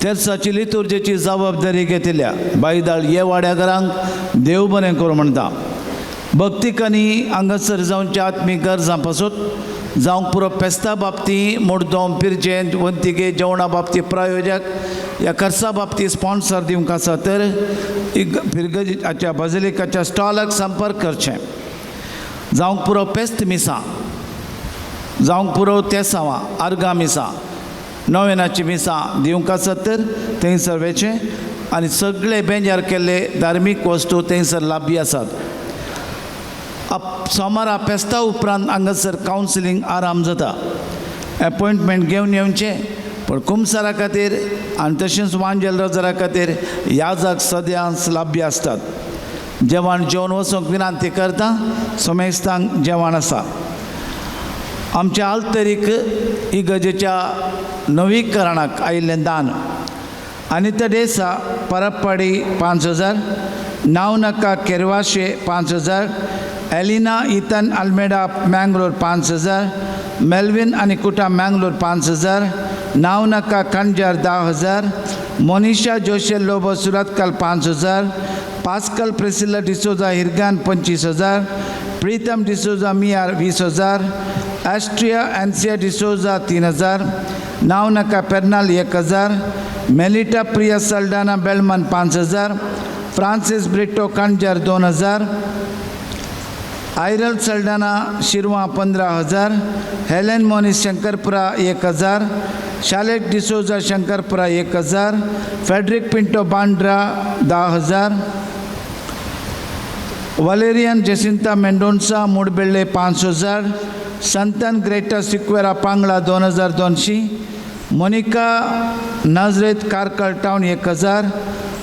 तेर्साची लितुर्जेची जबाबदारी घेतिल्ल्या बायदाळ ये वाड्याघरांक देव बरें करूं म्हणटा. भक्तिकांनी हांगासर जावच्या आत्मीक गरजां पासून जावंक पुरो फेस्ता बाबती, मुडदोम पिरजेंत वंतिगे जेवणा बाबती प्रायोजक या खर्चा बाबतीत स्पॉन्सर दिवंक आसा तर फिरगजाच्या बाजिलिकाच्या स्टॉलाक संपर्क करचें. जावंक पुरो पेस्त मिसां, जावंक पुरो तेसांवां, आर्गां मिसां, नोवेनाची मिसां दिवंक आसत तर थंयसर वेचें आनी सगळे बेंजार केल्ले धार्मीक वस्तू थंयसर लाभी आसात. सोमारा फेस्ता उपरांत हांगासर कावन्सिलींग आराम जाता. एपॉयंटमेंट घेवन येवचें, पूण कुमसारा खातीर आनी तशेंच वांजेल रोजरा खातीर याजक सद्यांच लाभ्य आसतात. जेवण जेवन वचूंक विनंती करता. सोमेस्तांक जेवण आसा. आमच्या आल्तरीक इगर्जेच्या नवीकरणाक आयिल्लें दान: अनिता डेसा परप्पाडी 5000, नावनका केरवाशे 5000, एलिना इतन अल्मेडा मँगलोर 5000, मेल्विन आनी कुटा मँगलोर 5000, नावनका खंजार 10,000, मोनिशा जोशे लोबो सुरतकल 5000, पास्कल प्रेसिल्ला डिसोजा हिरगान 25,000, प्रीतम डिसोजा मियार 20,000, ॲस्ट्रिया एन्सिया डिसोजा 3000, नावनका पेर्नाल 1000, मेलिटा प्रिया सल्डाना बेलमन 5000, फ्रांसिस ब्रिटो कंजर 2000, आयरल सल्डाना शिरवा 15,000, हेलेन मोनिस शंकरपुरा 1000, शालेट डिसोजा शंकरपुरा 1000, फेड्रिक पिंटो बांड्रा 10,000, वलेरियन जेसिंता मेंडोन्सा मुडबेल्ले 5000, संतन ग्रेटा सिक्वेरा पांगळा 2200, मोनिका नाजरेत कार्कल टावन 1000,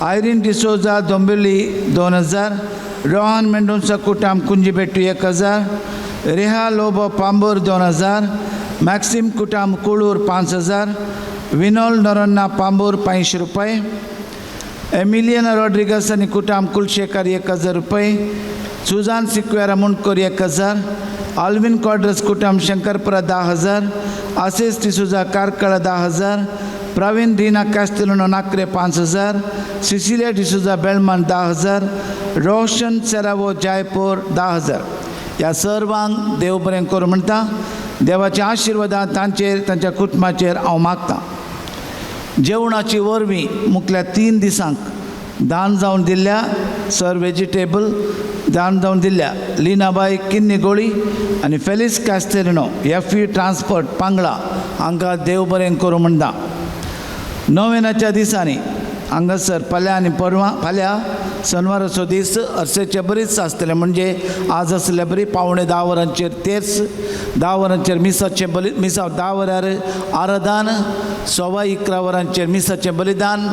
आयरीन डिसोजा दोंबिवली 2000, रोहन मेंडोन्सा कुटाम कुंजीबेट्टू 1000, रेहा लोबो पांबूर 2000, मॅक्सिम कुटाम कुळूर 5000, विनोल नरोन्ना पांबूर 500 रुपये, एमिलियन रॉड्रिगस आनी कुटाम कुलशेखर 1000 रुपये, सुजान सिक्वेरा मुंडकोर 1000, आल्विन क्वाड्रस कुटाम शंकरपुरा 10,000, आसिस डिसोजा कार्कळ 10,000, प्रवीण रीना कास्तेलिनो नाकरे 5000, सिसिलिया डिसोजा बेलमान 10,000, रोशन सेरावो जयपूर 10,000. ह्या सर्वांक देव बरें करूं म्हणटा. देवाच्या आशिर्वादान तांचेर, तांच्या कुटुंबाचेर हांव मागतां. जेवणाची वरवीं मुखल्या 3 दिसांक दान जावन दिल्ल्या, सर वेजिटेबल दान जावन दिल्ल्या लिनाबाई किन्नी गोळी आनी फेलिस कास्तेरिनो एफ ई ट्रान्सपोर्ट पांगळा हांकां देव बरें करूं म्हणटा. नोवेनाच्या दिसांनी हांगासर फाल्यां आनी परवां, फाल्यां शनवाराचो दीस अर्सेचे बरीच आसतलें म्हणजे आज आसले बरी 9:45 वरांचेर तेर्स, 10 वरांचेर मिसाचें बली मिसा 10 वरार आराधन, 11:15 वरांचेर मिसाचें बलिदान,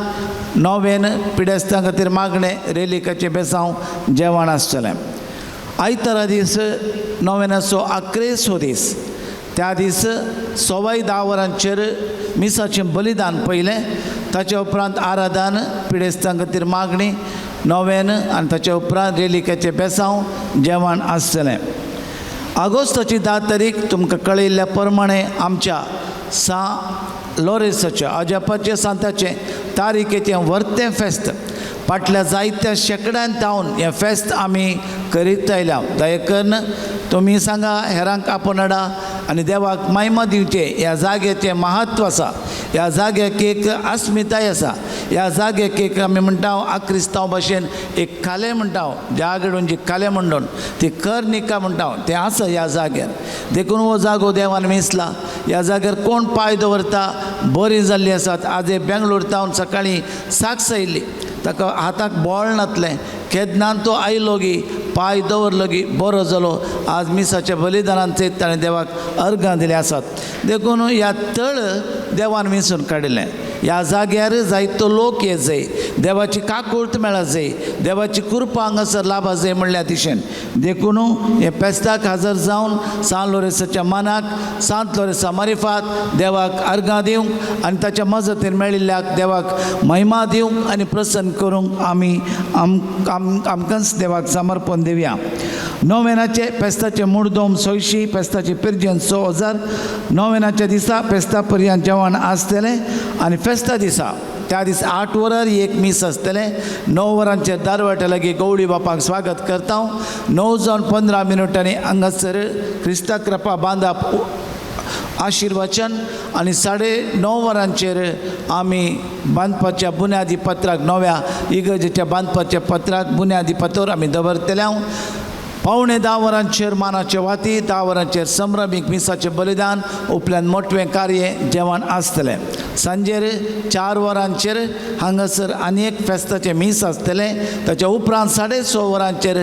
नोवेन पिडेस्तां खातीर मागणें, रेलिकाचें बेसांव जेवण आसतलें. आयतारा दीस नोवेनाचो आक्रेसो दीस, त्या दीस 10:15 वरांचेर मिसाचें बलिदान पयलें, ताच्या उपरांत आराधन, पिडेस्तां खातीर मागणी, नोवेन आनी ताच्या उपरांत रेलिकाचें बेसांव जेवण आसतलें. आगोस्ताची 10 तारीख तुमकां कळयल्ल्या प्रमाणे आमच्या सा लोरेसाच्या अजापाचे सांताचें तारीखेचें वर्तें फेस्त फाटल्या जायत्या शेंकड्यान तावन हें फेस्त आमी करीत आयल्या. दया करून तुमी सांगा हेरांक आपोवन हाडा आनी देवाक महिमा दिवचें. ह्या जाग्याचें महत्व आसा, ह्या जाग्याक एक अस्मिताय आसा, ह्या जाग्याक एक आमी म्हणटा आक्रिस्तांव भाशेन एक खालें म्हणटा, जागडून जी खालें म्हणून ती कर निका म्हणटा तें आसा ह्या जाग्यार. देखून हो जागो देवान वेंचला. ह्या जाग्यार कोण पांय दवरता बरीं जाल्लीं आसात. आज बेंगलोर तावन सकाळीं साक्ष आयिल्ली, ताका हाताक बोळ नातलें, केन्ना तो आयलो गी पांय दवरलो गी बरो जालो. आज मिसाच्या बलिदानान ताणें देवाक अर्गां दिलीं आसात. देखून ह्या तळ देवान वेंचून काडिल्लें. ह्या जाग्यार जायतो लोक येत जाय, देवाची काकूर्त मेळत जाय, देवाची कृपा हांगासर लाभा जाय म्हणल्या दिशेन. देखून हे फेस्ताक हजर जावन सान लोरेसाच्या मनाक सांत लोरेसा मारिफात देवाक अर्गां दिवंक आनी ताच्या मजतीन मेळिल्ल्याक देवाक महिमा दिवंक आनी प्रसन्न करूंक आमी आमकांच देवाक समर्पण दिवया. नोवेनाचे फेस्ताचे मुडदोम 600, फेस्ताचे पिरजन 6000. नोवेनाच्या दिसा फेस्ता पर्यंत जेवण आसतलें आनी फेस्ता दिसा त्या दीस 8 वरार एक मीस आसतलें. 9 वरांचेर दारवाट्या लागीं गौडी बापाक स्वागत करता. 9 जावन 15 मिनटांनी हांगासर क्रिस्ता कृपा बांदाप आशिर्वचन आनी 9:30 वरांचेर आमी बांदपाच्या बुन्यादी पत्राक नव्या इगर्जेच्या बांदपाच्या पत्राक बुन्यादी पत्र आमी दवरतले. 9:45 वरांचेर मानाचे वाती, 10 वरांचेर संभ्रमीक मिसाचें बलिदान, उपरांत मोटवें कार्य जेवण आसतलें. सांजेर 4 वरांचेर हांगासर आनी एक फेस्ताचें मीस आसतलें. ताच्या उपरांत 6:30 वरांचेर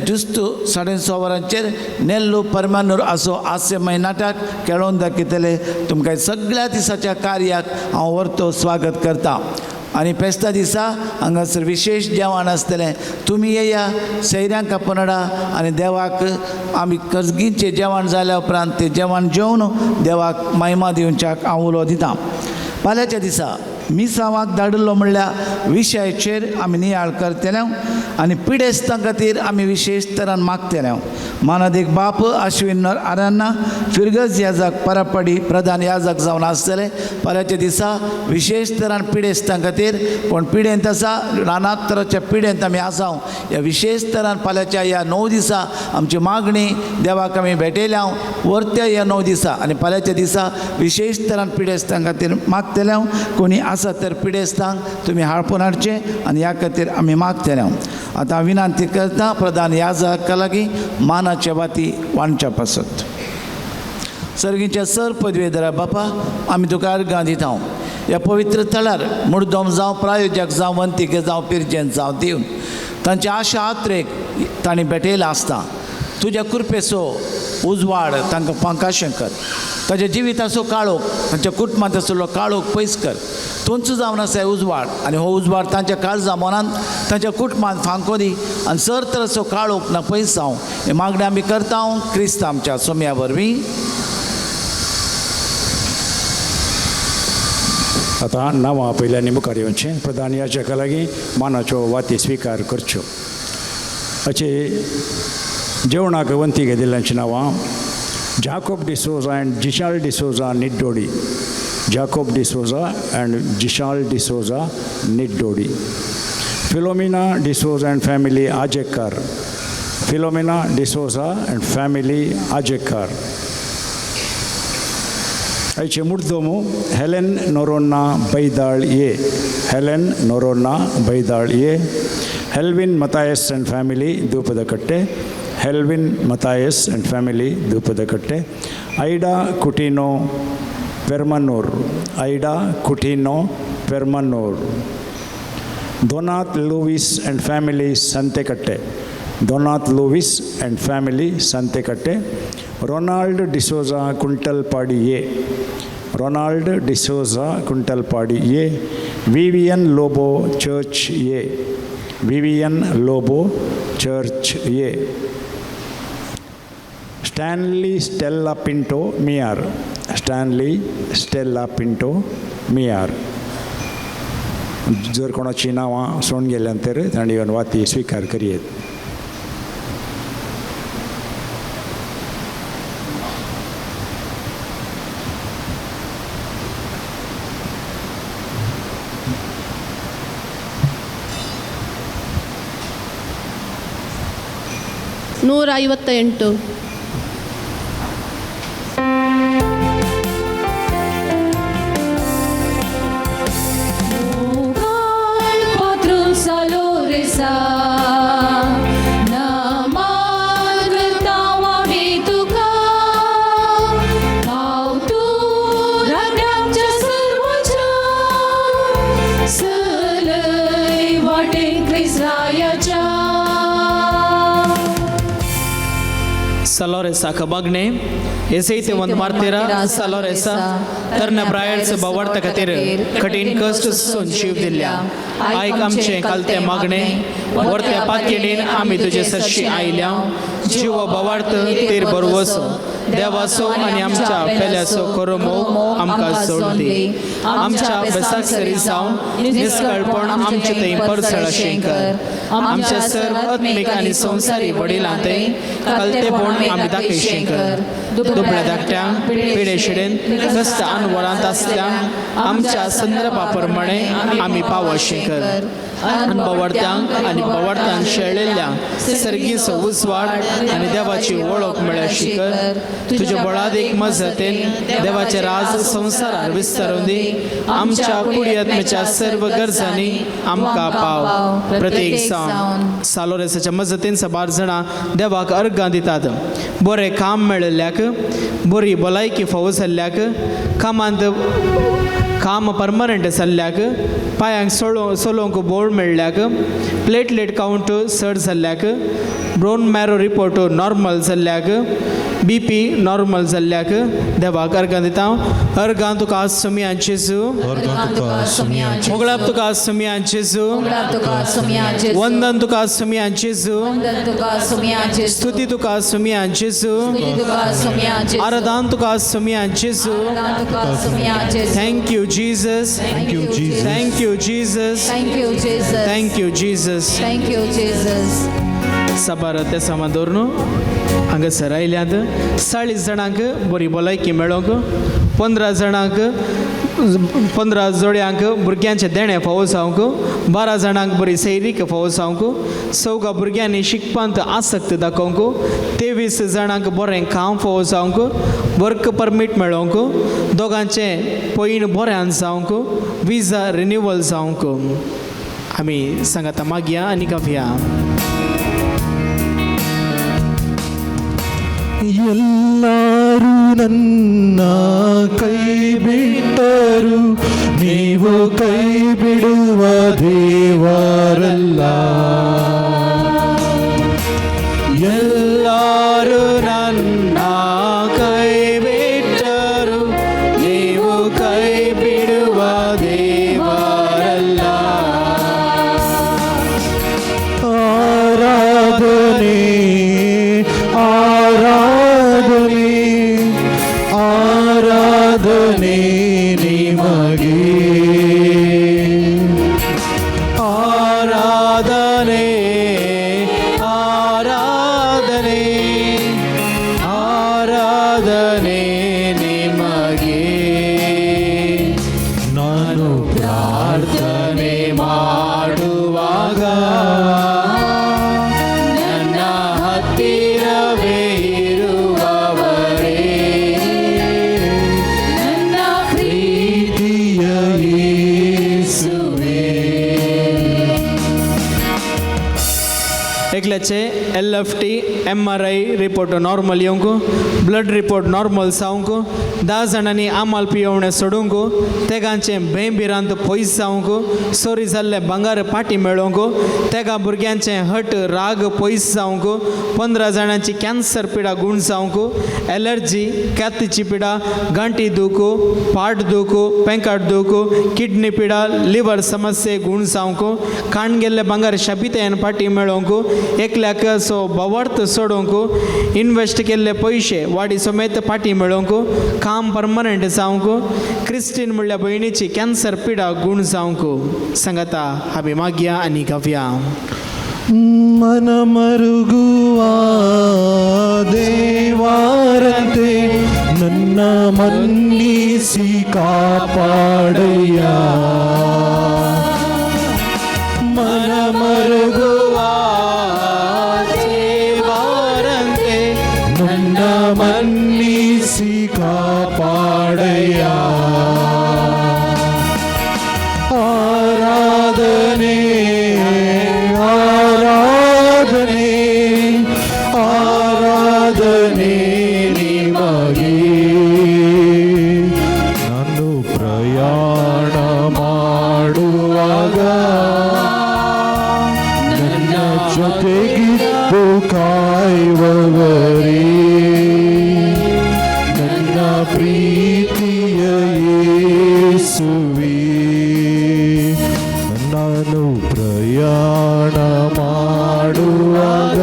जुस्तू 6:30 वरांचेर नेल्लू परमानूर असो हास्यमय नाटक खेळोवन दाखयतले. तुमकां सगळ्या दिसाच्या कार्याक हांव व्हरतो स्वागत करता. आनी फेस्ता दिसा हांगासर विशेश जेवण आसतलें. तुमी येया, सैऱ्यांक आपोवन हाडा आनी देवाक आमी खजगीचें जेवण जाल्या उपरांत तें जेवण जेवन देवाक महिमा दिवच्याक हांव उलो दिता. फाल्यांच्या दिसा मिसांवाक धाडिल्लो म्हणल्यार विशयाचेर आमी नियाळ करतले आनी पिडेस्तां खातीर आमी विशेश तरान मागतले. मानादीक बाप आश्विन आरान्ना फिरगज याजक परापडी प्रधान याजक जावन आसतले. फाल्यांच्या दिसा विशेश तरान पिडेस्तां खातीर कोण पिडेंत आसा, रानात तराच्या पिडेंत आमी आसा, ह्या विशेश तरान फाल्यांच्या ह्या 9 दिसा आमची मागणी देवाक आमी भेटयल्या वरत्या ह्या 9 दिसा आनी फाल्यांच्या दिसा विशेश तरान पिडेस्तां खातीर मागतले. कोणी आसा तर पिडेस्तांक तुमी हाडपून हाडचें आनी ह्या खातीर आमी मागतले. आतां विनंती करता प्रधान याजका लागीं मानाचे वाती वांटच्या पासत. सर्गीच्या सर पदवेधरा बापा, आमी तुका अर्गां दिता. ह्या पवित्र थळार मुडदोम जावं प्रायोजक जावं वंतीक जावं पिरजेन जावं दिवन तांच्या आशा आत्रेक तांणी भेटयलां आसता. तुज्या कृपेचो उजवाड तांकां फांकाशें कर, ताच्या जिविताचो काळोख तांच्या कुटुंबांत आशिल्लो काळोख पयस कर. तोंच जावन आसा उजवाड आनी हो उजवाड तांच्या काळजा मनांत तांच्या कुटुंबांत फांको दी आनी सर तराचो काळोख ना पयस जावं. हे मागणें आमी करता क्रिस्त आमच्या सोम्या वरवीं. आतां नांवां पयल्यानी मुखार येवचें. प्रधान याजका लागीं मानाच्यो वाती स्विकार करच्यो. अशें जेवणाक वंती घेतिल्ल्यांचीं नांवां Jacob D'Souza and Jishal D'Souza Niddodi, Jacob D'Souza and Jishal D'Souza Niddodi, Philomena D'Souza and family Ajekar, Philomena D'Souza and family Ajekar. आयचे मुर्दोमू हेलेन नोरोन्ना बैदाळ ये, Helen Noronha Baidal ये, Helvin Mathias and family Doopadakatte, Helvin Mathias and family Doopadakatte, Ida Coutinho Permanur, Ida Coutinho Permanur, Donath Louis and family Santhekatte, Donath Louis and family Santhekatte, Ronald D'Souza Kuntalpadi A, Ronald D'Souza Kuntalpadi A, Vivian Lobo church A, Vivian Lobo church A, Stanley Stella Pinto Miyar, Stanley Stella Pinto Miyar. जर कोणाची नांवां सोडून गेल्यान तर तांणी येवन वाती स्विकार करयेत. 158. सलोरेसा मागणे एसैते ಒಂದು मार्तेरा सलोरेसा तरण्या प्रायर्स बावडता खातीर कठीण कश्ट सोसून जीव दिल्ल्या आयक आमचें कालतें मागणें वर्त्या पातयेन आमी तुजे सरशी आयल्या जीव बावार्थ तेर बरवसो देवाचो आनी आमच्या पेल्याचो करो मोग आमकां सोड दी. आमच्या बेसाक सरी जावन निस्कळपण आमचे थंय परसळ अशें कर. आमच्या सर्व आत्मीक आनी संवसारी वडिलां थंय कलतेपण आमी दाखयशें कर. दुबळ्या धाकट्यांक पिडे शिडेन कश्ट अनवळांत आसल्यांक आमच्या संदर्भा प्रमाणे आमी पावशें कर. अनबवडत्यांक आनी बवडत्यांक शेळिल्ल्यांक सर्गीचो उजवाड आनी देवाची वळख मेळशी कर. तुज्या बळादीक मजतीन देवाचे राज संवसारार विस्तारून दी. आमच्या कुडी आत्म्याच्या सर्व गरजांनी आमकां पाव. प्रत्येक जावन सालोरेसाच्या मजतीन साबार जाणां देवाक अर्गां दितात. बरें काम मेळिल्ल्याक, बरी भलायकी फावो जाल्ल्याक, कामांत काम परमनंट जाल्ल्याक, पांयांक सोलोवंक बोळ मेळ्ळ्याक, प्लेटलेट कावंट चड जाल्ल्याक, ब्रोन मॅरो रिपोर्ट नॉर्मल जाल्ल्याक, बी पी नॉर्मल जाल्ल्याक देवाक अर्गां दिता. अर्गां तुका सुमया जेजू, मोगळाप तुका सुमया जेजू, वंदन तुका सुमया जेजू, स्तुती तुका सुमया जेजू, आराधन तुका सुमया जेजू. Thank you Jesus, thank you Jesus, thank you Jesus, thank you Jesus, thank you Jesus, thank you Jesus. साबार ते सामान दवरून हांगासर आयल्यात. 40 जाणांक बरी भलायकी मेळोंक, 15 जाणांक 15 जोड्यांक भुरग्यांचें देणें फावो जावंक, 12 जाणांक बरी सैरीक फावो जावंक, 14 भुरग्यांनी शिकपांत आसक्त दाखोवंक, 23 जाणांक बरें काम फावो जावंक, वर्क परमीट मेळोवंक, दोगांचें पयण बऱ्यान जावंक, विजा रिन्युवल जावंक. आमी सांगाता मागया आनी गावया. ಎಲ್ಲರೂ ನನ್ನ ಕೈ ಬಿಟ್ಟರು, ನೀವು ಕೈ ಬಿಡುವ ದೇವರಲ್ಲ. ಎಲ್ಲರೂ ನನ್ನ ಕೈ ಬಿಟ್ಟರು, ನೀವು ಕೈ ಬಿಡುವ ದೇವರಲ್ಲ. ಆರಾಧನೆ ಆರಾಧನೆ ಆರಾಧನೆ ನಿಮಗೆ, ಆರಾಧನೆ ಆರಾಧನೆ ಆರಾಧನೆ ನಿಮಗೆ. ನಾನು ಪ್ರಾರ್ಥನೆ ಮಾಡುವಾಗ ನನ್ನ ಹತ್ತಿರವೇ ಇರುವವರೇ, ನನ್ನ ಪ್ರೀತಿಯ ಯೇಸುವೇ. एकल्याचे L F T M R I report normal येवंक, ब्लड रिपोर्ट नॉर्मल जावंक, 10 जाणांनी आमाल पियोवणें सोडूंक, तेगांचें भंय भिरांत पयस जावंक, चोरी जाल्लें भांगर पाटी मेळोवंक, तेगा भुरग्यांचें हट राग पयस जावंक, 15 जाणांची कॅन्सर पिडा गूण जावंक, एलर्जी कातीची पिडा, गांठी दूख, पाट दूख, पेंकाट दूख, किडनी पिडा, लिवर समस्ये गूण जावंक, काण गेल्ले भांगर शबितेन पाटी मेळोवंक, एकल्याक सो भवार्थ सोडोवंक, इन्वेस्ट केल्ले पयशे वाडी समेत पाटी मेळोवंक, काम परमनंट जावंक, क्रिस्टीन म्हणल्या भयणीची कॅन्सर पिडा गूण जावंक. सांगाता आमी मागया आनी गावया. ಮನ ಮರುಗುವ ದೇವಾರಂತೆ ನನ್ನ ಮನ್ನಿಸಿ ಕಾಪಾಡಯ್ಯ. ಮನ ಮರುಗುವ ದೇವಾರಂತೆ ನನ್ನ ಮನ್ನಿಸಿ ಕಾಪಾಡಯ್ಯ. ಆರಾಧನೆ ಆರಾಧನೆ ಆರಾಧನೆ ನಿಮಗೆ. ನಾನು ಪ್ರಯಾಣ ಮಾಡುವಾಗ ನನ್ನ ಜೊತೆಗಿದ್ದು ಕಾಯುವವರೇ, ನನ್ನ ಪ್ರೀತಿಯ ಯೇಸುವೇ. ನಾನು ಪ್ರಯಾಣ ಮಾಡುವಾಗ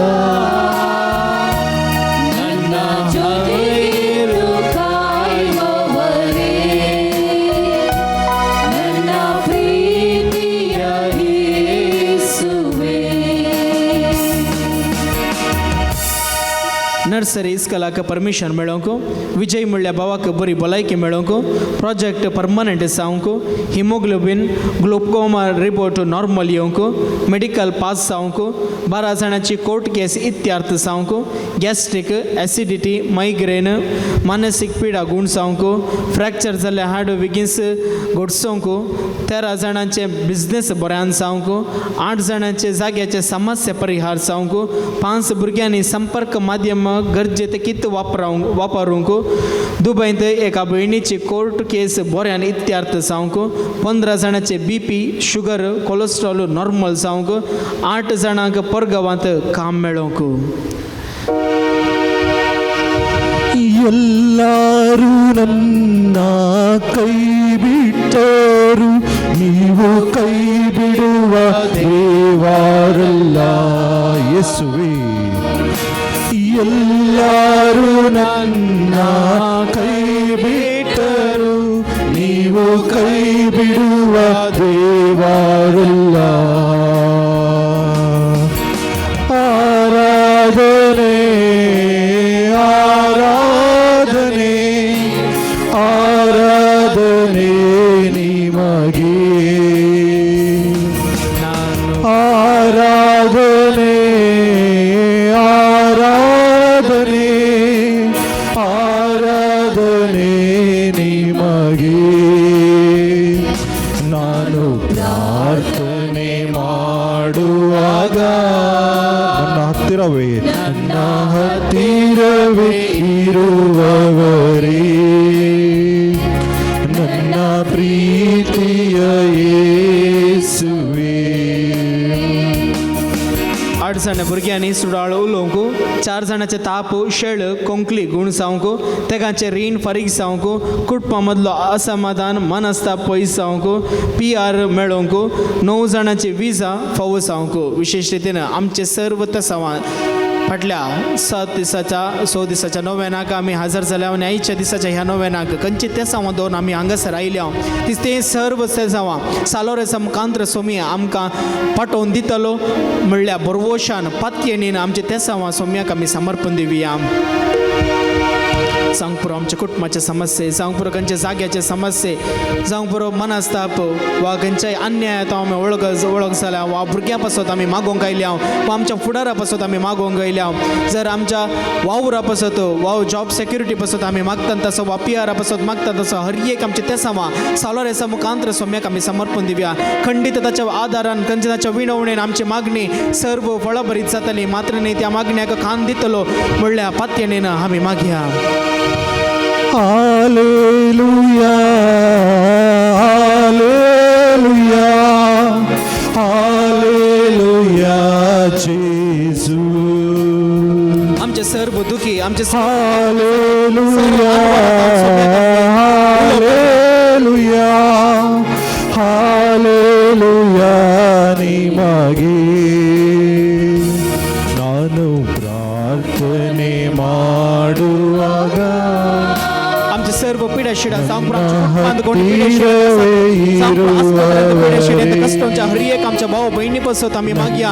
ನನ್ನ ಜೊತೆಗಿರು ಕಾಯುವವರೇ, ನನ್ನ ಪ್ರೀತಿಯ ಯೇಸುವೇ. नर्सरी इस्कलाक परमिशन मेळोवंक, विजय म्हणल्या भावाक बरी भलायकी मेळोवंक, प्रोजेक्ट परमनंट जावंक, हिमोग्लोबीन ग्लोकोमा रिपोर्ट नॉर्मल येवंक, मेडिकल पास जावंक, 12 जाणांची कोर्ट केस इत्यार्थ जावंक, गॅस्ट्रीक एसिडिटी मायग्रेन मानसीक पिडा गूण जावंक, फ्रॅक्चर जाल्ले हाड बेगीन घडसोवंक, 13 जाणांचे बिजनेस बऱ्यान जावंक, 8 जाणांचे जाग्याचे समस्या परिहार जावंक, 5 भुरग्यांनी संपर्क माध्यम गरजे ते कित वापरावंक वापरूंक, दुबयंत एका भयणीची कोर्ट केस बऱ्यान इत्यार्थ जावंक, 15 जाणांचे B P sugar cholesterol normal जावंक, 8 जाणांक परगांवांत काम मेळोवंक. ಎಲ್ಲರೂ ನನ್ನ ಕೈ ಬಿಟ್ಟರು, ನೀವು ಕೈ ಬಿಡುವ ದೇವರಲ್ಲ ಯೇಸುವೇ. ಎಲ್ಲರೂ ನನ್ನ ಕೈ ಬಿಟ್ಟರು, ನೀವು ಕೈ ಬಿಡುವ ದೇವರಲ್ಲ. ಆರಾಧನೆ ಆರಾಧನೆ ಆರಾಧನೆ ನಿಮಗೆ. ಆರಾಧನೆ ಆರಾಧನೆ ಆರಾಧನೆ ನಿಮಗೆ. ನಾನು ಪ್ರಾರ್ಥನೆ ಮಾಡುವಾಗ ನನ್ನ ಹತ್ತಿರವೇ ನನ್ನ ಹತ್ತಿರವೇ ಇರುವವರೇ, ನನ್ನ ಪ್ರೀತಿಯ ಯೇಸುವೇ. 8 जाणां भुरग्यांनी सुडाळ उलोवंक, 4 जाणांचे ताप शेळ कोंकली गूण जावंक, तेगांचे रीण फारीक जावंक, कुटुंबा मदलो असमाधान मनस्ताप पयस जावंक, पी आर मेळोवंक, 9 जाणांची विजा फावो जावंक. विशेश रितीन आमचे सर्व तसावां फाटल्या 7 दिसाच्या 6 दिसाच्या नोवेनाक आमी हजर जाल्या आनी आयच्या दिसाच्या ह्या नोवेनाक खंयचे तेसांवां दवरून आमी हांगासर आयल्या ती तें सर्व तेसांवां सालोरेसा मुखांत्र सोमी आमकां पाठोवन दितलो म्हणल्यार भरवशान पातयेणीन आमचे तेसांवां सोम्याक आमी समर्पण दिवया. जावंक पुरो आमच्या कुटुंबाचे समस्ये, जावंक पुरो खंयच्या जाग्याचे समस्ये, जावंक पुरो मनस्ताप वा खंयच्याय अन्याय आमी वळख वळख जाल्या वा भुरग्यां पासत आमी मागोवंक आयल्या वा आमच्या फुडारा पासत आमी मागोवंक आयल्या, जर आमच्या वावरा पासत वा जॉब सेक्युरिटी पासत आमी मागतात तसो वा पिआरा पासत मागतात तसो हर एक आमचे तेसांवा सालोरेसा मुखांतर सोम्याक आमी समर्पण दिवया. खंडीत ताच्या आदारान, खंयच्या ताच्या विणवणेन आमची मागणी सर्व फळभरीत जातली, मात्र न्ही त्या मागण्याक खान दितलो म्हणल्या पातयेन आमी मागया. Hallelujah, hallelujah, hallelujah, Jesu. आमचे सर्व दुखी, आमचे Hallelujah, hallelujah, hallelujah, ನಿಮಗೆ ನಾನು ಪ್ರಾರ್ಥನೆ ಮಾಡುವಾಗ आमचे सर्व पिड्या शिडा जावंक आमच्या कुटुंबांत कोण पिड्या शिडा जावंक आस्पत्र्यांत पिड्या शिड्यांत कश्टांच्या हर एक आमच्या भाव भयणी पासत आमी मागया.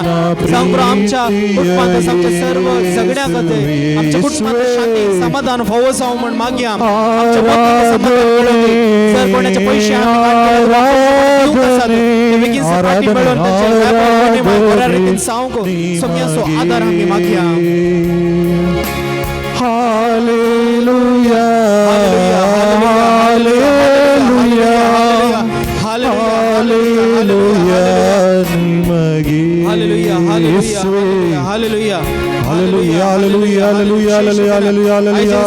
जावंक आमच्या कुटुंबांत आमच्या सर्व झगड्या खातीर आमच्या कुटुंबांत शांती समाधान फावो जावं म्हण मागया. आमच्या भक्तीक समाधान मेळोवंदी. जर कोणाचे पयशे आमी दिवंक आसात ते बेगीन फाटी मेळोवन तांचे बऱ्या रितीन जावंक सोम्याचो आदार आमी मागया. Hallelujah, hallelujah, hallelujah, ನಿಮಗೆ Hallelujah, hallelujah, hallelujah, hallelujah, hallelujah, hallelujah, hallelujah, hallelujah,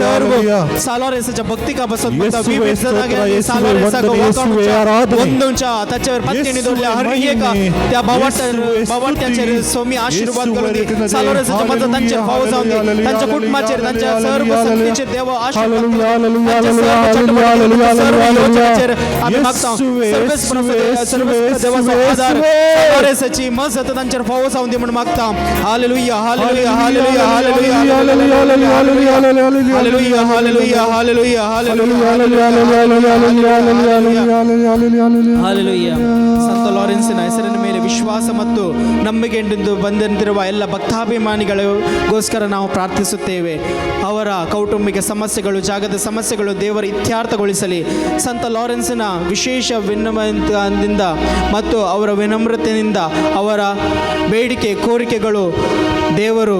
hallelujah. सालोरेसाच्या भक्तिका बसत येसुवे विविध स्तोत्र, जाग्यांनी येसुवे सालोरेसाक वंदन, येसुवे आराधने. वंदूंच्या ताचेर पत्नीने दवरल्या हर एक त्या येसुवे भावार्थ्यांचेर स्तुती, सोमी आशीर्वाद येसुवे करून दी. रेखना दे. सालोरेसाच्या मदत तांचेर फावो जावन दी. हालेलुया, तांच्या कुटुंबाचेर, तांच्या सर्व हालेलुया, संगतीचेर देव आशीर्वाद करून दी. हालेलुया, तांच्या सर्व हालेलुया, चटवटीचेर, सर्व हालेलुया, योजनेचेर आमी मागता. येसुवे, सर्वेस्पराचो येसुवे, सर्व देवाचो येसुवे, आदार येसुवे. सालोरेसाची मजत तांचेर फावो जावन दी म्हूण मागता. Hallelujah, hallelujah, hallelujah, hallelujah, hallelujah, hallelujah, hallelujah, hallelujah, hallelujah, hallelujah. ಸಂತ ಲಾರೆನ್ಸಿನ ಹೆಸರಿನ ಮೇಲೆ ವಿಶ್ವಾಸ ಮತ್ತು ನಂಬಿಕೆಯಿಂದು ಬಂದಂತಿರುವ ಎಲ್ಲ ಭಕ್ತಾಭಿಮಾನಿಗಳಿಗೋಸ್ಕರ ನಾವು ಪ್ರಾರ್ಥಿಸುತ್ತೇವೆ. ಅವರ ಕೌಟುಂಬಿಕ ಸಮಸ್ಯೆಗಳು, ಜಾಗದ ಸಮಸ್ಯೆಗಳು ದೇವರ ಇತ್ಯರ್ಥಗೊಳಿಸಲಿ. ಸಂತ ಲಾರೆನ್ಸಿನ ವಿಶೇಷ ವಿನಮ್ರತೆಯಿಂದ ಮತ್ತು ಅವರ ವಿನಮ್ರತೆಯಿಂದ ಅವರ ಬೇಡಿಕೆ ಕೋರಿಕೆಗಳು ದೇವರು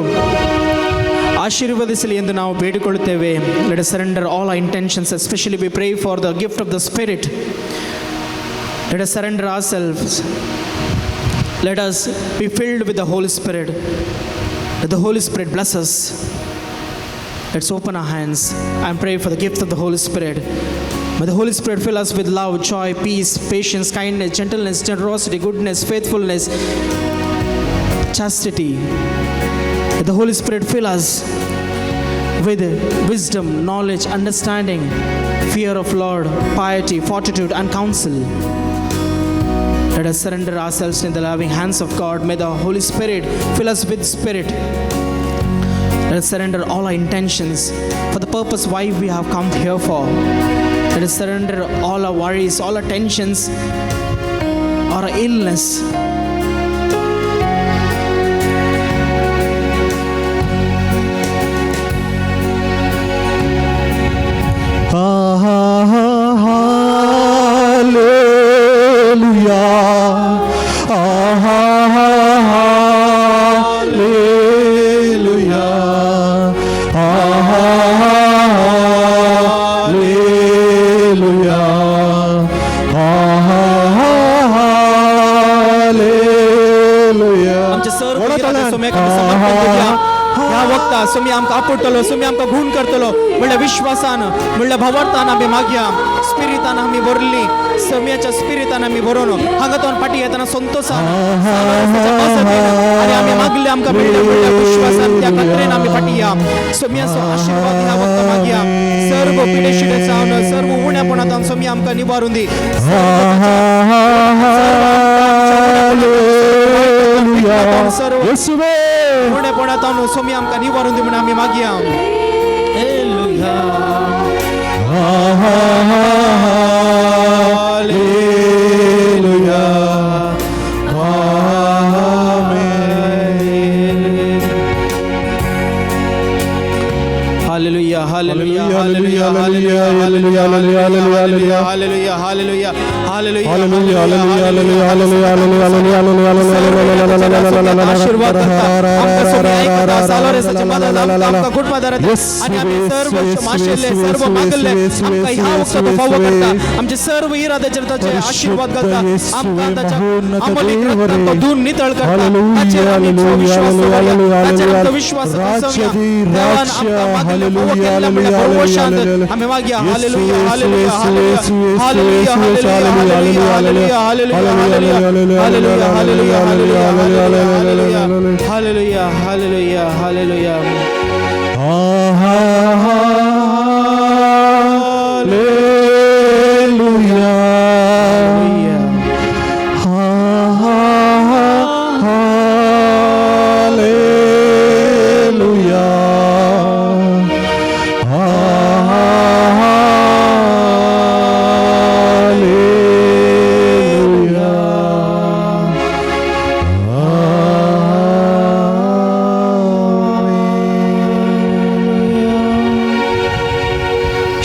ಆಶೀರ್ವದಿಸಲಿ ಎಂದು ನಾವು ಬೇಡಿಕೊಳ್ಳುತ್ತೇವೆ. Let us surrender all our intentions, especially we pray for the gift of the Spirit. Let us surrender ourselves. Let us be filled with the Holy Spirit. Let the Holy Spirit bless us. Let's open our hands and pray for the gift of the Holy Spirit. May the Holy Spirit fill us with love, joy, peace, patience, kindness, gentleness, generosity, goodness, faithfulness, chastity. May the Holy Spirit fill us with wisdom, knowledge, understanding, fear of Lord, piety, fortitude, and counsel. Let us surrender ourselves in the loving hands of God. May the Holy Spirit fill us with Spirit. Let us surrender all our intentions for the purpose why we have come here for. Let us surrender all our worries, all our tensions, our illness. Hallelujah, hallelujah, hallelujah, hallelujah. आमचे सर्व सोम्याक समर्पण दिवया. ह्या वक्ता सोमी आमकां आपडटलो, सोमी आमकां गुण करतलो म्हणल्या विश्वासान, म्हणल्या भावार्थान आमी मागया. स्पिरितान आमी भरली, सोम्याच्या स्पिरितान आमी भरून हांगा तो फाटी येतना संतोषान आनी आमी मागले आमकां मेळ्ळें म्हणल्या विश्वासान त्या खात्रेन आमी फाटी या. सोम्याचो आशिर्वाद ह्या वक्ता मागया. सर्व पिडेशिडे जावन सर्व उण्यापणांत सोमी आमकां निवारून दी. सर्व उणेपणांत सोमी आमकां निवारून दी म्हणून आमी मागया. Hallelujah. Hallelujah. Amen. Hallelujah hallelujah hallelujah, hallelujah, hallelujah, hallelujah, hallelujah. Hallelujah hallelujah hallelujah hallelujah, hallelujah, hallelujah, hallelujah, hallelujah, hallelujah, आशीर्वाद करता आमकां सोमी आयकता सालोरेसाच्या मदत आमकां आमकां कुटुंबादारात आनी आमी सर्व माशिल्ले सर्व मागल्ले आमकां ह्या वखदाचो फावो करता आमचे सर्व इराद्याचेर ताचे आशीर्वाद घालता आमकां ताच्या अमोलीक रक्तान तो धुवन नितळ करता ताचेर आमी विश्वास दवरया ताचेर आमचो विश्वास बसोवया देवान आमकां मागल्ले फावो केल्ले म्हणल्यार भोव शांत आमी मागया hallelujah hallelujah hallelujah hallelujah hallelujah hallelujah hallelujah hallelujah hallelujah hallelujah hallelujah hallelujah hallelujah hallelujah. Hallelujah. Hallelujah.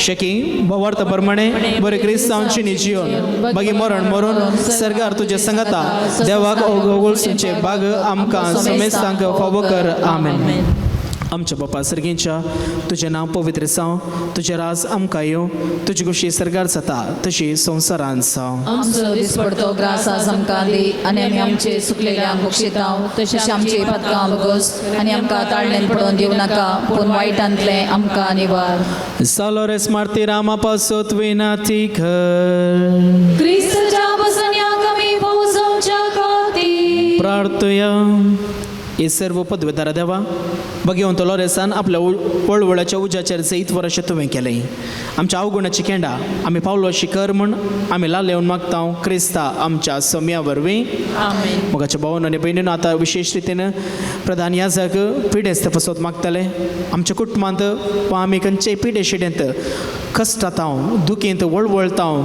शेकी भवार्थ प्रमाणे बरे क्रिस्तांवची जिवन बागी मरण मरून सरकार तुजे संगता देवाक ओगोळसूचे बाग आमकां समेस्तांक फावो कर आमेन. आमच्या बापा सर्गींच्या तुजें नांव पवित्र जावं, तुजें राज आमकां येवं, तुजी खुशी सरकार जाता तशी संवसारांत जावं. आमचो दिसपडतो ग्रास आज आमकां दी आनी आमी आमचे सुकलेल्यांक बक्षितांव तशें आमचे पदकां बगोस आनी आमकां ताळण्यान पडोवन दिवं नाका पूण वायटांतलें आमकां निवार. सालोरेस मार्तीरामा पासत विनाती कर क्रिस्तच्या बसण्याक आमी पोवजोवच्या खातीर प्रार्थया. हे सर्व पदवेदारा देवा भगवंत लोरेसान आपल्या वळवळाच्या उज्याचेर जैत वर्ष तुवें केलें. आमच्या अवगुणाची केंडा आमी पावलो अशी कर म्हूण आमी लाल येवन मागता क्रिस्ता आमच्या सम्या वरवीं. मोगाच्या भावन आनी भयणीन आतां विशेश रितीन प्रधान याजक पिडेस्त पसत मागताले. आमच्या कुटुंबांत वा आमी खंयचेय पिडे शिडेंत कश्टातांव दुखींत वळवळतांव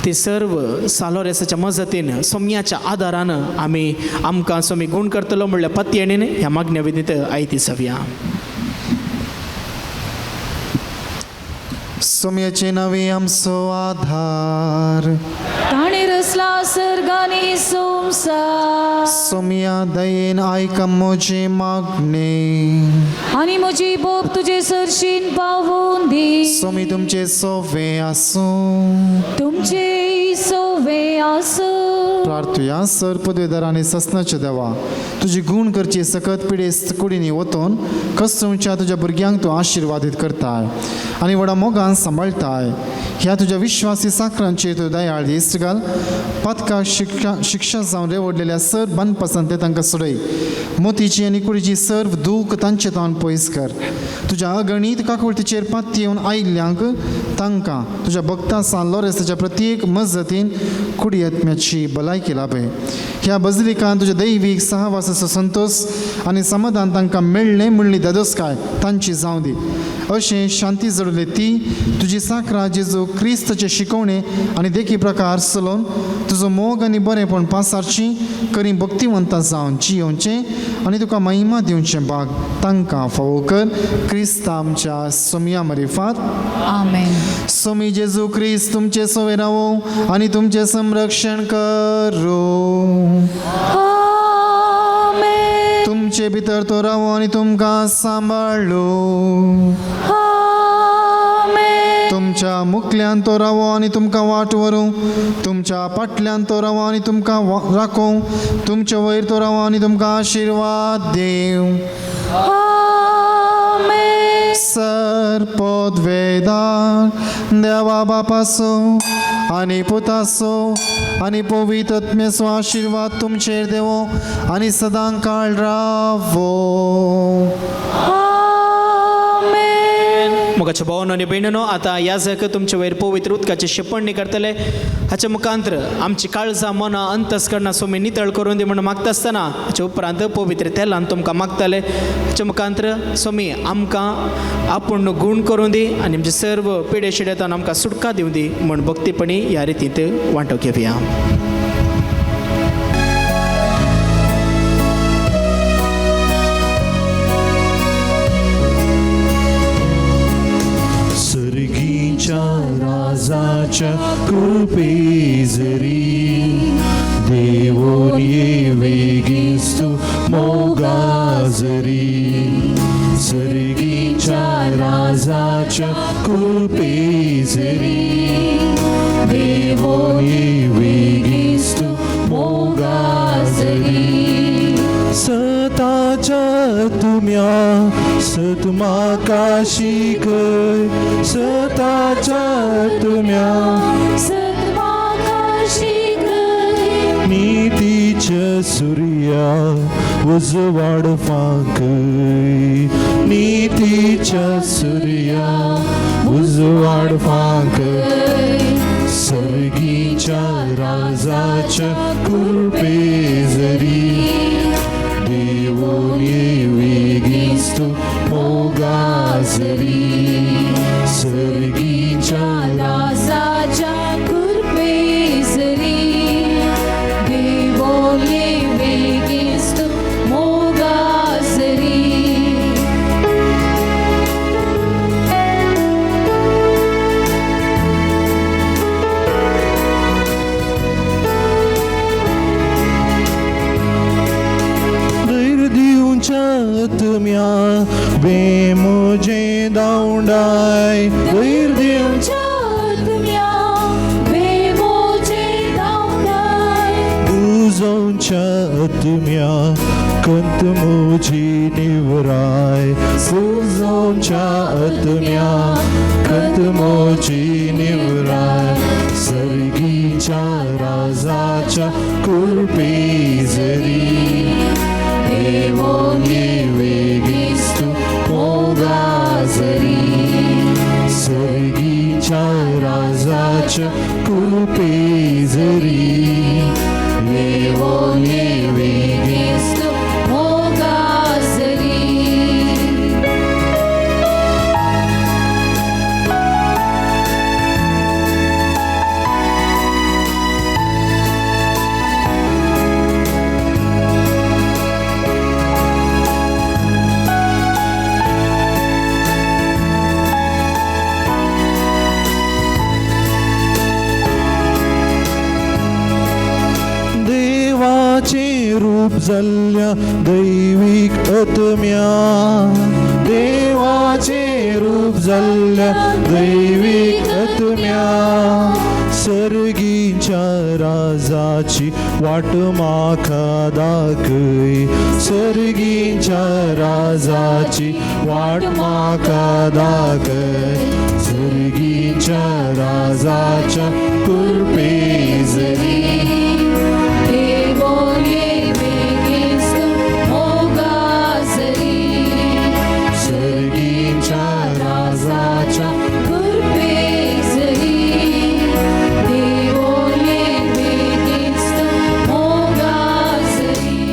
ते सर्व सालोरेसाच्या मजतीन सोम्याच्या आदारान आमी आमकां सोमी गुण करतलो म्हणल्यार पत्येणीन ह्या मागण्या विधीत आयती सवया. सोम्याचे नवे आमचो आधार ताणें रचला सर्गानी संवसार सोम्या दयेन आयक म्हजें मागणें आनी म्हजी बोब तुजे सरशीन पावोवन दी. सोमी तुमचे सोवे आसूं तुमचे सोवे आसूं. प्रार्थुया. सर पदवेदार आनी ससनाच्या देवा तुजी गूण करची सकत पिडेस्त कुडींनी वतून कसोवच्या तुज्या भुरग्यांक तूं आशिर्वादीत करताय आनी व्हडा मोगान सांबाळटाय. ह्या तुज्या विश्वासी साकरांचेर तूं दयाळ दिश्ट घाल. पातका शिक्षा शिक्षा जावन रेवडलेल्या सर बांदपासान ते तांकां सोडय. मोतीची आनी कुडीची सर्व दूख तांचे तावन पयस कर. तुज्या अगणीत काकुळतीचेर पात येवन आयिल्ल्यांक तांकां तुज्या भक्ता सान लोरेसाच्या प्रत्येक मजतीन कुडी आत्म्याची भलायकी लाभय. ह्या बजलिकान तुज्या दैवीक सहवासाचो संतोश आनी समाधान तांकां मेळ्ळें म्हणली दादोसकाय तांची जावं दी. अशें शांती जडले ती तुजी साकरा जेजू क्रिस्तचे शिकवणे आनी देखी प्रकार चलोवन तुजो मोग आनी बरेंपण पासारची करी भक्तिवंता जावन जियोवचें आनी तुका महिमा दिवचें भाग तांकां फावो कर. क्रिस्त आमच्या सोमया मरिफात. आमेन. सोमी जेजू क्रिस्त तुमचे सोवे रावो आनी तुमचें संरक्षण करूं. तुमचे भितर तो रावो आनी तुमकां सांबाळो. तुमच्या मुखल्यान तो रावो आनी तुमकां वाट व्हरूं. तुमच्या पाटल्यान तो रावो आनी तुमकां राखूं. तुमचे वयर तो रावो आनी तुमकां आशिर्वाद दिवं. सर पदवेदार देवा बापासो आनी पुतासो आनी पवित्र आत्म्याचो आशिर्वाद तुमचेर देवो आनी सदां काळ रावो. मोगाच्या भावानो आनी भयणीनो आतां याजक तुमचे वयर पवित्र उदकाचे शिंपडणी करतले. हाच्या मुखांतर आमची काळजां मनां अंतस्करणां सोमी नितळ करून दी म्हूण मागता आसतना हाचे उपरांत पवित्र तेलान तुमकां मागताले. हाच्या मुखांतर सोमी आमकां आपूण गूण करून दी आनी आमचे सर्व पिडे शिडेतान आमकां सुटका दिवं दी म्हूण भक्तीपणी ह्या रितींत वांटो घेवया. राजाच्या कृपेजरी देवोन ये वेगींच तूं मोगाजरी सर्गीच्या राजाच्या कृपेजरी देवोन ये वेगींच तूं मोगाजरी सताच्या तुम्या सत म्हाका शिकय सताच्या तुम्या सत म्हाका शिकय नितीच्या सुर्या उजवाड फांकय नितीच्या सुर्या उजवाड फांकय सर्गीच्या राजाच्या कृपेजरी देवोन ये वेगींच तूं मोगाजरी सर्गीच्या राजाच्या कृपेजरी देवोन ये वेगींच तूं मोगाजरी. धैर्य दिवच्या आत्म्या बे म्हजें धांवडाय धैर्य दिवच्या आत्म्या बे म्हजें धांवडाय उजोवच्या आत्म्या कंत म्हजी निवराय उजोवच्या आत्म्या कंत म्हजी निवराय सर्गीच्या राजाच्या कृपेजरी देवोन ये वेगींच तूं मोगाजरी सर्गीच्या राजाच्या कृपेजरी देवोन ये वेगींच तूं मोगाजरी. देवाचें रूप जाल्ल्या दैवीक आत्म्या देवाचें रूप जाल्ल्या दैवीक आत्म्या सर्गीच्या राजाची वाट म्हाका दाखय सर्गीच्या राजाची वाट म्हाका दाखय सर्गीच्या राजाच्या कृपेजरी देवोन ये वेगींच तूं मोगाजरी सर्गीच्या राजाच्या कृपेजरी देवोन ये वेगींच तूं मोगाजरी.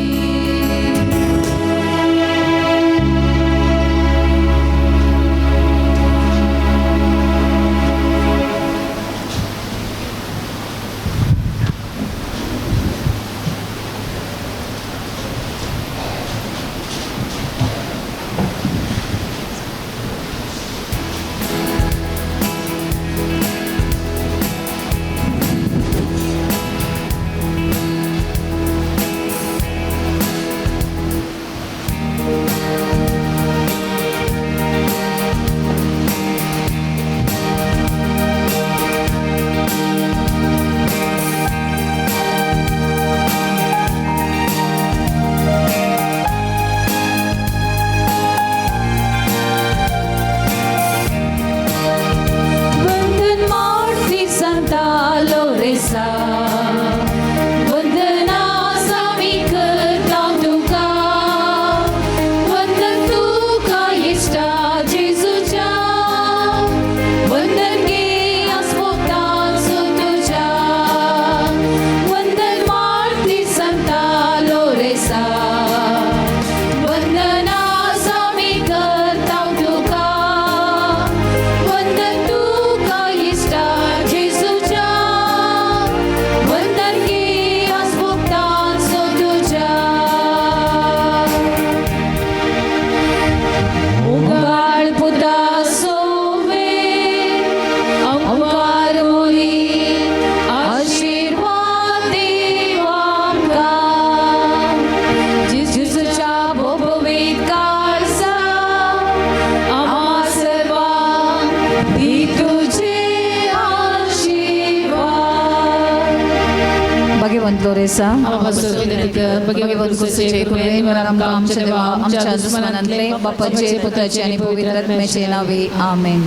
भाग्यवंत लोरेसा. भगवंत क्रिस्ताचे कृपेन आमकां आमच्या देवा आमच्या दुस्मनांतले बापाचे पुताचे आनी पवित्र आत्म्याचे नावे आमेन.